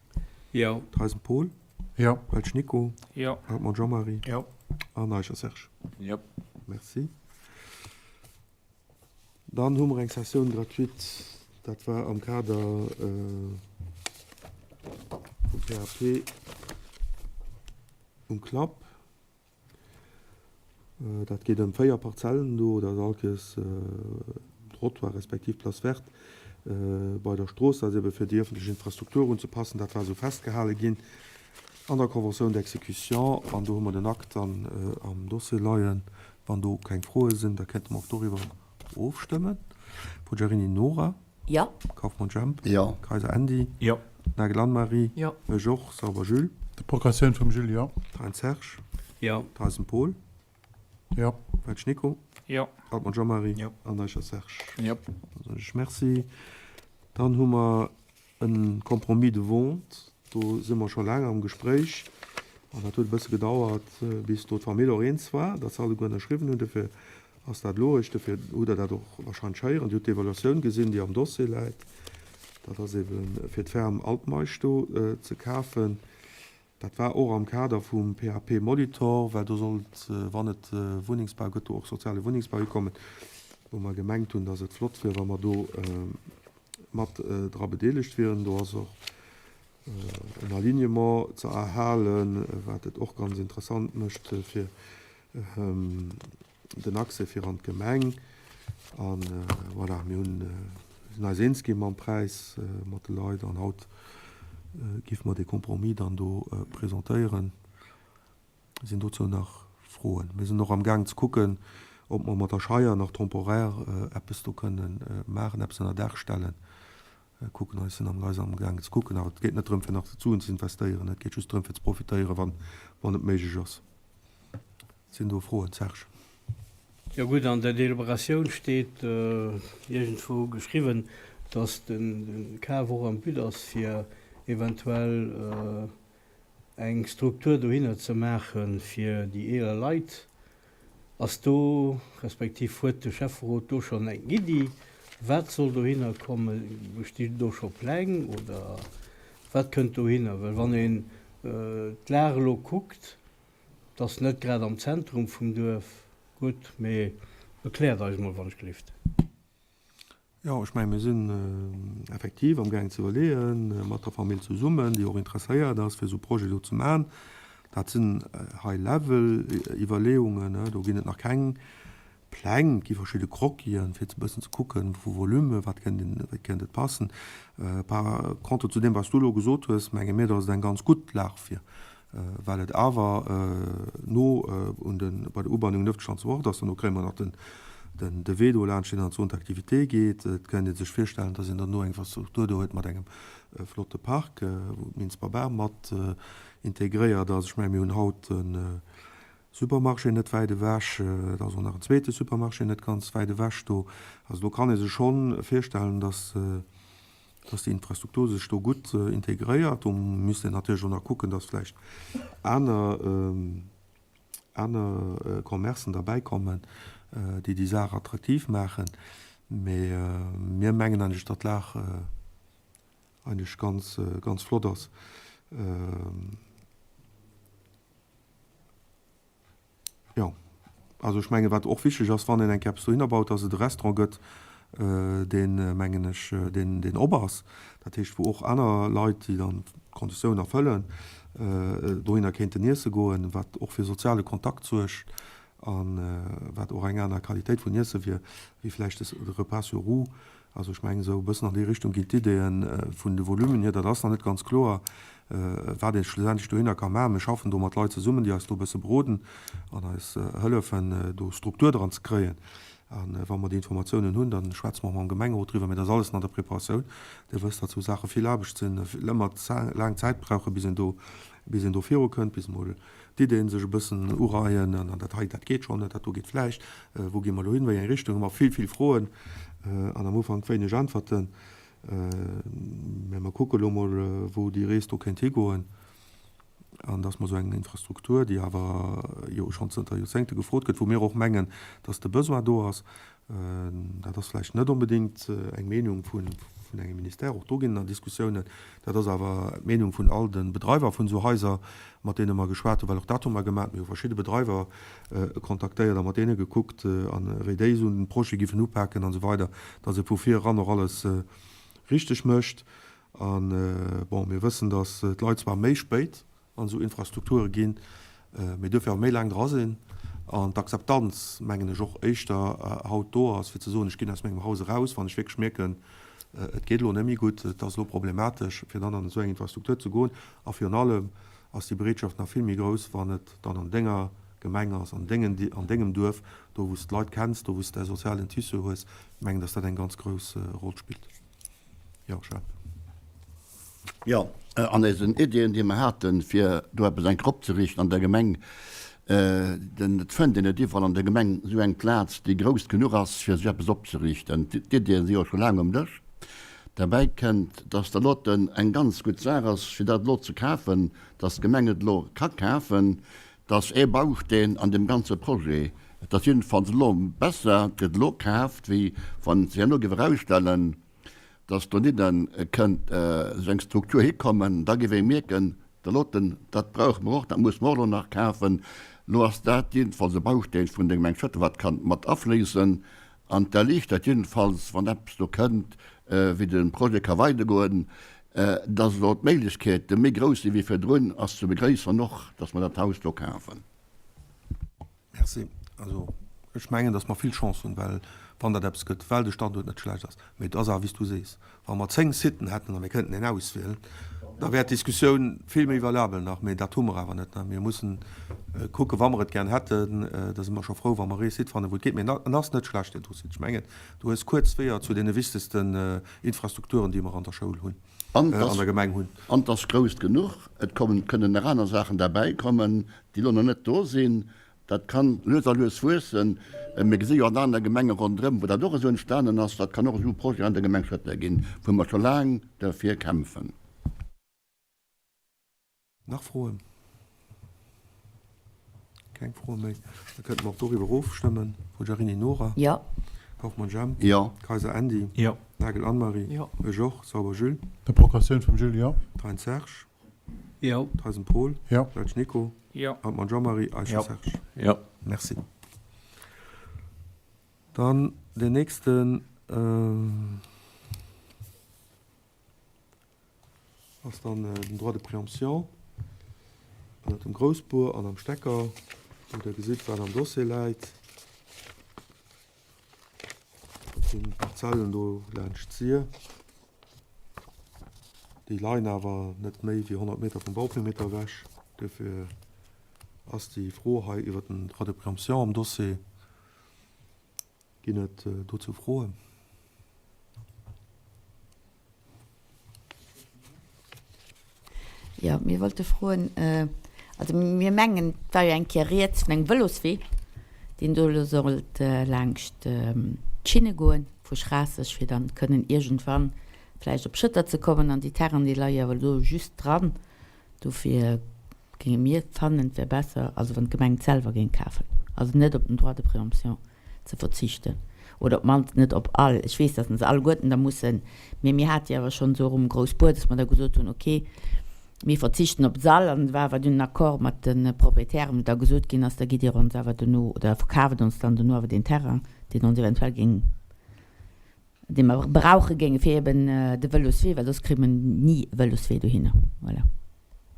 Jo. Theisen Paul. Jo. Welsch Nico. Jo. Hartmann Jean-Marie. Jo. An Eicher Serge. Jo. Merci. Dann hu mer eng Sessioun gratuite, dat war am Kader vum PAP um Klapp. Dat geet ëm 4 Parzellen do, dat ass all Kéiers Trottoir respektiv Place verte bei der Strooss. Dat ass ebe fir déi ëffentlech Infrastruktur unzepassen. Dat war esou festgehale ginn an der Convention d'exécution an do hu mer den Akt dann am Dossier leien. Wann do keng Froe sinn, da kéinte mer och doriwwer ofstëmmen. Poggiarini Nora. Jo. Kauffmann Jemp. Jo. Kayser Andy. Jo. Nagel Anne-Marie. Jo. Ech och. Sauber Jules. D'Procatioun vum Jules, jo. Thein Serge. Jo. Theisen Paul. Jo. Welsch Nico. Jo. Altmann Jean-Marie. Jo. An Eicher Serge. Jo. Da soen ech Merci. Dann hu mer E Compromis de vente, do si mer scho laang am Gespréich an dat huet e bësse gedauert, bis do d'Famill och eens war, datt se alleguer ënnerschriwwen hunn. Dofir ass dat logesch, dofir hutt Der dat och wahrscheinlech héieren. Dir hutt d'Evaluatioun gesinn, déi am Dossier läit. Dat ass ebe fir d'Ferme Altmeisch do ze kafen. Dat war och am Kader vum PAP Molitor, well do sollt, wann et Wunnengsbau gëtt, do och soziale Wunnengsbau hikommen, wou mer gemengt hunn, dass et flott wier, wa mer do mat dra bedeelegt wieren. Do ass och en Alignement ze erhalen, wat et och ganz interessant mécht fir den Accès fir an d'Gemeng. An voilà, mir hunn, sinn eis eens gi mam Präis mat de Leit an haut géife mer dee Compromis dann do presentéieren. Sinn dozou nach Froen? Mir sinn och am Gaang ze kucken, ob mer mat der Scheier nach temporaire eppes do kënnen maachen, eppes ënner Daach stellen. Kucken eis, sinn am eis am Gaang ze kucken. Awer et geet net drëm fir nach Suen ze investéieren, et geet just drëm fir ze profitéieren, wann, wann et méiglech ass. Sinn do Froen? Serge. Jo gutt, an der Deliberatioun steet iergendwou geschriwwen, datt de Kaf och am But ass fir eventuell eng Struktur dohinner ze maache fir déi eeler Leit. Ass do, respektiv huet de Schäfferot do schonn eng Iddi, wat soll dohinner kommen? Bestinn do scho Pläng oder wat kënnt dohinner? Well wann een d'Lag elo kuckt, 't ass net grad am Zentrum vum Duerf, gutt, mee erkläert eis mol wann ech gelift. Jo, ech mengen, mir sinn effektiv amgaangen ze iwwerleeën, mat der Famill zesummen, déi och interesséiert ass, fir esou e Projet do ze maachen. Dat sinn High-level-Iwwerleeungen, do ginn et nach keng Pläng. Et gi verschidde Croquisen, fir e bëssen ze kucken, vu Volume, wat kéint een, wéi kéint et passen. Par contre zu deem, wat s du elo gesot hues, menge mir, datt et eng ganz gutt Lag wier, well et awer no un de, bei der Ubannung Nëftschanz Wort ass. Dono kréie mer nach den, den, de Wee do laanscht, deen an d'Zone d'activité geet. Et kéint ee sech virstellen, dass een dann do eng Infrastruktur do huet mat engem flotte Park, wou d'Minsber Bam mat integréiert ass. Ech mengen, mir hunn haut e Supermarché net wäit ewech. Et ass och nach en zweete Supermarché net ganz wäit ewech do. Also do kann ee sech schonn virstellen, dass, dass déi Infrastruktur sech do gutt integréiert. Do misst een natierlech och nach kucken, dass vläicht aner, aner Commercen derbäikommen, déi déi Saach attraktiv maachen. Mee mir mengen eigentlech, datt d'Lag eigentlech ganz, ganz flott ass. Jo, also ech mengen, wat och wichteg ass, wann een eng Kéier eppes dohinner baut, dass et e Restaurant gëtt, deen, mengen ech, deen, deen op ass. Dat heescht, wou och aner Leit, déi dann d'Konditioun erfëllen, dohinner kéinten iesse goen, wat och fir soziale Kontakt suergt a wat och eng aner Qualitéit vun Iesse wier, wéi vläicht de Repas sur roues. Also ech mengen, esou e bëssen an déi Richtung ginn d'Ideeën. Vun de Volumen hier, dat ass nach net ganz kloer, wat ee schlussendlech dohinner ka maachen. Mir schaffen do mat Leit zesummen, déi eis do e bësse beroden an eis hëllefen, do Struktur dran ze kréien. A wa mer déi Informatiounen hunn, da schwätze mer och mam Gemengerot driwwer. Mee dat ass alles nach an der Preparatioun. Dir wësst, datt esou Saache vill Aarbecht sinn, ëmmer laang Zäit brauchen, bis een do, bis een do virukënnt, bis emol d'Iddeen sech e bëssen ureien an dat hei, dat geet schonn net, dat do geet vläicht, wou gi mer elo hin, wéi eng Richtung, ëmmer vill, vill Froen an am Ufank wéineg Äntwerten. Mä mer kucke elo mol, wou déi Rees do kéint higoen an dass mer esou eng Infrastruktur, déi awer jo schonn zënter Joerzéngte gefrot gëtt, wou mir och mengen, dass de Besoin do ass, Dat ass vläicht net onbedéngt eng Meenung vun engem Ministère, och do ginn et nach Diskussiounen. Dat ass awer d'Meenung vun all de Bedreiwer vun esou Haiser, mat deene mer geschwat hunn, well och dat hu mer gemaach. Mir hu verschidde Bedreiwer kontaktéiert a mat deene gekuckt, a wéi déi esou en Projet giffen upaken an esou weider, dass ee vu vir eran och alles richteg mécht. A bon, mir wëssen, dass d'Leit zwar méi spéit an esou Infrastrukture ginn, mee duerfir awer méi laang dra sinn an d'Akzeptanz, mengen ech, och éischter haut do ass, fir ze soen, ech ginn aus mengem Haus eraus, wann ech wierklech mierken, et geet elo net méi gutt, et ass elo problematesch, fir dann an esou eng Infrastruktur ze goen. A virun allem ass déi Bereetschaft nach vill méi grouss, wann et dann an denger Gemeng ass, an dengen, an dengem Duerf, do wou s de d'Leit kenns, do wou s de däi sozialen Tissu hues. Ech mengen, dass dat eng ganz grouss Roll spillt. Jo, Jacques. Jo, an eisen Iddien, déi mer haten, fir do eppes eng Kéier opzeriichten an der Gemeng, denn et fënnt een net iwwerall an der Gemeng esou eng Plaz, déi grouss genuch ass, fir esou eppes opzeriichten. D'Iddien si jo scho laang um Dësch. Derbäi kënnt, dass dat doten eng ganz gutt Saach ass, fir dat elo ze kafen, dass d'Gemeng et elo ka kafen. Et ass ee Bausteen an deem ganze Projet. Et ass jiddefalls elo besser, et gëtt elo kaaft, wéi wann et sech herno géif erausstellen, dass donidden kënnt esou eng Struktur hikommen. Da géif ee mierken, Daloten, dat brauche mer och, dat musse mer och elo nach kafen. Elo ass dat jiddefalls e Bausteen vun der Gemeng Schëtter, wat kann mat afléissen an d'erliichtert jiddefalls, wann eppes do kënnt, wéi de Projet ka weidergoen, dass elo d'Méiglechkeete méi grouss si wéi virdrun, ass ze begréissen och, dass mer dat Haus do kafen. Merci. Also ech mengen, datt mer vill Chance hunn, well wann dat eppes gëtt, well de Standuert net schlecht ass, mee et ass awer wéi s du sees, wa mer 10 Siten hätten a mir kënnten een auswielen, da wär d'Diskussioun vill méi valabel nach, mee dat hu mer awer net. Mir mussen kucken, wa mer et gären hätten, da si mer scho frou, wa mer ee Site fannen, wou et geet. Mee en ass net schlecht, deen do Site. Ech mengen, du hues kuerz Weeër zu deene wichtegsten Infrastrukturen, déi mer an der Schoul hunn, an der Gemeng hunn. An et ass grouss genuch. Et kommen, kënnen nach aner Saachen derbäikommen, déi elo nach net do sinn. Dat kann lues a lues wuessen. Mir gesi jo an anere Gemenge ronderëm, wou dat och esou entstanen ass. Dat kann och esou e Projet an der Gemeng Schëtter ginn, wou mer scho laang derfir kämpfen. Nach Froen? Keng Froe méi. Da kënnte mer och doriwwer ofstëmmen. Forgiarini Nora. Jo. Kauffmann Jemp. Jo. Kayser Andy. Jo. Nagel Anne-Marie. Jo. Ech och. Sauber Jules. Der Procuratioun vum Jules, jo. Thein Serge. Jo. Theisen Paul. Jo. Welsch Nico. Jo. Hartmann Jean-Marie. Eicher Jo. Serge. Jo. Merci. Dann deen nächsten ass dann den Droit de préemption ënnert dem Groussbur an am Stecker, wou Der gesitt, wat am Dossier läit. Dat sinn d'Parzellen do laanscht d'Sir. Déi leien awer net méi wéi 100 Meter vum Bauperimeter ewech. Duerfir ass déi Fro hei iwwert den Droit de préemption am Dossier. Ginn et dozou Froen? Jo, mir wollte froen, also mir mengen, et war jo eng Kéier rieds vun engem Vëloswee, deen do elo sollt laangscht d'Schinne goen vu Schraasseg, fir dann kënnen iergendwann vläicht op Schëtter ze kommen. An déi Terrainen, déi leie jo awer elo just dran. Dofir géinge mir fannen, et wär besser, also wann d'Gemeng et selwer géing kafen, also net op den Droit de préemption ze verzichten oder op d'mannst net op all, ech weess, datt se alleguerten da mussen, mee mir hate jo awer schonn esou erëm grouss Buer, datt mer da gesot hunn, okay, mir verzichten op s'all an et war awer dunn en Accord mat de Proprietären, wou da gesot ginn ass, da gitt Dir ons awer dono oder verkaaft ons dann dono awer deen Terrain, deen ons eventuell géing, dee mer brauche géinge fir eben de Vëloswee, well soss kréie mer ni e Vëloswee dohinner. Voilà.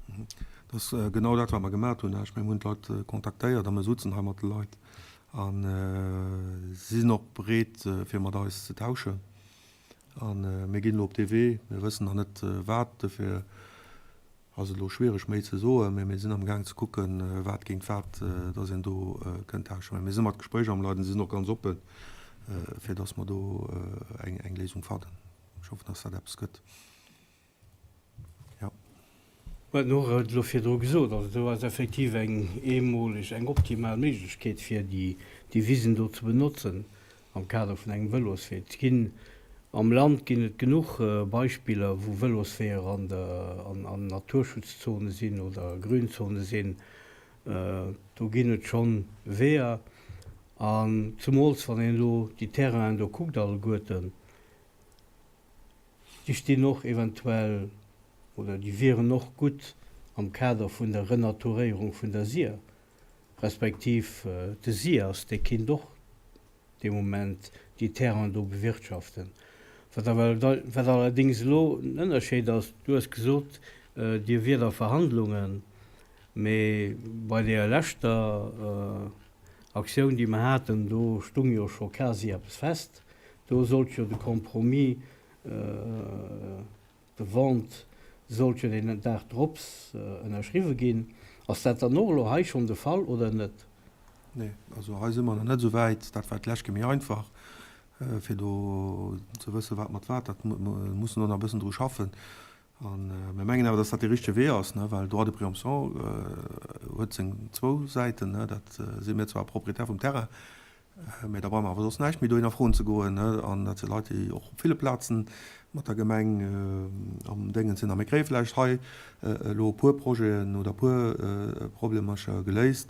Dat ass genau dat, wat mer gemaat hunn. Ech mengen, mir hunn d'Leit kontaktéiert a mir sutzen hei mat de Leit a si sinn och bereet, fir mat eis ze tauschen. A mir ginn elo op dee Wee. Mir wëssen nach net wat, dofir ass et elo schwiereg, méi ze soen, mä mir sinn amgaang ze kucken, wat géint wat, dass een do kënnt tauschen. Mä mir si mat Gespréicher am Leiden, si sinn och ganz oppen, fir dass mer do eng Léisung fannen. Ech hoffen, dass dat eppes gëtt. Jo. Mä d'Nora huet elo virdru gesot, also do ass effektiv eng eemoleg, eng optimal Méiglechkeet fir déi, déi Wisen do ze benotzen am Kader vun engem Vëloswee. Et ginn, am Land ginn et genuch Beispiller, wou Vëlosweeër an der, an, an Naturschutzzone sinn oder Grünzone sinn. Do ginn et schonn Weeër. An zumools wann een elo déi Terrainen do kuckt alleguerten, Déi stinn och eventuell, oder déi wieren och gutt am Kader vun der Renaturéierung vun der Sir, respektiv de SIAS, dee kinnt och dee Moment déi Terrainen do bewirtschaften. Wat awer, wat allerdéngs elo en Ënnerscheed ass, du hues gesot, Dir wiert a Verhandlungen, mee bei deeër leschter Aktioun, déi mer haten, do stung jo scho quasi eppes fest. Do sollt jo de Compromis de vente sollt jo deen Dag drops ënnerschriwwe ginn. Ass dat dann och elo hei schonn de Fall oder net? Nee, also hei si mer nach net esou wäit. Dat war d'lescht Kéier méi einfach, fir do ze wëssen, wat mat wat. Dat mussen do nach e bëssen dru schaffen. A mir mengen awer, dass dat dee richtege Wee ass, well Droit de préemption huet seng zwou Säiten. Dat si mir zwar Propriétaire vum Terrain, mä da brauche mer awer soss näischt méi dohinner froen ze goen. An dat si Leit, déi och op ville Plazen mat der Gemeng am Déngen sinn. A mir kréie vläicht hei elo e puer Projeten oder e puer Problemercher geléist.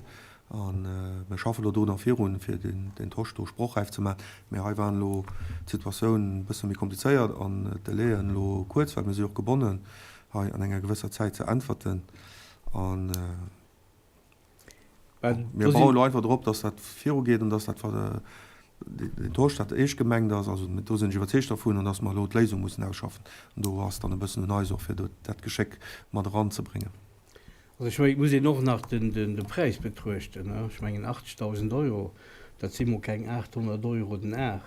A mir schaffen elo do nach virun, fir deen Tosch do sprochräif ze maachen. Mä hei waren elo d'Situatioun e bësse méi komplizéiert an d'Delaien elo kuerz, well mir si jo och gebonnen. Hei an enger gewësser Zäit ze äntwerten. An mir bauen elo einfach drop, dass dat virugeet an dass dat den Tosch dat eescht gemengt ass. Also do sinn ech iwwerzeegt dervun an dass mer elo d'Léisung mussen ausschaffen. An do ass dann e bëssen un eis och, fir do dat Geschéck mat eranzebréngen. Also ech mengen, et muss een och nach de Präis betruechten. Ech mengen 80.000 Euro, dat si mol keng 800 Euro den Ar.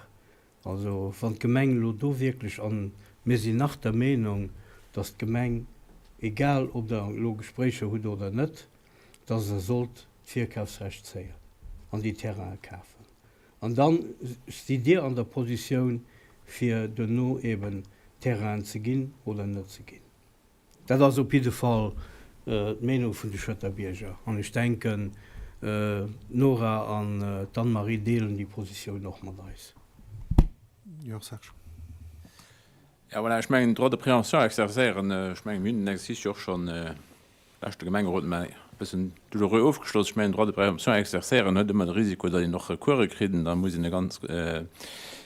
Also wann d'Gemeng elo do wierklech, an mir sinn nach der Meenung, datt d'Gemeng, egal ob Der elo Gespréicher hutt oder net, datt se sollt d'Virkafsrecht zéien an déi Terraine kafen. An da sidd Dir an der Positioun, fir duerno eben Terrainen ze ginn oder net ze ginn. Dat ass op jidde Fall d'Meenung vun de Schëtter Bierger. An ech denken, d'Nora an d'Anne-Marie deelen déi Positioun och mat eis. Jo, Serge. Jo, voilà, ech mengen, Droit de préemption exercéieren, ech mengen, mir hunn den Exercice jo och schonn leschte Gemengerot mä e bëssen douloureux ofgeschloss. Ech mengen, Droit de préemption exercéieren huet ëmmer de Risiko, datt een och Recourse kritt an da muss een e ganz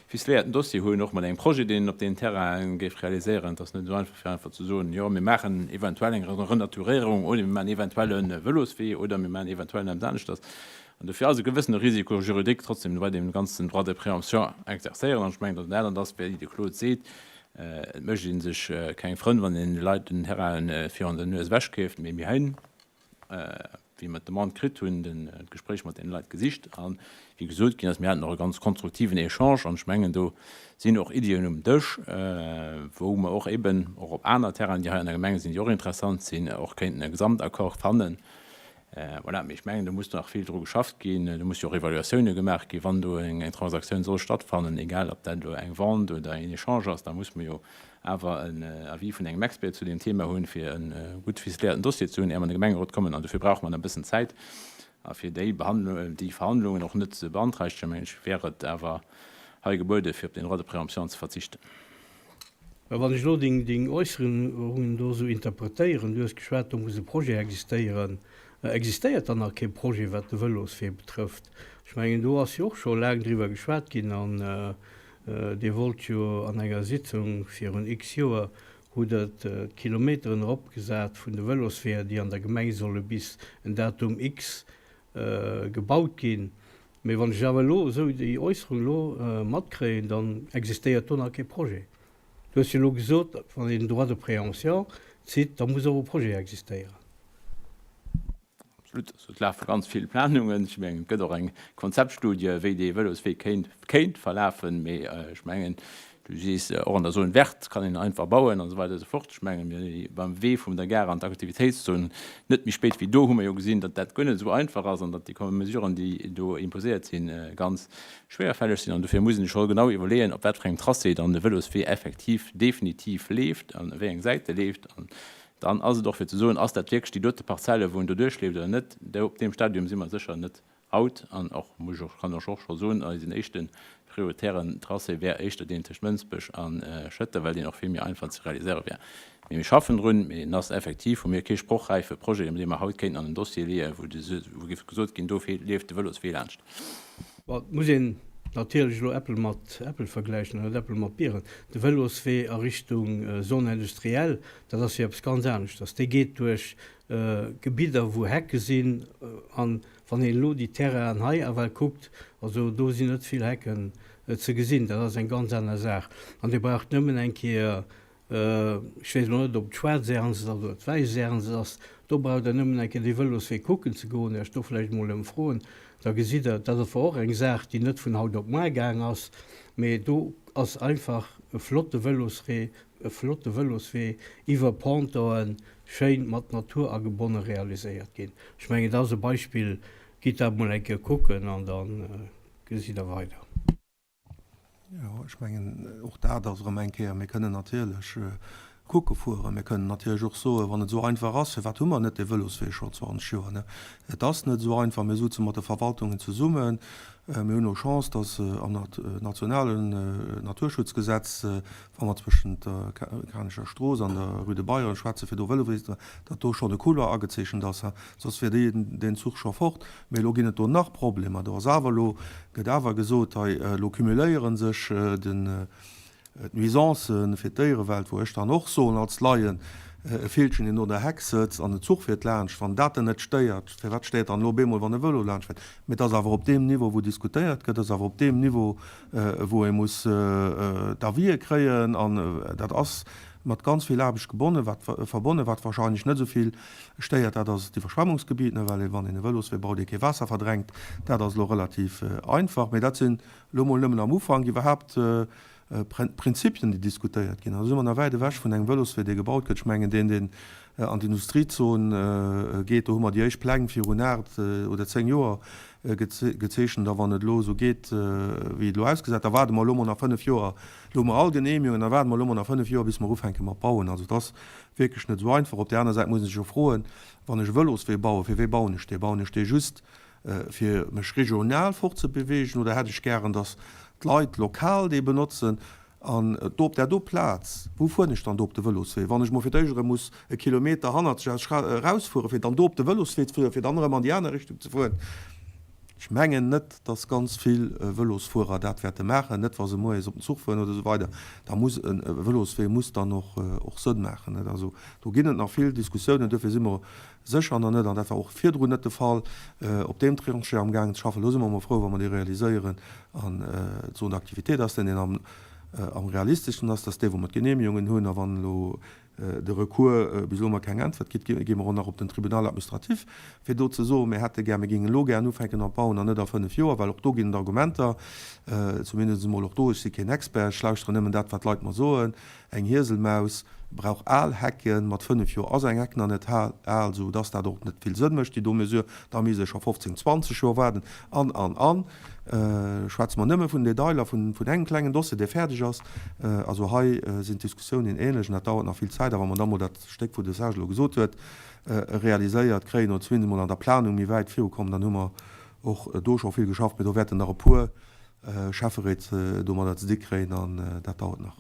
ficeléierten Dossier hunn, och mat engem Projet, deen een op deenen Terrainen géif realiséieren. Et ass net esou einfach, fir einfach ze soen, jo, mir maachen eventuell eng Renaturéierung oder mir maachen eventuell e Vëloswee oder mir maachen eventuell eppes aneschters. An dofir ass e gewëssene Risiko juridique trotzdem bei deem ganzen Droit de préemption exercéieren. An ech mengen, datt dat ass, wéi de Claude seet, Et mécht ee sech keng Frënn, wann een de Leit den Terrain virun der Nues ewechkeeft. Mee mir hunn, wéi mer d'Demande kritt hunn, d'Gespréich mat deene Leit gesicht. A wéi gesot ginn ass, mir haten och e ganz konstruktiven Echange. An ech mengen, do sinn och Iddien um Dësch, wou mer och eben och op aner Terrainen, déi hei an der Gemeng sinn, déi och interessant sinn, och kéinten e Gesamtaccord fannen. Voilà, mee ech mengen, do muss nach vill dru geschafft ginn. Do musse jo och Evaluatioune gemaach ginn, wann do eng Transaktioun soll stattfannen, egal ob dat elo eng Vente oder een Echange ass, da muss mer jo awer en Avis vun engem Expert zu deem Thema hunn, fir e gutt ficeléierten Dossier ze hunn, éier mer an de Gemengerot kommen. An dofir brauche mer nach e bëssen Zäit. A fir déi déi Verhandlungen och net ze beanträchtegen, mengen ech, wär et awer hei gebuede fir op den Droit de préemption ze verzichten. Mä wann ech elo deng Äusserungen do esou interpretéieren, du hues geschwat, do muss e Projet existéieren, existéiert dann nach kee Projet, wat de Vëloswee betrëfft? Ech mengen, do ass jo och scho laang driwwer geschwat ginn an Dir wollt jo an enger Sitzung virun x Joer, hutt Der d'Kilometeren eropgesat vun de Vëlosweeër, déi an der Gemeng solle bis en Datum X gebaut ginn. Mee wann ech awer elo esou déi Äusserung elo matkréien, dann existéiert do nach kee Projet. Du hues jo elo gesot, wann een den Droit de préemption zitt, da muss och e Projet existéieren. Absolut. Also et lafe ganz vill Planungen. Ech mengen, et gëtt och eng Konzeptstudie, wéi dee Vëloswee kéint, kéint verlafen. Mee ech mengen, Du sees, och an der Zone verte kann een einfach bauen an esou weider esou fort. Ech mengen, mir si beim Wee vum der Gare an d'Aktivitéitszon net méi spéit wéi do hu mer jo gesinn, datt dat guer net esou einfach ass an datt déi Mesuren, déi do imposéiert sinn, ganz schwéierfälleg sinn. An dofir muss een sech scho genau iwwerleeën, op wat fir engem Tracé dann de Vëloswee effektiv definitiv leeft an wéi eng Säit e leeft. An dann ass et och fir ze soen, ass dat wierklech déi dote Parzelle, wou en do duerchleeft oder net. Do op deem Stadium si mer sécher net Haut, an och muss ech och, kann ech och scho soen, eisen éischte prioritären Tracé wär éischter deen tëscht Mënsbech a Schëtter, well deen och vill méi einfach ze realiséiere wär. Mee mir schaffen drun, mee en ass effektiv, hu mir kee sprochräife Projet, dee mer haut kéinten an den Dossier leeën, wou wou géif gesot ginn, do leeft de Vëloswee laanscht. Bon, et muss een natierlech elo Äppel mat Äppel vergläichen an net Äppel mat Bieren. De Vëloswee a Richtung Zone industrielle, dat ass jo eppes ganz aneschters. Dee geet duerch Gebidder, wou Hecke sinn an Wann een elo déi Terrainen hei ewell kuckt, also do sinn net vill Hecken ze gesinn, dat ass eng ganz aner Saach. An Dir braucht nëmmen eng Kéier, ech weess elo net, ob et d'Schwaarz Ernz ass oder d'Wäiss Ernz ass, do braucht Der nëmmen eng Kéier dee Vëloswee kucken ze goen, Iech do vläicht emol ëmfroen, da gesitt Der, dat war och eng Saach, déi net vun haut op muar gaang ass, mee do ass einfach e flotte Vëloswee, e flotte Vëloswee iwwer Pontoen, schéin mat Natur agebonne realiséiert ginn. Ech mengen, dat ass e Beispill. Gitt dat emol eng Kéier kucken an da gesitt Der weider. Jo, ech mengen, och dat ass erëm eng Kéier, mir kënnen natierlech kucke fueren, mir kënnen natierlech och soen, wann et esou einfach ass, firwat hu mer net dee Vëloswee scho 20 Joer, ne? Et ass net esou einfach. Mir souze mat de Verwaltungen zesummen. Mir hunn och Chance, dass am nationalen Naturschutzgesetz, wa mer zwëschent der Kanecher Strooss an der Rue de Bayern schwätzen, fir do Vëlowee ze, datt do schonn e Couloir agezeechent ass, soss wier deen Zuch scho fort. Mee elo ginn et do nach Problemer. Do ass awer elo, gëtt awer gesot, hei elo cumuléiere sech den, d'Nuisancen fir d'Déierewelt, wou ech dann och soen als Laien, E Villchen, deen no der Heck sëtzt an en Zuch fiert laanscht, wann dat en net stéiert, firwat stéiert dann elo op eemol, wann e Vëlo laanscht fiert? Mee et ass awer op deem Niveau, wou diskutéiert gëtt, et ass awer op deem Niveau, wou ee muss d'Avisë kréien an dat ass mat ganz vill Aarbecht gebonnen, wat verbonnen, wat wahrscheinlech net esou vill stéiert, dat ass d'Iwwerschwemmungsgebiet, well ee wann een e Vëloswee baut, ee kee Waasser verdrängt. Dat ass elo relativ einfach, mee dat sinn elo mol nëmmen am Ufank iwwerhaapt Prinzipien, déi diskutéiert ginn. Also si mer nach wäit ewech vun engem Vëloswee, dee gebaut gëtt. Ech mengen, deen, deen an d'Industriezon geet, do hu mer déi éischt Pläng virun 8 oder 10 Joer gezeechent. A wann et elo esou geet, wéi et elo ausgesäit, da waarde mer elo mol nach 5 Joer. Elo hu mer all Genehmigungen, da waarde mer elo mol nach 5 Joer, bis mer ufänke mat bauen. Also et ass wierklech net esou einfach. Op där aner Säit muss ee sech och froen, Wann ech e Vëloswee bauen, fir wee bauen ech dee? Bauen ech dee just, fir mech regional fortzebeweegen oder hätt ech gären, dass d'Leit lokal dee benotzen? An do op där do Plaz, wou fueren ech dann do op de Vëloswee? Wann ech mol fir d'éischt erëm muss e Kilometer hannerzeg aus erausfueren, fir dann do op de Vëloswee ze fueren, fir dann erëm an déi aner Richtung ze fueren. Ech mengen net, dass ganz vill Vëlosfuerer dat wäerte maachen, net wa se moies op den Zuch fueren oder esou weider. Da muss e Vëloswee muss dann och Sënn maachen. Also do ginn et nach vill Diskussiounen. Duerfir si mer Sécher nach net, an dat war och virdrun net de Fall, op deem Tranché amgaangen ze schaffen. Elo si mer emol frou, wa mer dee realiséieren an d'Zone d'activité ass deen, deen am realisteschsten ass, dat ass dee, wou mer d'Genehmigungen hunn. A wann elo de Recours bis elo mer keng Äntwert kritt, gi mer och nach op den Tribunal administratif, fir do ze soen, mir hätte gär, mir géingen elo gären ufänken mat bauen an net a fënnf Joer, well och do ginn et Argumenter, zumindest emol och do, ech si keen Expert, ech lauschteren nëmmen dat, wat d'Leit mer soen, Eng Hieselmaus brauch al Hecken, mat 5 Joer ass eng Heck nach net al, sou dass dat och net vill Sënn mécht, déi do Mesure. Da misst ee scho 15, 20 Joer waarden an, an, an. Schwätze mer nëmme vun Detailer vun engem klengen Dossier, dee fäerdeg ass. Also hei sinn d'Diskussiounen ähnlech an dat dauert nach vill Zäit. A wa mer da mol dat Stéck, wou de Serge elo gesot huet, realiséiert kréien oder zumindest emol an der Planung méi wäit virukommen, dann hu mer och do scho vill geschafft. Mee do wäerten nach e puer Schäfferéit domadder ze di kréien an dat dauert nach.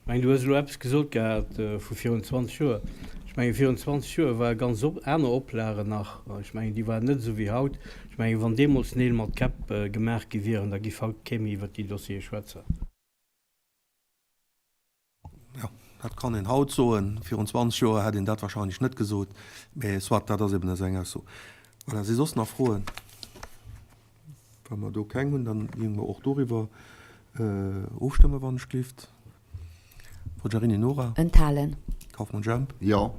Ech mengen, du hues elo eppes gesot gehat vu virun 20 Joer. Ech mengen, virun 20 Joer ware ganz aner Oplagen nach. Ech mengen, déi waren net esou wéi haut. Ech mengen, wann deemools Neel mat Käpp gemaach gi wieren, da giff haut kee méi iwwert déi Dossiere schwätzen. Jo, dat kann een haut soen. Virun 20 Joer hätt een dat wahrscheinlech net gesot. Mä soit, dat ass eben esou eng Ausso. Voilà, si soss nach Froen? Wa mer do keng hunn, dann géinge mer och doriwwer ofstëmmen, wann ech gleeft. Forgiarini Nora. Enthalen. Kauffmann Jemp. Jo.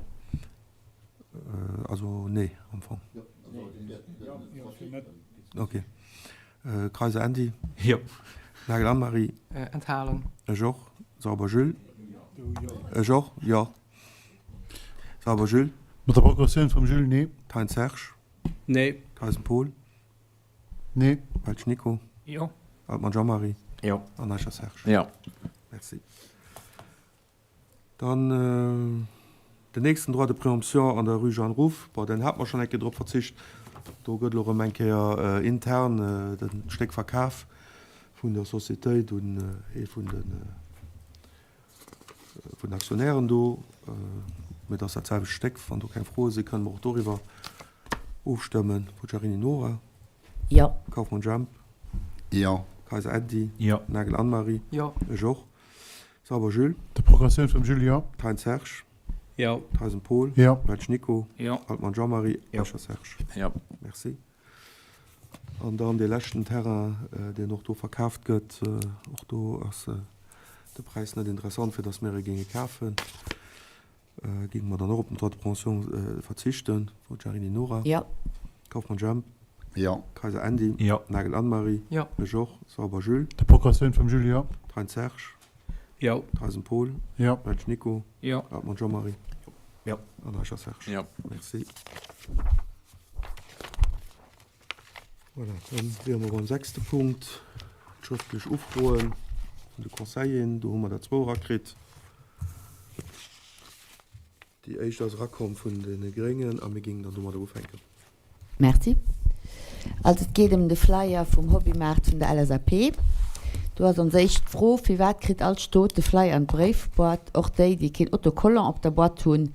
Also nee am Fong. Ok. Kayser Andy. Jo. Nagel Anne-Marie. Enthalen. Ech och. Sauber Jules. Ech och, jo. Sauber Jules. Mat der Progressioun vum Jules, nee. Thein Serge. Nee. Theisen Paul. Nee. Welsch Nico. Jo. Altmann Jean-Marie. Jo. An Eicher Serge. Jo. Merci. Dann den nächsten Droit de préemption an der Rue Jeanne Ruff. Bon, den hate mer schonn eng Kéier drop verzicht. Do gëtt elo erëm eng Kéier intern de Stéck verkaf vun der Sociétéit un ee vun de vun den Aktionären do. Mee et ass dat selwecht Stéck. Wann do keng Froe sinn, kënne mer och doriwwer ofstëmmen. Pucciarini Nora. Jo. Kauffmann Jemp. Jo. Kayser Äddi. Jo. Nagel Anne-Marie. Jo. Ech och. Sauber Jules. Der Progressioun vum Jules, jo. Thein Serge. Jo. Theisen Paul. Jo. Welsch Nico. Jo. Altmann Jean-Marie. Jo. Eicher Serge. Jo. Merci. An dann dee leschten Terrain, deen och do verkaaft gëtt. Och do ass de Präis net interessant, fir datt mir e géinge kafen. Géinge mer dann och op den Droit de préemption verzichten. Forgiarini Nora. Jo. Kauffmann Jemp. Jo. Kayser Andy. Jo. Nagel Anne-Marie. Jo. Ech och. Sauber Jules. Der Progressioun vum Jules, jo. Thein Serge. Jo. Theisen Paul. Jo. Welsch Nico. Jo. Hartmann Jean-Marie. Jo. An Eicher Serge. Jo. Merci. Voilà, dann wiere mer beim sechste Punkt, d'schrëftlech Ufroen vun de Conseilleren. Do hu mer der zwou erakritt. Déi éischt ass erakomm vun deene Gréngen a mir géingen dann domadder ufänken. Merci. Also et geet ëm de Flyer vum Hobbymaart vun der LSAP. Do ass ons éischt Fro, Firwat kritt all Stot de Flyer an d'Bréifboîte, och déi, déi keen Autocollant op der Boîte hunn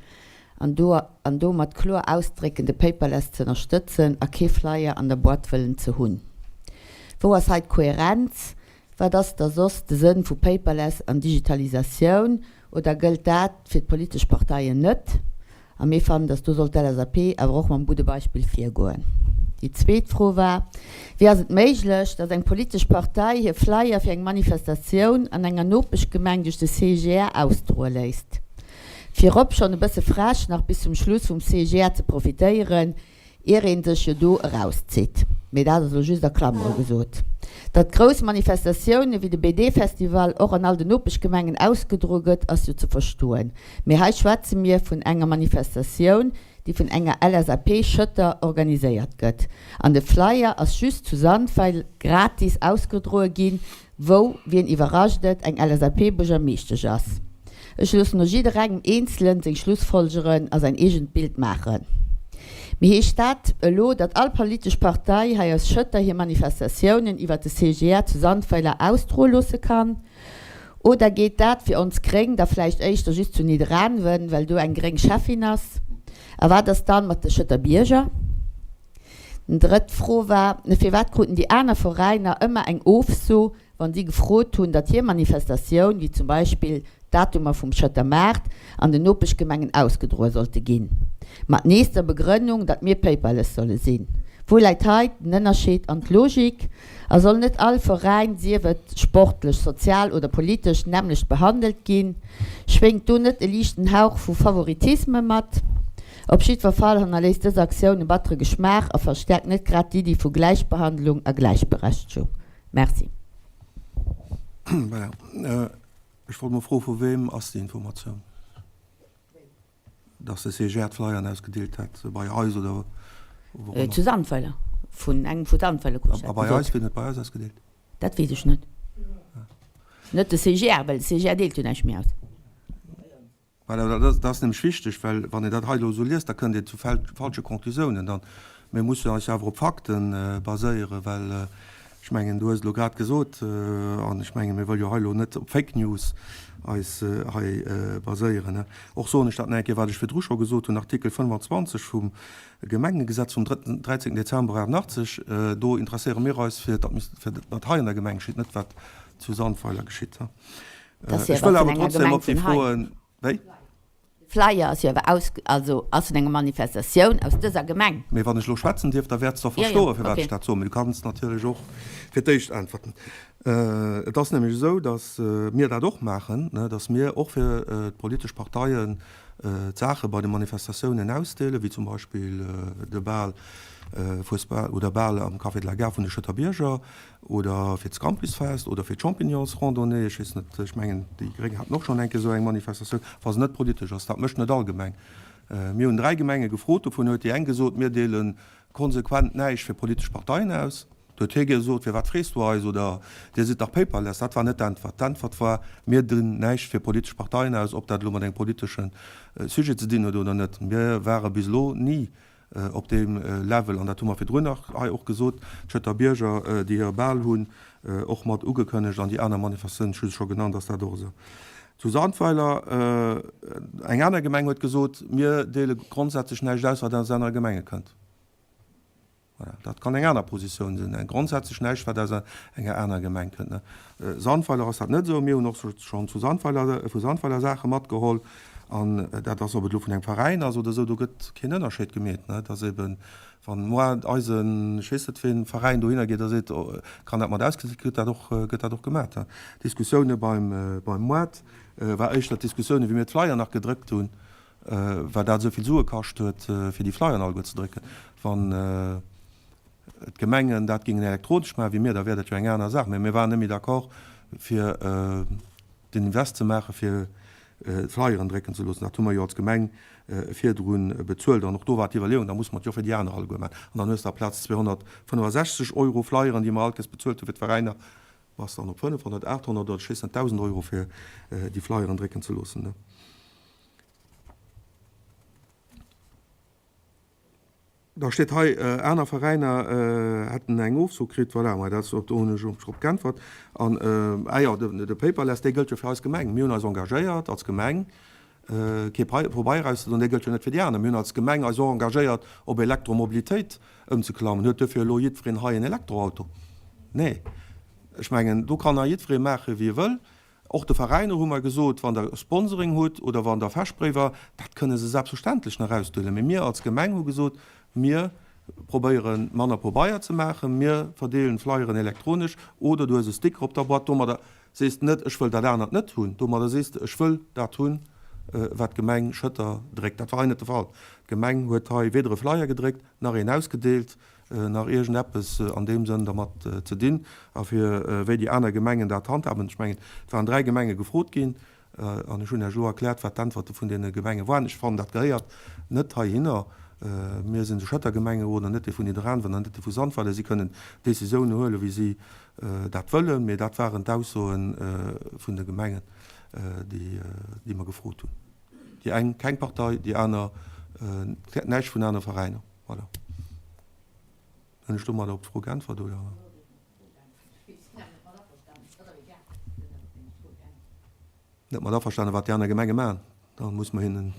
an do an domat kloer ausdrécken, de Paperless ze ënnerstëtzen a kee Flyer an der Boîte wëllen ze hunn? Wou ass hei d'Kohärenz? Wat ass da soss de Sënn vu Paperless an Digitalisatioun? Oder gëllt dat fir d'politesch Parteien net? A mir fannen, datt do sollt d'LSAP awer och mam gudde Beispill virgoen. Déi zweet Fro war, Wéi ass et méiglech, datt eng politesch Partei hir Flyer fir eng Manifestatioun an enger Nopeschgemeng duerch de CGR ausdroe léisst? Virop schonn e bësse frech, nach bis zum Schluss vum CGR ze profitéieren, ier een sech jo do erauszitt, mee dat ass elo just a Klammere gesot, datt grouss Manifestatioune wéi de BD-Festival och an all de Nopeschgemengen ausgedroe gëtt, ass jo ze verstoen. Mee hei schwätze mir vun enger Manifestatioun, déi vun enger LSAP-Schëtter organiséiert gëtt, an de Flyer ass just zu Sandweiler gratis ausgedroe ginn, wou, wien iwwerrascht et, eng LSAP-Buergermeeschtesch ass. Ech loossen no jidderengem Eenzelen seng Schlussfolgeren a säin eegent Bild maachen. Mee heescht dat elo, datt all politesch Partei hei aus Schëtter hir Manifestatiounen iwwert de CGR zu Sandweiler ausdroe loosse kann? Oder geet dat fir ons Gréng da vläicht éischter just zu Nidderaanwen, well do eng gréng Schäffin ass? A wat ass dann mat de Schëtter Bierger? Den drëtt Fro war, Firwat kruten déi aner Veräiner ëmmer eng Ofso, wann si gefrot hunn, datt hir Manifestatioun, wéi zum Beispill d'Datumer vum Schëtter Maart, an den Nopeschgemengen ausgedroe sollte ginn? Mat nees der Begrënnung, datt mir paperless solle sinn. Wou läit hei den Ënnerscheed an d'Logik? A soll net all Veräin, sief et sportlech, sozial oder politesch, nämmlecht behandelt ginn? Schwéngt do net e liichten Hauch vu Favoritisme mat? Op jiddwer Fall hannerléisst dës Aktioun e battere Geschmaach a verstäerkt net grad d'Iddi vu Gläichbehandlung a Gläichberechtegung. Merci. Voilà. Ech wollt mol froen, vu wem ass déi Informatioun, dass de CGR d'Flyeren ausgedeelt hätt? Bei eis oder wou och ëmmer? Zu Sandweiler. Vun engem vu Sandweiler krut ech dat gesot. A bei eis? Wien huet bei eis ausgedeelt? Dat weess ech net. Net de CGR, well de CGR deelt jo näischt méi aus. Voilà, dat ass nämlech wichteg, well wann een dat hei elo esou liest, da kënnt een zu falsche Conclusiounen. Dann, mir mussen eis jo awer op Fakte baséieren, well ech mengen, du hues et elo grad gesot, an ech mengen, mir wëlle jo hei elo net op Fake News eis hei baséieren. Och soen ech dat nach eng Kéier, wat ech virdru scho gesot hunn, Artikel 25 vum Gemengegesetz vum 13 Dezember 88, do interesséiere mir eis fir wat hei an der Gemeng geschitt, net wat zu Sandweiler geschitt. Ech wëll awer trotzdem op déi Froen. Wéi? De Flyer ass jo awer aus, also ass vun enger Manifestatioun aus dëser Gemeng. Mee wann ech elo schwätzen dierf, da wäerts de och verstoen, firwat ech dat soen. Mee du kanns natierlech och fir d'éischt äntwerten. Et ass nämlech esou, datt mir dat och maachen, datt mir och fir d'politesch Parteien d'Saache bei de Manifestatiounen ausdeelen, wéi zum Beispill de Bal, Fuesbal oder Bal am Café de la Gare vun de Schëtter Bierger, Oder fir d'Scampusfest oder fir d'Champignonsrandonnée, ech weess net, ech mengen déi Gréng haten och schonn eng Kéier esou eng Manifestatioun, wa se net politesch ass. Dat mécht net all Gemeng. Mir hunn 3 Gemenge gefrot, dovun huet déi eng gesot, mir deele konsequent näischt fir politesch Parteien aus. Do huet hie gesot, firwat frees du eis oder dir sidd dach paperless. Dat war net d'Äntwert. D'Äntwert war, mir dinn näischt fir politesch Parteien aus, ob dat elo mat engem politesche Sujet ze dinn huet oder net. Mir ware bis elo ni Op deem Level, an dat hu mer virdrun nach hei och gesot, d'Schëtter Bierger, déi hire Bal hunn, och mat ugekënnegt, an déi aner Manifestatioun, ech hu se scho genannt, ass dat och esou. Zu Sandweiler, eng aner Gemeng huet gesot, mir deele grondsätzlech näischt aus, wat aus anere Gemenge kënnt. Voilà, dat kann eng aner Positioun sinn, grondsätzlech näischt, wat aus enger aner Gemeng kënnt. Sandweiler ass dat net esou. Mir hunn och schonn zu Sandweiler, vu Sandweiler Saache matgeholl. An dat ass, ob et elo vun engem Veräin ass oder esou, do gëtt keen Ënnerscheed gemeet. Dat ass eben, wann moi eisen, ech weess net ween, Veräin dohinner geet a seet, kann dat mat ausgesitt, gëtt dat och, gëtt dat och gemat. D'Diskussioune beim, beim Moart war éischter d'Diskussioune wéi mir d'Flyer nach gedréckt hunn, well dat esou vill Sue kascht huet, fir déi Flyeren alleguer ze drécken. Wann d'Gemengen dat géingen elektronesch maachen, wéi mir, da wär dat jo eng aner Saach. Mä mir waren net méi d'accord, fir den Invest ze maachen, fir d'Flyeren drécken ze loossen. Dat hu mer jo als Gemeng virdru bezuelt. An och do war d'Iwwerleeung, da musse mer et jo fir déi aner alleguer maachen. An dann hues de aplaz 265 Euro Flyeren, déi mer alt bezuelt hu fir d'Veräiner, bass dann op 500, 800 oder ech weess net, 1.000 Euro, fir déi Flyeren drécken ze loossen. Da steet hei, aner Veräiner hätten eng Ofso kritt. Voilà, mä dat, do hunn ech drop geäntwert. An, ah jo, de Paperless, dee gëllt jo fir eis Gemeng. Mir hunn eis engagéiert als Gemeng, kee Pabeier auszedroen. Dee gëllt jo net fir déi aner. Mir hunn als Gemeng eis och engagéiert, op Elektromobilitéit ëmzeklammen. Huet duerfir elo jiddwereen hei en Elektroauto? Nee. Ech mengen, do kann da jiddweree maache wéi e wëll. Och de Veräiner hu mer gesot, wann Der Sponsoring hutt oder wann Der Feschbréiwer, dat kënne se selbstverständlech nach ausdeelen. Mee mir als Gemeng hu gesot, mir probéiere manner Pobeier ze maachen, mir verdeelen d'Flyeren elektronesch oder du hues e Sticker op der Boîte. Domadder sees de net, ech wëll dat anert net hunn. Domadder sees de, ech wëll dat hunn, wat d'Gemeng Schëtter dréckt. Dat war hei net de Fall. D'Gemeng huet hei weder e Flyer gedréckt, nach een ausgedeelt. nach iergend eppes an deem Sënn dermat ze dinn a fir wéi déi aner Gemengen dat handhaben. Ech mengen, et waren 3 Gemenge gefrot ginn an ech hunn Iech elo erkläert, wat d'Äntwerte vun deene Gemenge waren. Ech fannen, dat gehéiert net heihinner. Mir sinn de Schëtter Gemengerot an net dee vun Nidderaanwen an net dee vu Sandweiler. Si kënnen Décisioune huelen, wéi si dat wëllen, mee dat waren d'Aussoe vun de Gemengen, déi mer gefrot hunn. Déi eng keng Partei, déi aner näischt vun anere Veräiner. Voilà. Hunn ech domadder op d'Fro geäntwert, oder? Net mat averstanen, wat déi aner Gemenge maachen. Da muss mer hinnen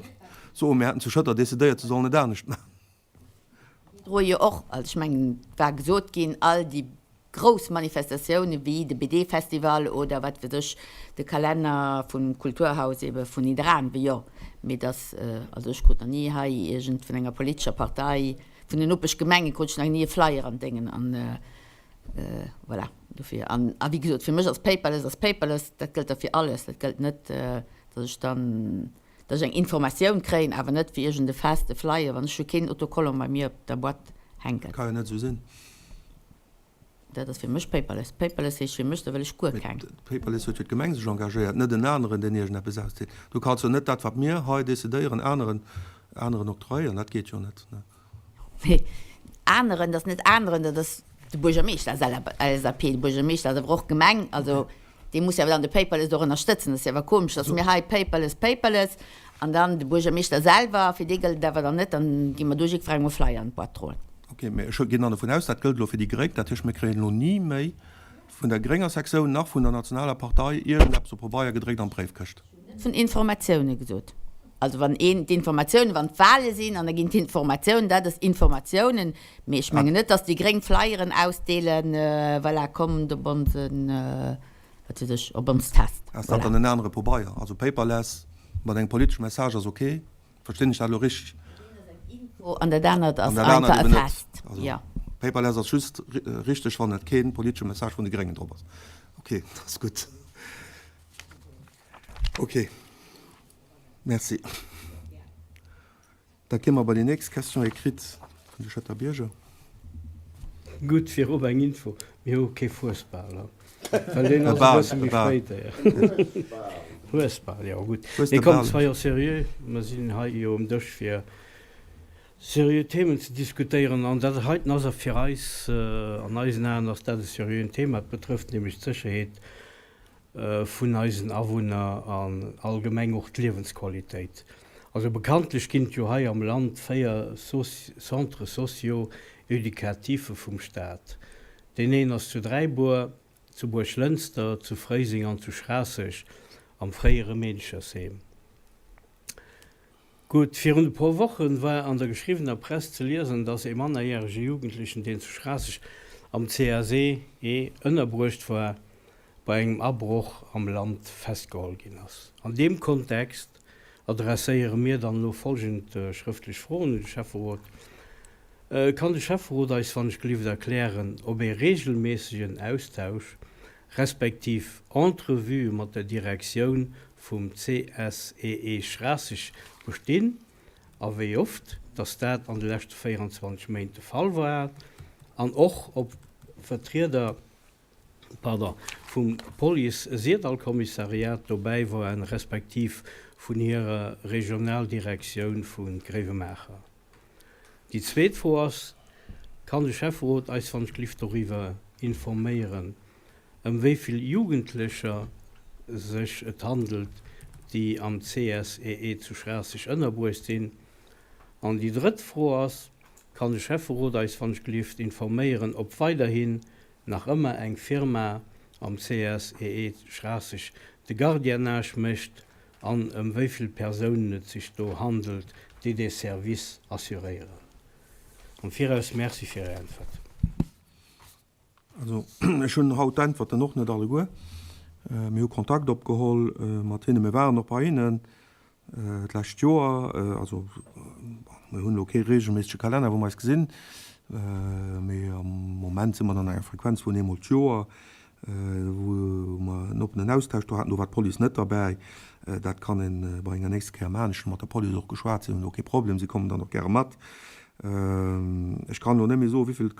soen, mir hätten zu Schëtter decidéiert, se sollen et anescht maachen. Mir droe jo och, also ech mengen, et war gesot ginn, all déi grouss Manifestatioune wéi de BD-Festival oder wat weess ech, de Kalenner vum Kulturhaus ebe vun Nidderaanwen, jo, mee dass, also ech krut nach ni hei iergend vun enger politescher Partei, vun den Nopeschgemenge krut ech nach ni e Flyer an Déngen an voilà, dofir. An a wéi gesot, fir mech ass paperless ass paperless, dat gëllt da fir alles, dat gëllt net, dass ech dann, dass ech eng Informatioun kréien, awer net fir iergend e feste Flyer, wann ech hu keen Autocollant bei mir op der Boîte hänken. Ka jo net esou sinn. Dat ass fir mech paperless. Paperless heescht fir mech, da wëll ech guer keng. Paperless huet jo d'Gemeng sech engagéiert, net en aneren, deen iergendeppes ausdeelt. Du kanns jo net dat, wat mir hei decidéieren, aneren, aneren octroyéieren. Dat geet jo net. Mee aneren, dat ass net aneren, dat ass de Buergermeeschter als LSAP. De Buergermeeschter ass awer och d'Gemeng. Also Dee muss jo awer dann de Paperless och ënnerstëtzen. Dat ass jo awer komesch, datt mir hei Paperless, Paperless an dann de Buergermeeschter selwer, fir dee gëllt et awer dann net, dann gi mer do jiddwerengem e Flyer an d'Boîte droen. Ok, mä ech ginn dann dovun aus, dat gëllt elo fir déi Gréng, dat heescht, mir kréien elo ni méi vun der grénger Sektioun nach vun der nationaler Partei iergendeppes op Pabeier gedréckt an d'Bréifkëscht. Ech hunn net vun Informatioune gesot. Also wann een d'Informatiounen, wann d'Wahle sinn an da ginn d'Informatiounen, dat ass Informatiounen, mee ech mengen net, datt déi Gréng Flyeren ausdeelen, voilà, kommt op onsen, wat weess ech, op ons Fest. Ass dat dann en anere Pobeier? Also paperless mat engem politesche Message ass ok, verstinn ech dat elo richteg? Dat eent ass eng Info an dat anert ass einfach e Fest, jo. Paperless ass just richteg, wann et kee politesche Message vun de Gréngen drop ass. Ok, dat ass gutt. Ok. Merci. Da gi mer bei déi nächst Question écrite vun de Schëtter Bierger. Gutt, virop eng Info, Mir hu kee Fuesbal, well deen ass e bësse méi spéit. Huesbal, jo gutt. Mee kommt, soyons sérieux, mer sinn hei jo um Dësch fir seriö Themen ze diskutéieren an dat heiten ass a fir eis, an eisen Aen ass dat e seriöen Thema. Et betrëfft nämlech d'Sécherheet vun eisen Awunner an allgemeng och d'Liewensqualitéit. Also bekanntlech ginn et jo hei am Land 4 Centres socio éducatifs vum Staat. Deen een ass zu Dräibuer, zu Buerglënster, zu Fréiseng an zu Schraasseg am fréiere Meedechersheem. Gutt, virun e puer Woche war an der geschriwwener Press ze liesen, dass ee mannerjärege Jugendlechen, deen zu Schraasseg am CASE ënnerbruecht war, bei engem Abroch am Land festgeholl ginn ass. An deem Kontext adresséiere mir dann elo folgend schrëftlech Froen un de Schäfferot, Kann de Schäfferot eis wann ech gelift erklären, ob ee reegelméissegen Austausch respektiv Entrevuë mat der Direktioun vum CSEE Schraasseg bestinn a wéi oft dass dat an de leschte 24 Méint de Fall war an och ob Vertrieder pardon, vum Police-Syrdall-Kommissariat dobäi waren, respektiv vun hirer Regionaldirektioun vu Gréiwemaacher. Déi zweet Fro ass, Kann de Schäfferot eis wann ech glift doriwwer informéieren, ëm wéi vill Jugendlecher sech et handelt, déi am CSEE zu Schraasseg ënnerbruecht sinn? An déi drëtt Fro ass, Kann de Schäfferot eis wann ech glift informéieren, ob weiderhin nach ëmmer eng Firma am CSEE Schraasseg de Gardiennage mécht an ëm wéi vill Persounen et sech do handelt, déi dee Service assuréieren. Am Viraus Merci fir Är Äntwert. Also ech hunn haut d'Äntwerten och net alleguer. Mir hu Kontakt opgeholl mat hinnen. Mir waren och bei hinnen d'lescht Joer. Also mir hunn elo kee reegelméissege Kalenner, wou mer eis gesinn, mee am Moment si mer an enger Frequenz vun eemol d'Joer, wou mer en oppenen Austausch do haten. Do war d'Police net derbäi. Dat kann ee bei enger nächster Kéier maachen. Ech hu mat der Police och geschwat, si hunn do kee Problem, si kommen dann och gäre mat. Ech kann elo net méi soen, wéivill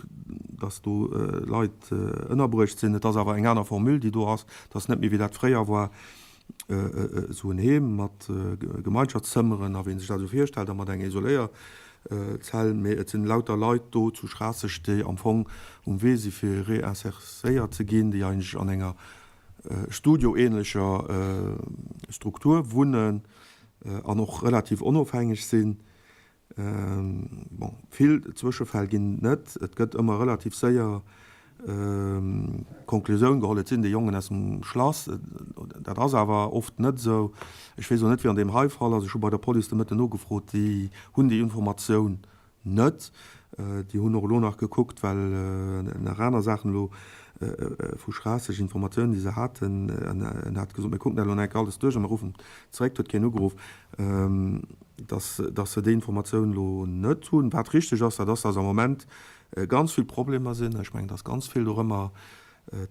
dass do Leit ënnerbruecht sinn. Et ass awer eng aner Formule, déi do ass. Et ass net méi wéi dat fréier war, esou en Heem mat Gemeinschaftszëmmeren a wéi een sech dat esou virstellt a mat enger Isoléierzell. Mee et sinn lauter Leit do zu Schraasseg, déi am Fong um Wee si fir réinserséiert ze ginn, déi eigentlech an enger studioähnlecher Struktur wunnen an och relativ onofhängeg sinn. Bon, vill Zwëschefäll ginn et net. Et gëtt ëmmer relativ séier d'Konklusioun geholl, et sinn déi Jongen aus dem Schlass. Dat ass awer oft net esou. Ech weess och net, wéi an deem hei Fall ass. Ech hu bei der Police de Mëtten nogefrot, déi hunn déi Informatioun net. Déi hunn och elo nach gekuckt, well nach aner Saachen elo vu Schraasseg, Informatiounen, déi se haten. En hat gesot, mir kucken dat elo nach eng Kéier alles duerch a mir ruffen zeréck. Et huet keen ugeruff. Dass dass se déi Informatioun elo net hunn. Wat richteg ass, dat ass, dass am Moment ganz vill Problemer sinn. Ech mengen, dass ganz vill dorëmmer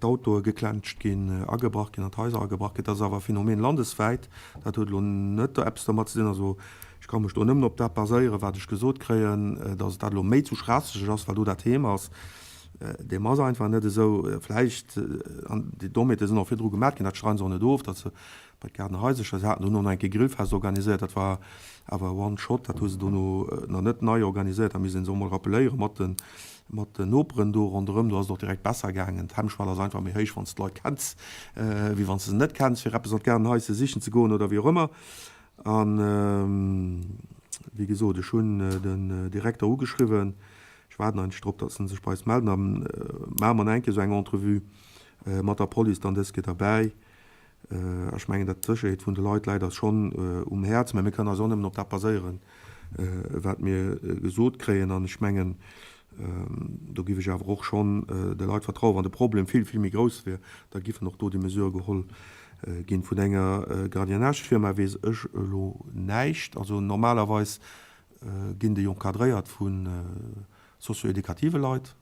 d'Autoe geklenscht ginn, agebrach ginn, an d'Haiser agebrach ginn. Dat ass awer e Phänomen landeswäit. Dat huet elo net eppes domat ze dinn. Also ech ka mech do nëmmen op dat baséieren, wat ech gesot kréien, dass et dat elo méi zu Schraasseg ass, well do dat Heem ass. Deem ass einfach net esou. Vläicht, an déi Dommheete sinn och virdru gemat ginn, dat streiden se och net of, dass se Bei d'Gaardenhaisercher, se haten dono nach eng Kéier Grillfest organiséiert, dat war awer one shot, dat hu se dono nach net nei organiséiert, da misst een se och mol rappeléieren mat de mat den Noperen do ronderëm, do ass et och direkt besser gaangen. D'Hemmschwell ass einfach méi héich wann s de d'Leit kenns, wéi wann s de se net kenns, fir eppes an d'Gaardenhais se sichen ze goen oder wéi och ëmmer. An wéi gesot, ech hunn den Direkter ugeschriwwen, ech waarden eigentlech drop, datt en sech bei eis mellt, da maache mer nach eng Kéier esou eng Entrevue mat der Police dann dës Kéier derbäi. Ech mengen, dat d'Sécherheet vun de Leit läit eis schonn um Häerz, mä mir kënnen eis och nëmmen op dat baséieren, wat mir gesot kréien. An ech mengen, do giff ech awer och schonn de Leit vertrauen. Wann de Problem vill, vill méi grouss wier, da giffen och do déi Mesurë geholl ginn. Vun enger Gardiennage-Firma weess ech elo näischt. Also normalerweis ginn déi encadréiert vu socio-educative Leit.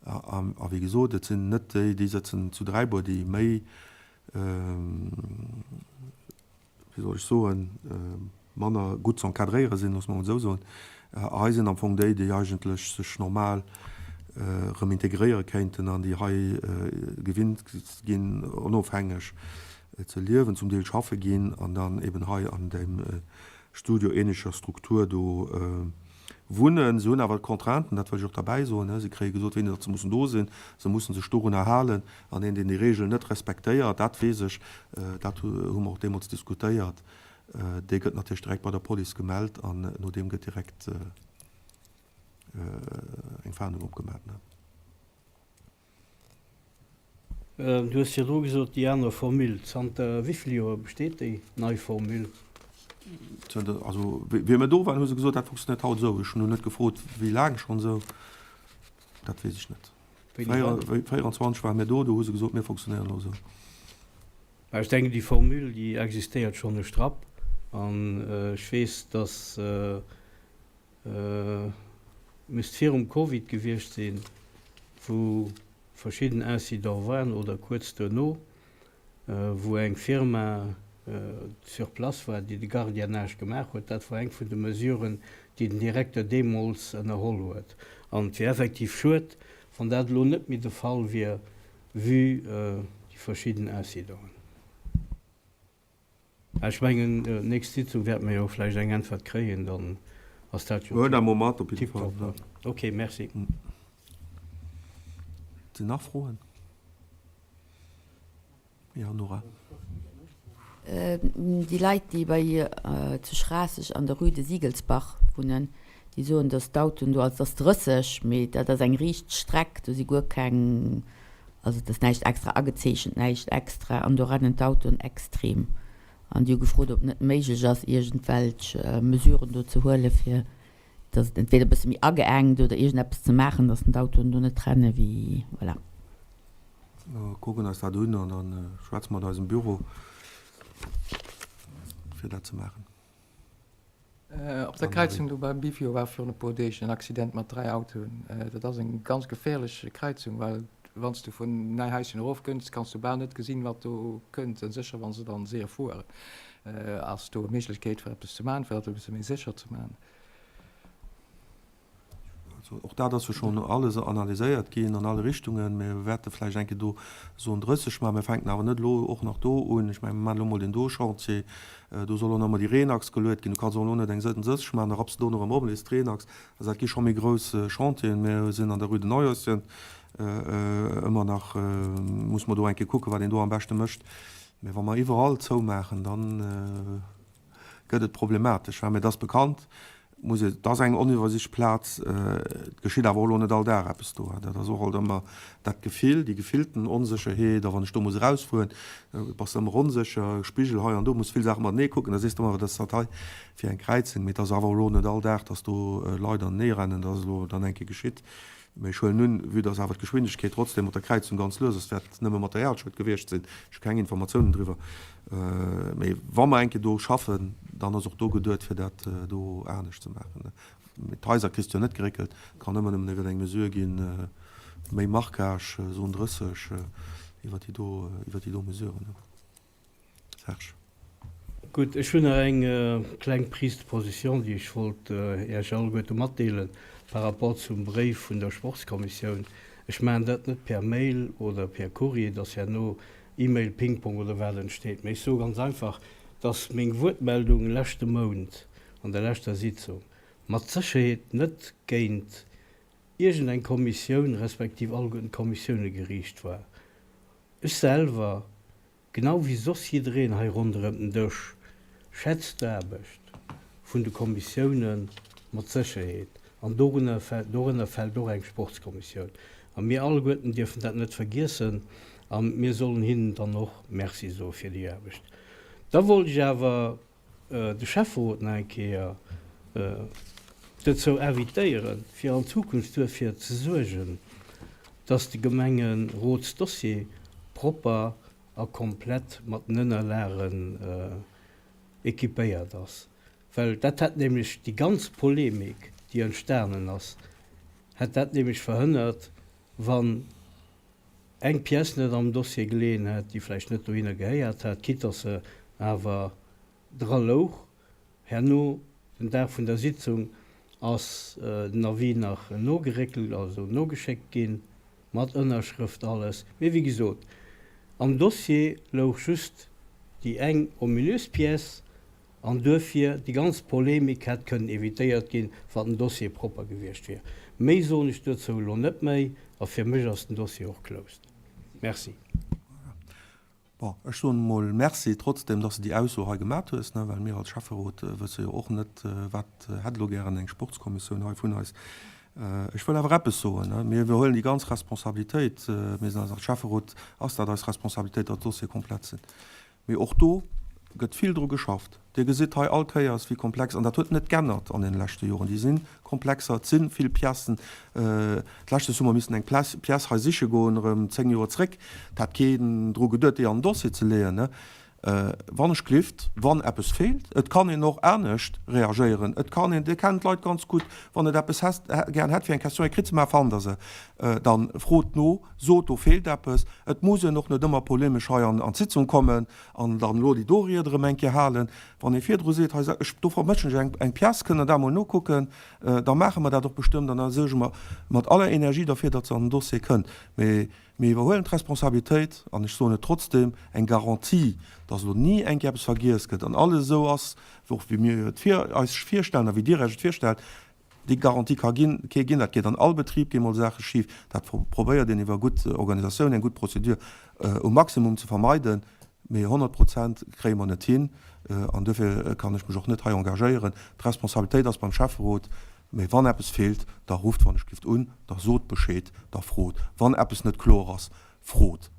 A wéi gesot, et sinn net déi, déi sëtzen zu Dräibuer, déi méi, wéi soll ech soen, manner gutt z'encadréiere sinn, loosse mer emol esou soen. Hei sinn am Fong déi, déi eigentlech sech normal erëm integréiere kéinten an déi hei gewinnt ginn, onofhängeg ze liewen, zum Deel schaffe ginn an dann eben hei an deem studioähnlecher Struktur do wunnen. Se hunn awer d'Contrainten, dat wëll ech och derbäi soen, se kréie gesot, wéini datt se mussen do sinn, se mussen sech dorunner halen. An een, deen déi Regeln net respektéiert, dat weess ech, dat hu mer och deemools diskutéiert, dee gëtt natierlech direkt bei der Police gemellt an no deem gëtt direkt eng Fahndung opgemaach. Du hues virdru gesot, déi aner Formule. Zanter wéi vill Joer besteet déi nei Formule? Zanter, also wéi mir do waren, hu se gesot, dat funktionéiert haut esou. Ech hunn elo net gefrot, wéi laang schonn esou. Dat weess ech net. 24 ware mir do, do hu se gesot, mir funktionéieren elo esou. Mä ech denken, déi Formule, déi existéiert schonn e Strapp. An ech weess, datt Misst virum Covid gewiescht sinn, wou verschidden Incidents waren oder kuerz duerno, wou eng Firma sur place war, déi de Gardiennage gemaach huet. Dat war eng vun de Mesuren, déi den Direkter deemools ënnerholl huet. An et wier effektiv schued, wann dat elo net méi de Fall wier, vue déi verschidden Incidenten. Ech mengen, nächst Sitzung wäerte mer jo vläicht eng Äntwert kréien, dann ass dat jo tiptop. Ok, merci. Sinn nach Froen? Jo, Nora. Déi Leit, déi bei zu Schraasseg an der Rue de Siegelsbach wunnen, déi soen, datt d'Autoen do, also et ass 30, mee dat ass eng riicht Streck, do si guer keng, also et ass näischt extra agezeechent, näischt extra, an do rennen d'Autoen extrem. An déi hu gefrot, ob net méiglech ass, iergendwelch Mesuren do ze huelen, fir. Dass et entweder e bësse méi ageengt oder iergendeppes ze maachen, dass den d'Autoen do net renne wéi, voilà. Mer kucken eis dat un an da schwätze mer mat eisem Büro, fir dat ze maachen. Op der Kräizung do beim Bivio war virun e puer Deeg en Accident mat 3 Autoen. Dat ass eng ganz geféierlech Kräizung, well wann s du vun Neihaischen erofkënns, kanns du bal net gesinn, wat do kënnt. A sécher, wa se dann séier fueren. Ass do e Méiglechkeet, fir eppes ze maachen, fir dat e bësse méi sécher ze maachen? Also och dat ass jo schonn alles analyséiert ginn an alle Richtungen. Mir wäerte vläicht eng Kéier do Zone 30 maachen. Mir fänken awer net elo och nach do un. Ech mengen, mir maachen elo emol deen do Chantier. Do soll och nach emol déi Reenachs geluet ginn. Du kanns och elo net eng 67 maachen, da rapps de do nach erëm op an lees d'Reenachs. Also dat gi scho méi grouss Chantieren. Mir sinn an der Rue de Neuhäuschen ëmmer nach, muss mer do eng Kéier kucken, wat een do am beschte mécht. Mä wa mer iwwerall zoumaachen, da gëtt et problematesch. Mä et ass bekannt, muss et ass eng oniwwersicht Plaz. Et geschitt awer och elo net all Dag eppes do. Dat ass och alt ëmmer dat Gefill, déi gefillten Onsécherheet. A wann ech do muss erausfueren, bass de ëmmer onsécher, Spigel hei an do, muss vill Saache matenee kucken, da sees de ëmmer, wat ass dat hei fir eng Kräizung. Mee et ass awer elo net all Dag, datt do Leit anenee rennen. Dat ass elo dann eng Kéier geschitt. Mee ech huelen un, vue dass awer d'Geschwindegkeet trotzdem op der Kräizung ganz lues ass, wäert nëmme Material schued gewiescht sinn. Ech hu keng Informatiounen driwwer. Mee wa mer eng Kéier do schaffen, dann ass och do geduet, fir dat do anescht ze maachen. Mee d'Haiser kriss de jo net geréckelt. Et kann ëmmer nëmmen iwwer eng Mesure ginn, méi Marquage, Zone 30, iwwer déi do, iwwer déi do Mesuren. Serge. Gutt, ech hunn nach eng kleng Prise de position, déi ech wollt Iech alleguerte matdeelen par rapport zum Bréif vun der Sportskommissioun. Ech maachen dat net per Mail oder per Courrier, dass herno E-Mail, Ping-Pong oder wat entsteet, mä ech soe ganz einfach, dass meng Wuertmeldung leschte Mount an der leschter Sitzung mat Sécherheet net géint iergendeng Kommissioun respektiv alleguerten d'Kommissioune geriicht war. Ech selwer Genau wéi soss jiddereen hei ronderëm den Dësch, schätzt d'Aarbecht vun de Kommissioune mat Sécherheet an dorunner dorënner fält och eng Sportskommissioun. A mir alleguerten dierfen dat net vergiessen a mir sollen hinnen dann och Merci soe fir déi Aarbecht. Da wollt ech awer de Schäfferot nach eng Kéier dozou invitéieren, fir an Zukunft duerfir ze suergen, dass de Gemengerotsdossier propper a komplett mat den Ënnerlagen équipéiert ass. Well dat hätt nämlech déi ganz Polemik, déi entstanen ass, hätt dat nämlech verhënnert, wann eng Pièce net am Dossier geleeën hätt, déi vläicht net dohinner gehéiert hat, quitte dass se awer dra louch. Herno, den Dag vun der Sitzung, ass den Avis nach nogeréckelt, also nogeschéckt ginn, mat Ënnerschrëft, alles. Mee wéi gesot, am Dossier louch just déi eng ominös Pièce, An duerfir, déi ganz Polemik hätt kënnen evitéiert ginn, wann den Dossier propper gewiescht wier. Méi soen ech duerzou elo net méi a fir mech ass den Dossier och closed. Merci. Bon, ech soen emol Merci trotzdem, dass de déi Ausso hei gemat hues, ne, well mir als Schäfferot wësse jo och net, wat hätt elo gären eng Sportskommissioun hei vun eis. Ech wëll awer eppes soen, ne, Mir iwwerhuelen déi ganz Responsabilitéit. Mir sinn als Schäfferot ass dat eis Responsabilitéit, datt d'Dossiere komplett sinn. Mee och do gëtt vill dru geschafft. Dir gesitt hei all Kéiers, wéi komplex, an dat huet net g'ännert an deene leschte Joren, déi si komplexer, et si vill Piècen. D'lescht hu mer missen eng Pièce hei siche goen, erëm 10 Joer zréck, et hat keen dru geduet, déi an den Dossier ze leeën. Wann ech glift, wann eppes feelt, et kann een och anescht reagéieren, et kann een, Dir kennt d'Leit ganz gutt, wann et eppes gären hätt fir eng Question écrite ze maachen, fannt Der se, dann frot no. Sot, do feelt eppes. Et muss een och net ëmmer polemesch hei an d'Sitzung kommen an dann elo déi do Ried erëm eng Kéier halen. Wann ee virdru seet, hei, ech, do vermëschen ech eng, eng Pièce, kënnt Der dat emol nokucken, da maache mer dat och bestëmmt an da suerge mer mat aller Energie derfir, datt se an den Dossier kënnt. Mee mir iwwerhuelen d'Responsabilitéit an ech soen et trotzdem, eng Garantie, datt elo ni eng Kéier eppes vergiess gëtt an alles esou ass, och wéi mir et vir, eis virstellen a wéi Dir Iech et virstellt, Déi Garantie ka ginn, kee ginn. Dat geet an all Betrib, gi mol Saache schif. Dat probéiert een iwwer gutt Organisatioun, eng gutt Prozedur um Maximum ze vermeiden. Mee 100 Prozent kréie mer net hin. An duerfir kann ech mech och net hei engagéieren. D'Responsabilitéit ass beim Schäfferot. Mee wann eppes feelt, da rufft wann ech gift un, da sot Bescheed, da frot. Wann eppes net kloer ass, frot.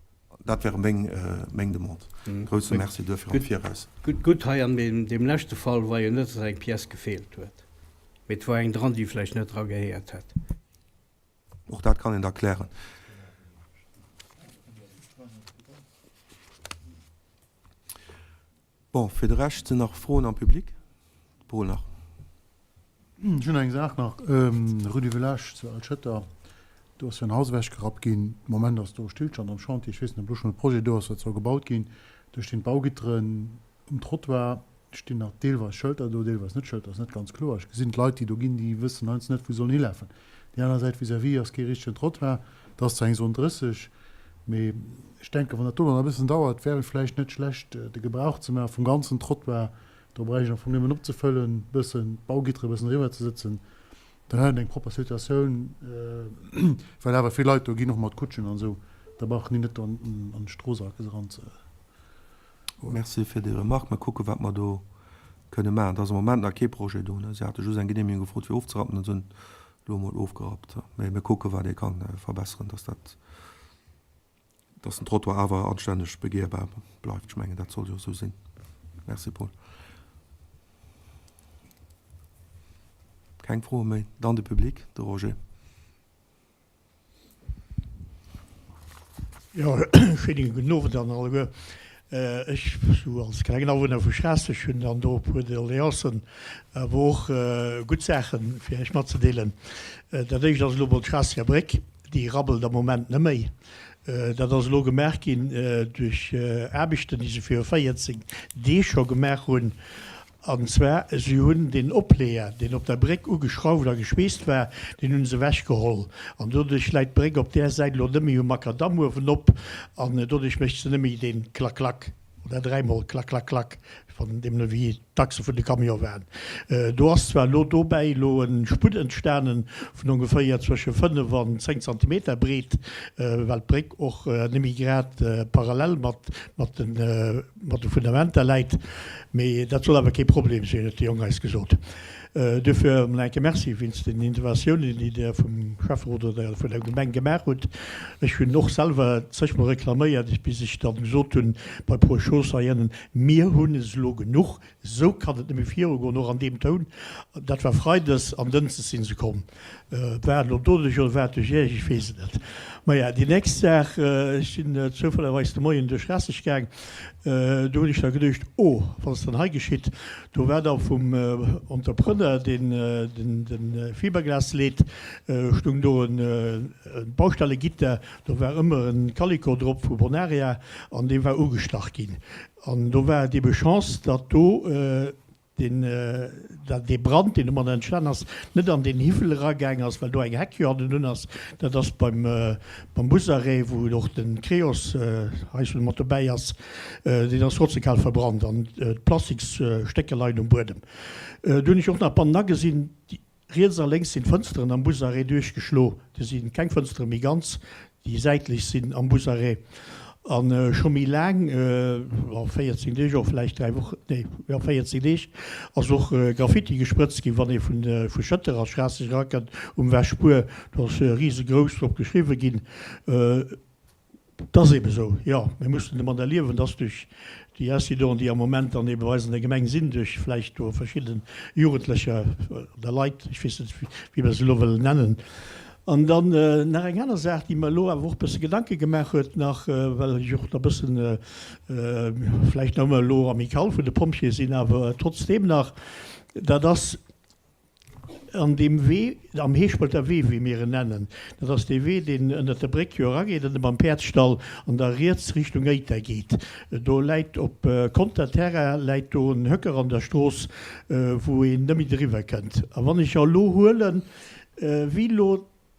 Dat wäre meng, meng Demande. Grousse Merci duerfir am Viraus. Gutt, gutt, hei an deem leschte Fall war jo net, dass eng Pièce gefeelt huet. Mee et war eng dran, déi vläicht net dra gehéiert hätt. Och dat kann een da klären. Bon, fir de Rescht sinn nach Froen am Public. De Paul nach. Ech hunn eng Saach nach. Rue du Village zu Al-Schëtter, do ass jo en Haus ewechgerappt ginn. De Moment ass do Stillstand am Chantier. Ech weess net, ob elo schonn e Projet do ass, wat soll gebaut ginn. Do stinn d'Baugitteren um Trottoir, stinn nach deelweis Schëlter do, deelweis net Schëlter, ass net ganz kloer. Ech gesinn d'Leit, déi do ginn, déi wëssen heiansdo net, wou se sollen hilafen. Déi aner Säit vis-à-vis ass kee richtegen Trottoir, et ass zwar eng Zone 30, mee ech denken, wann dat do nach e bëssen dauert, wär et vläicht net schlecht, de Gebrauch ze maache vum ganzen Trottoir. Do bräicht een am Fong nëmmen opzefëllen, e bëssen d'Baugitteren e bëssen eriwwer ze sëtzen, dann hätt een eng propper Situatioun, well awer vill Leit do ginn, och mat Kutschen an esou, da brauchen déi net do an d'Strooss eran ze. Merci fir déi Remarque. Mer kucken, wat mer do kënne maachen. Et ass am Moment nach kee Projet do. Si hate just eng Genehmegung gefrot, fir ofzerappen. An se hunn elo emol ofgerappt. Mä mir kucken, wat ee ka verbesseren, dass dat, dass den Trottoir awer anstänneg begehbar bleift. Ech mengen, dat soll jo esou sinn. Merci, Paul. Keng Froe méi? Dann de Public, de Roger. Jo, schéine gudden Owend an alleguer. Ech sou als klengen Awunner vu Schraasseg hunn dann do e puer Doleancen, awer och gutt Saachen fir Iech matzedeelen. Dat éischt ass elo mol d'Schraasseger Bréck, déi rabbelt am Moment net méi. Dat ass elo gemaach ginn duerch Aarbechten, déi se viru 14 Deeg scho gemaach hunn. An zwar, si hunn deen Opleeër, deen op der Bréck ugeschrauft a geschweesst war, deen hunn se ewechgeholl. An doduerch läit d'Bréck op där Säit elo net méi um Makadamm uewenop an doduerch mécht se net méi dee Klack-Klack oder dräimol Klack-Klack-Klack, wann deemno wéi d'Achse vun de Camion waren. Do ass zwar elo dobäi elo e Sputt entstanen vun ongeféier zwësche 5 an 10 Zentimeter breet, well d'Bréck och net méi grad parallel mat de Fundamenter läit. Mee dat soll awer kee Problem sinn, huet de Jong eis gesot. Duerfir emol eng Kéier Merci wéinst den Interventiounen, déi Der vum Schäfferot oder vun der Gemeng gemaach hutt. Ech hunn och selwer zegmol reklaméiert, bis ech dann gesot hunn bei Pro Chausse hei ënnen, Mir hunn es elo genuch, esou kann et net méi virugoen, och an deem Toun. Dat war freides an dënschdes si se komm. War et elo doduerch oder war et duerch Iech, ech weess et net. Maja, déi nächst Saach, ech sinn zoufällerweis de Moien duerch Schraasseg gaang, do hunn ech da geduecht, Oh, wat ass dann hei geschitt? Do war da vum Entrepreneur, deen de Fiberglas leet, stung do e Baustellegitter, do war ëmmer e Calicot drop vu Bonaria an dee war ugestach ginn. An do war et ebe Chance, datt do, deen dat dee Brand, deen domadder entstan ass, net an deen Hiwwel eragaang ass, well do eng Heck jo hannendrun ass. Dat ass beim beim Busarrêt, wou och de Creos Haischen mat dobäi ass. Deen ass rotzekal verbrannt an d'Plastiksstécker leien um Buedem. Do hunn ech och nach bannen agesinn, Riets a lénks sinn d'Fënsteren am Busarrêt duerchgeschlo. Do si keng Fënstere méi ganz, déi säitlech sinn am Busarrêt. A scho méi laang, jo 14 Deeg, och vläicht 3 Wochen, nee, jo 14 Deeg, ass och Graffiti gesprëtzt ginn, wann ee vu Schëtter a Schraasseg erakënnt um Wäschbuer. Do ass risegrouss drop geschriwwe ginn. Et ass eebe sou, jo, mir mussen domadder liewen, dass duerch déi Incidenten, déi am Moment dann eebe bei eis an der Gemeng sinn, duerch vläicht do verschidde Jugendlecher oder Leit, ech weess net, wéi mer se elo wëllen nennen. An dann nach eng aner Saach, déi mer elo awer och e bësse Gedanke gemaach huet nach, well ech och nach e bëssen vläicht nach ëmmer elo Amicale vun de Pompjeeë sinn, awer trotzdeem nach, dat ass, An deem Wee, am Heeschpelter Wee, wéi mir en nennen, dat ass dee Wee, deen ënnert der Bréck jo erageet, ënne beim Päerdsstall an da riets Richtung Éiter geet, do läit op Conter Terrain läit do en Höcker an der Strooss, wou een net méi driwwer kënnt. A wann ech elo huelen, wéi elo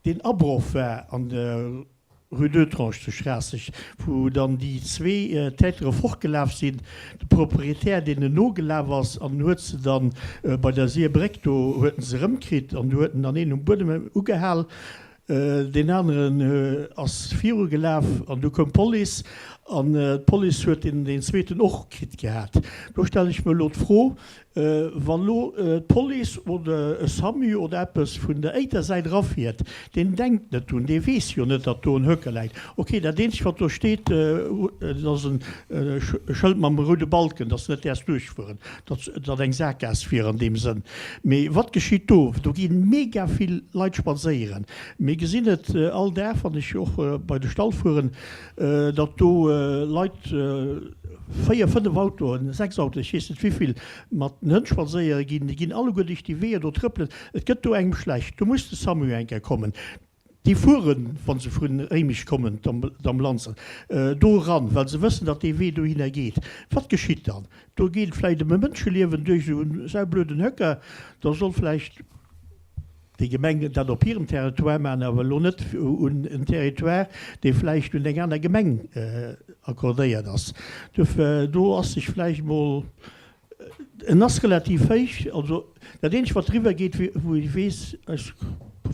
deen Abroch war an der Rue d'Oetrange zu Schraasseg, wou dann déi zwee Tätere fortgelaf sinn, de Proprietär, deen en nogelaf ass an huet se dann bei der Sierbréck, do huet en se erëmkritt an do huet en dann een um Buedem ugehal, deen aneren ass virugelaf an du koum d'Police. An d'Police huet deen deen zweeten och kritt gehat. Do stellen ech mer elo d'Fro, Wann elo d'Police oder e SAMU oder eppes vun der éiter Säit erafiert, deen denkt net drun, dee weess jo net, datt do en Höcker läit. Ok, dat eenzegt wat do steet, dat ass e Schëld mam roude Balken, datt s net däerfs duerchfueren, datt dat eng Saakgaass wier an deem Sënn. Mee wat geschitt do? Do gi mega vill Leit spadséieren. Mir gesinn et all Dag, wann ech och bei de Stall fueren, datt do Leit, 4, 5 Autoen, 6 Autoen, ech weess net wéivill, mat den Hënn spadséiere ginn. Déi ginn alleguer duerch déi Weeër do trëppelen. Et gëtt do engem schlecht. Do muss de SAMU eng Kéier kommen. Déi fueren, wa se vu Réimech kommen, d'Ambulanzen, do eran, well se wëssen, datt dee Wee dohinner geet. Wat geschitt dann? Do geet et vläicht ëm e Mënscheliewen duerch esou e saublöden Höcker. Da soll vläicht. Déi Gemeng dat op hirem Territoire maachen, awer elo net un en Territoire, dee vläicht un eng aner Gemeng accordéiert ass. Duerfir, do ass sech vläicht emol, en ass relativ héich, also dat eenzegt wat driwwer geet, wou ech weess aus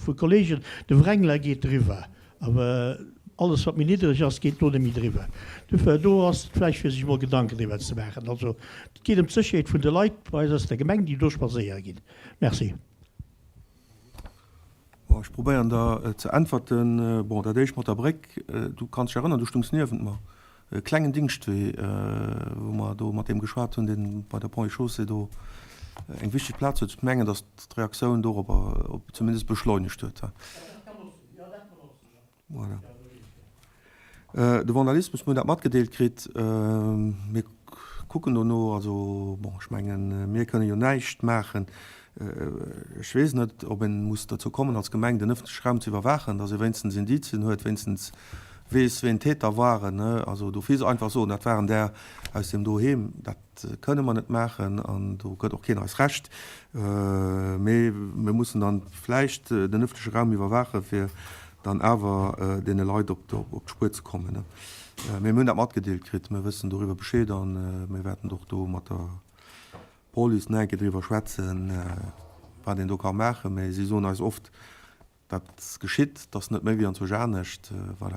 vu Kollegen, de Wrangler geet driwwer, awer alles wat méi niddreg ass, geet do net méi driwwer. Duerfir, do ass et vläicht fir sech emol Gedanken driwwer ze maachen. Also et geet ëm d'Sécherheet vun de Leit bei eis aus der Gemeng, déi do spadséiere ginn. Merci. Bon, ech probéieren der ze äntwerten. Bon, dat éischt mat der Bréck, du kanns dech erënnern, du stungs niewent mer, e klengen Dingschtwee, wou mer do mat deem geschwat hunn, deen bei der Ponts et Chaussées do eng wichteg Plaz huet. Ech mengen, datt d'Reaktioun dorobber zumindest beschleunegt huet. Voilà. De Vandalismus, mir hunn dat matgedeelt kritt. Mir kucken dono. Also, bon, ech mengen, mir kënne jo näischt maachen. Ech weess net, ob ee muss dozou kommen, als Gemeng den ëffentleche Raum ze iwwerwaachen, datt ee wéinstens Indizien huet, wéinstens weess, ween d'Täter waren. Also dofir einfach soen, dat waren där aus deem Doheem, dat kënne mer net maachen an do gëtt och keen eis Recht. Mee mir mussen dann vläicht den ëffentleche Raum iwwerwaachen, fir dann awer deene Leit op d'Spuer ze kommen. Mee mir hunn dat matgedeelt kritt, mir wëssen doriwwer Bescheed a mir wäerten och do mat der Police nach eng Kéier driwwer schwätzen, wat een do ka maachen. Mee si soen eis oft, Dat geschitt, 't ass net méi wéi anzwousch anescht. Voilà.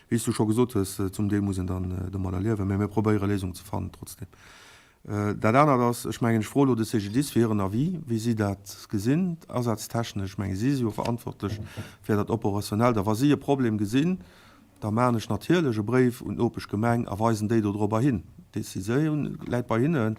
Wéi s du scho gesot hues, zum Deel muss een dann domadder liewen, mä mir probéiere Léisungen ze fannen trotzdem. Dat anert ass, ech mengen, ech froe elo de CGDIS fir hiren Avis, wéi si dat gesinn, asaztechnesch. Ech menge si si jo verantwortlech fir dat Operationellt. A wa si e Problem gesinn, da maachen ech natierlech e Bréif un d'Nopeschgemeng a weisen déi dodrobber hin. D'Decisioun läit bei hinnen.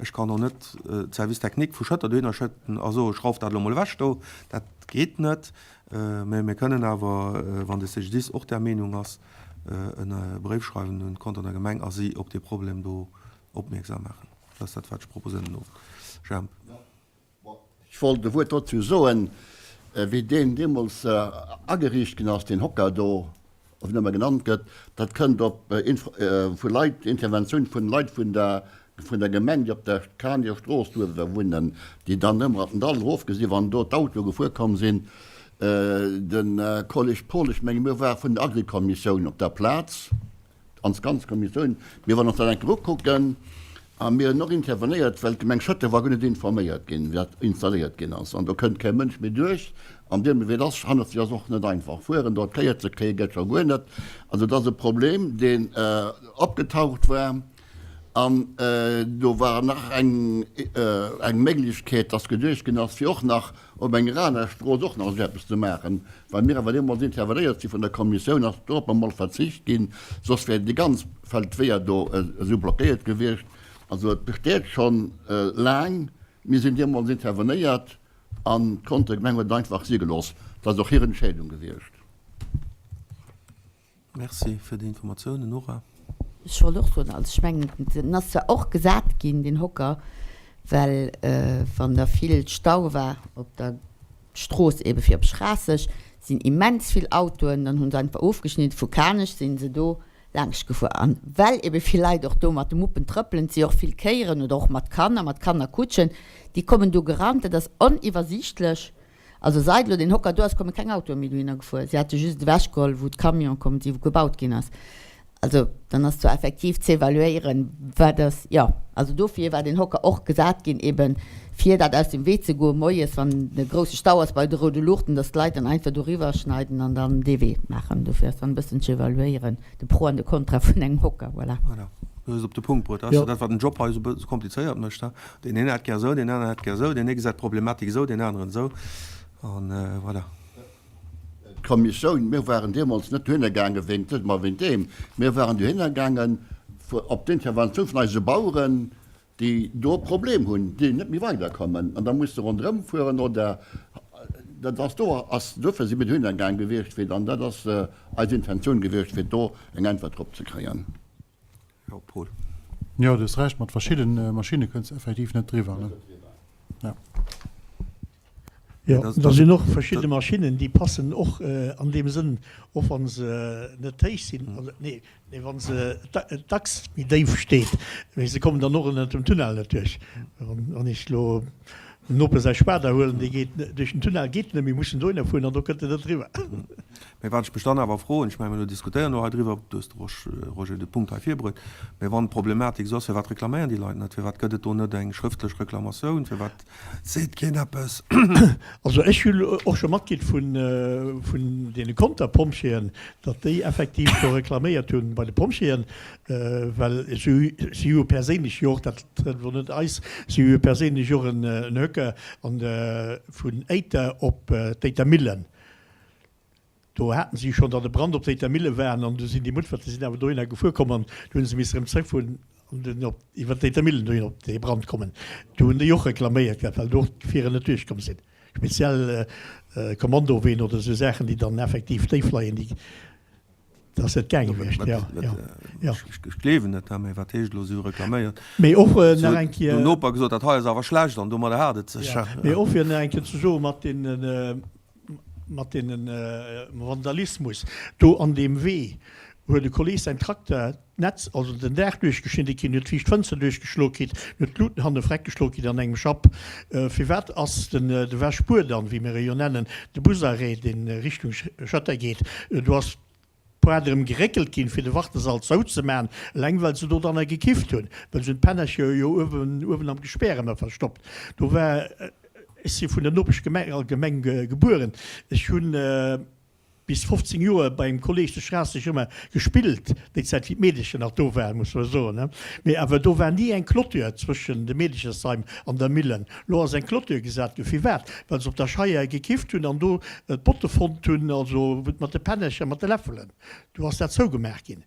Ech kann och net d'Service technique vu Schëtter dohinner schëtten a soen, schrauft dat elo mol ewech do. Dat geet net. Mä mir kënnen awer, wann de CGDIS och där Meenung ass, e Bréif schreiwen un d'Conterner Gemeng a si op dee Problem do opmierksam maachen. Dat ass dat, wat ech proposéieren den Owend. Jemp. Ech wollt e Wuert dozou soen, wéi deen deemools ageriicht ginn ass, deen Hocker do, wéi en ëmmer genannt gëtt, dat kënnt op vu Leit, Interventioun vun Leit vun der vun der Gemeng, déi op der Kaneger Strooss uewe wunnen, déi dann ëmmer an den Dall erofge sinn, wann do d'Autoe gefuer komm sinn. De Kolleg Paul, ech menge mir ware vun der Agrikommissioun op der Plaz, Ons ganz Kommissioun, mir wollen ons dat eng Kéier ukucken a mir hunn och intervenéiert, well d'Gemeng Schëtter war guer net informéiert ginn, wéi dat installéiert ginn ass. An do kënnt kee Mënsch méi duerch. An deem, wéi et ass, hannert sech ass och net einfach fueren, do d'Kéier ze kréie geet scho guer net. Also et ass e Problem, deen opgetaucht war. An do war nach eng Méiglechkeet, dass geduecht ginn ass, fir och nach op enger aner Strooss och nach esou eppes ze maachen. Well mir awer deemools intervenéiert si vun der Kommissioun, ass dorop emol verzicht ginn, soss wären déi ganz Feldweeër do esou blockéiert gewiescht. Also et besteet schonn laang. Mir sinn deemools intervenéiert an d'Conter Gemeng huet et einfach si gelooss. Dat ass och hir Entscheedung gewiescht. Merci fir déi Informatiounen, Nora. Ech wollt och soen, also ech mengen, en ass zwar och gesat ginn, deen Hocker, well wann da vill Stau war op der Strooss eebe fir op Schraasseg, sinn immens vill Autoen, dann hu se einfach ofgeschnidden, vu Kanech si se do laanscht gefuer. An well eebe vill Leit och do mat de Muppen trëppelen, et si och vill Kéieren oder och mat Kanner, mat Kannerkutschen, déi kommen do gerannt, dat ass oniwwersiichtlech. Also seit elo deen Hocker do ass, komme keng Autoe méi dohinner gefuer. Si hate just ewechgeholl, wou d'Camione komm si, wou gebaut ginn ass. Also dann ass zwar effektiv z'evaluéieren, wat ass, jo, also dofir war deen Hocker och gesat ginn, eben fir dat aus dem Wee ze goen, moies, wann e grousse Stau ass bei de roude Luuchten, dass d'Leit dann einfach doriwwer schneiden an dann dee Wee maachen. Dofir ass dann e bëssen z'evaluéieren, de Pro an de Contra vun engem Hocker, voilà. Voilà, du hues et op de Punkt bruet. Dat ass jo dat, wat den Job hei esou komplizéiert mécht. Deen een hätt gär esou, deen aneren hätt gär esou, deen ee gesäit d'Problematik esou, deen aneren esou, an voilà. D'Kommissioun, mir waren deemools net dohinner gaange wéint dësem a wéint deem, mir waren dohinner gaangen op d'Interventioun vun eise Baueren, déi do e Problem hunn, déi net méi weiderkommen an da musse ronderëm fueren oder dat ass do ass. Duerfir si mir dohinner gaang gewiescht fir, an dat ass eis Intentioun gewiescht, fir do eng Äntwert drop ze kréien. Jo, Paul. Jo, du hues Recht, mat verschidden Maschinne kënns de effektiv net driwwer, ne? Jo. Jo, da sinn och verschidde Maschinnen, déi passen och an deem Sënn, och wa se net héich sinn, also nee, mee wa se d'Achs méi déif steet, mee se kommen dann och ënnert dem Tunnel net duerch. Wann ech elo dem Noper säi Spader huelen, dee geet duerch den Tunnel, geet net méi, muss en dohinner fueren an do kënnt en net eriwwer. Mee wat ech mech dann awer froen, ech mengen, mir diskutéieren elo hei driwwer, du hues de Roger de Punkt hei virbruet, mee wann d'Problematik esou ass, firwat reklaméieren déi Leit net? Firwat gëtt et do net eng schrëftlech Reklamatioun? Firwat Seet keen eppes? Also ech hunn och scho matkritt vun deene Conter Pompjeeën, datt déi effektiv do reklaméiert hunn bei de Pompjeeën, well si hu jo perséinlech jo och, dat trëfft elo net eis, si hu jo perséinlech och en Höcker an vun Éiter op d'Éitermillen. Do haten si schonn, datt e Brand op d'Éiter Mille war an du sinn déi Mutferten sinn awer dohinner gefuer komm an du hunn se misse erëm zréckfueren an dunn op iwwer d'Éiter Millen dohin op dee Brand kommen. Do hunn déi och reklaméiert gehat, well do och d'Gefierer net duerchkomm sinn. Speziell Kommandoween oder esou Saachen, déi dann effektiv déif leien, déi, dat ass net gaange gewiescht. Jo, jo, jo. Ech gleewen net, mä wat heescht elo, si hu reklaméiert? Mee och nach eng Kéier. Den Noper gesot, dat hei ass awer schlecht an domadder hat et sech. Jo, mee och fir nach eng Kéier ze soen, mat deenen, mat deenen Vandalismus do an deem Wee huet e Kolleg säin Trakter d'Netz, also den Daach duerchgeschnidde kinn, huet d'viischt Fënster duerchgeschlo kritt, huet d'Luten hanne freck geschlo kritt an engem Schapp. Firwat ass den de Wäschbuer dann, wéi mir e jo nennen, de Busarrêt, deen Richtung Schëtter geet, do ass d'Poart erëm geréckelt ginn, fir de Wartesall zouzemaachen, eleng well se do dann gekifft hunn, well se hunn d'Pännercher jo uewen, uewen am Gespär ëmmer verstoppt. Do war, ech si vun der Nopeschgemeng, Gemeng gebueren, ech hunn bis 15 Joer bei engem Kolleg zu Schraasseg ëmmer gespillt, déi Zäit wéi d'Meedecher nach do waren, muss mer soen, mee awer do war ni eng Clôture zwëschen dem Meedechersheim an der Millen. Lo ass eng Clôture gesat ginn. Firwat? Well se op der Scheier gekifft hunn an do d'Botte fonnt hunn, also mat de Pännercher, mat de Läffelen. Do ass dat zougemaach ginn.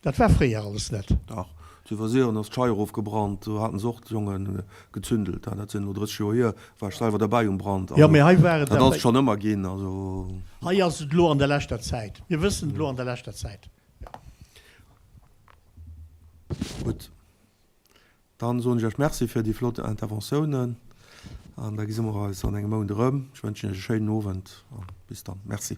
Dat war fréier alles net. Dach, zu Iwwersiren ass d'Scheier ofgebrannt, do haten se och d'Jonge gezündelt. Dat sinn elo 30 Joer hier, war ech selwer derbäi um Brand. Jo, mee hei war et Dat ass et schonn ëmmer ginn, also. Hei ass et elo an der leschter Zäit. Mir wëssen et elo an der leschter Zäit. Gutt. Dann soen ech Iech Merci fir déi flott Interventiounen an da gesi mer eis an engem Mount erëm. Ech wënschen Iech e schéinen Owend a bis dann. Merci.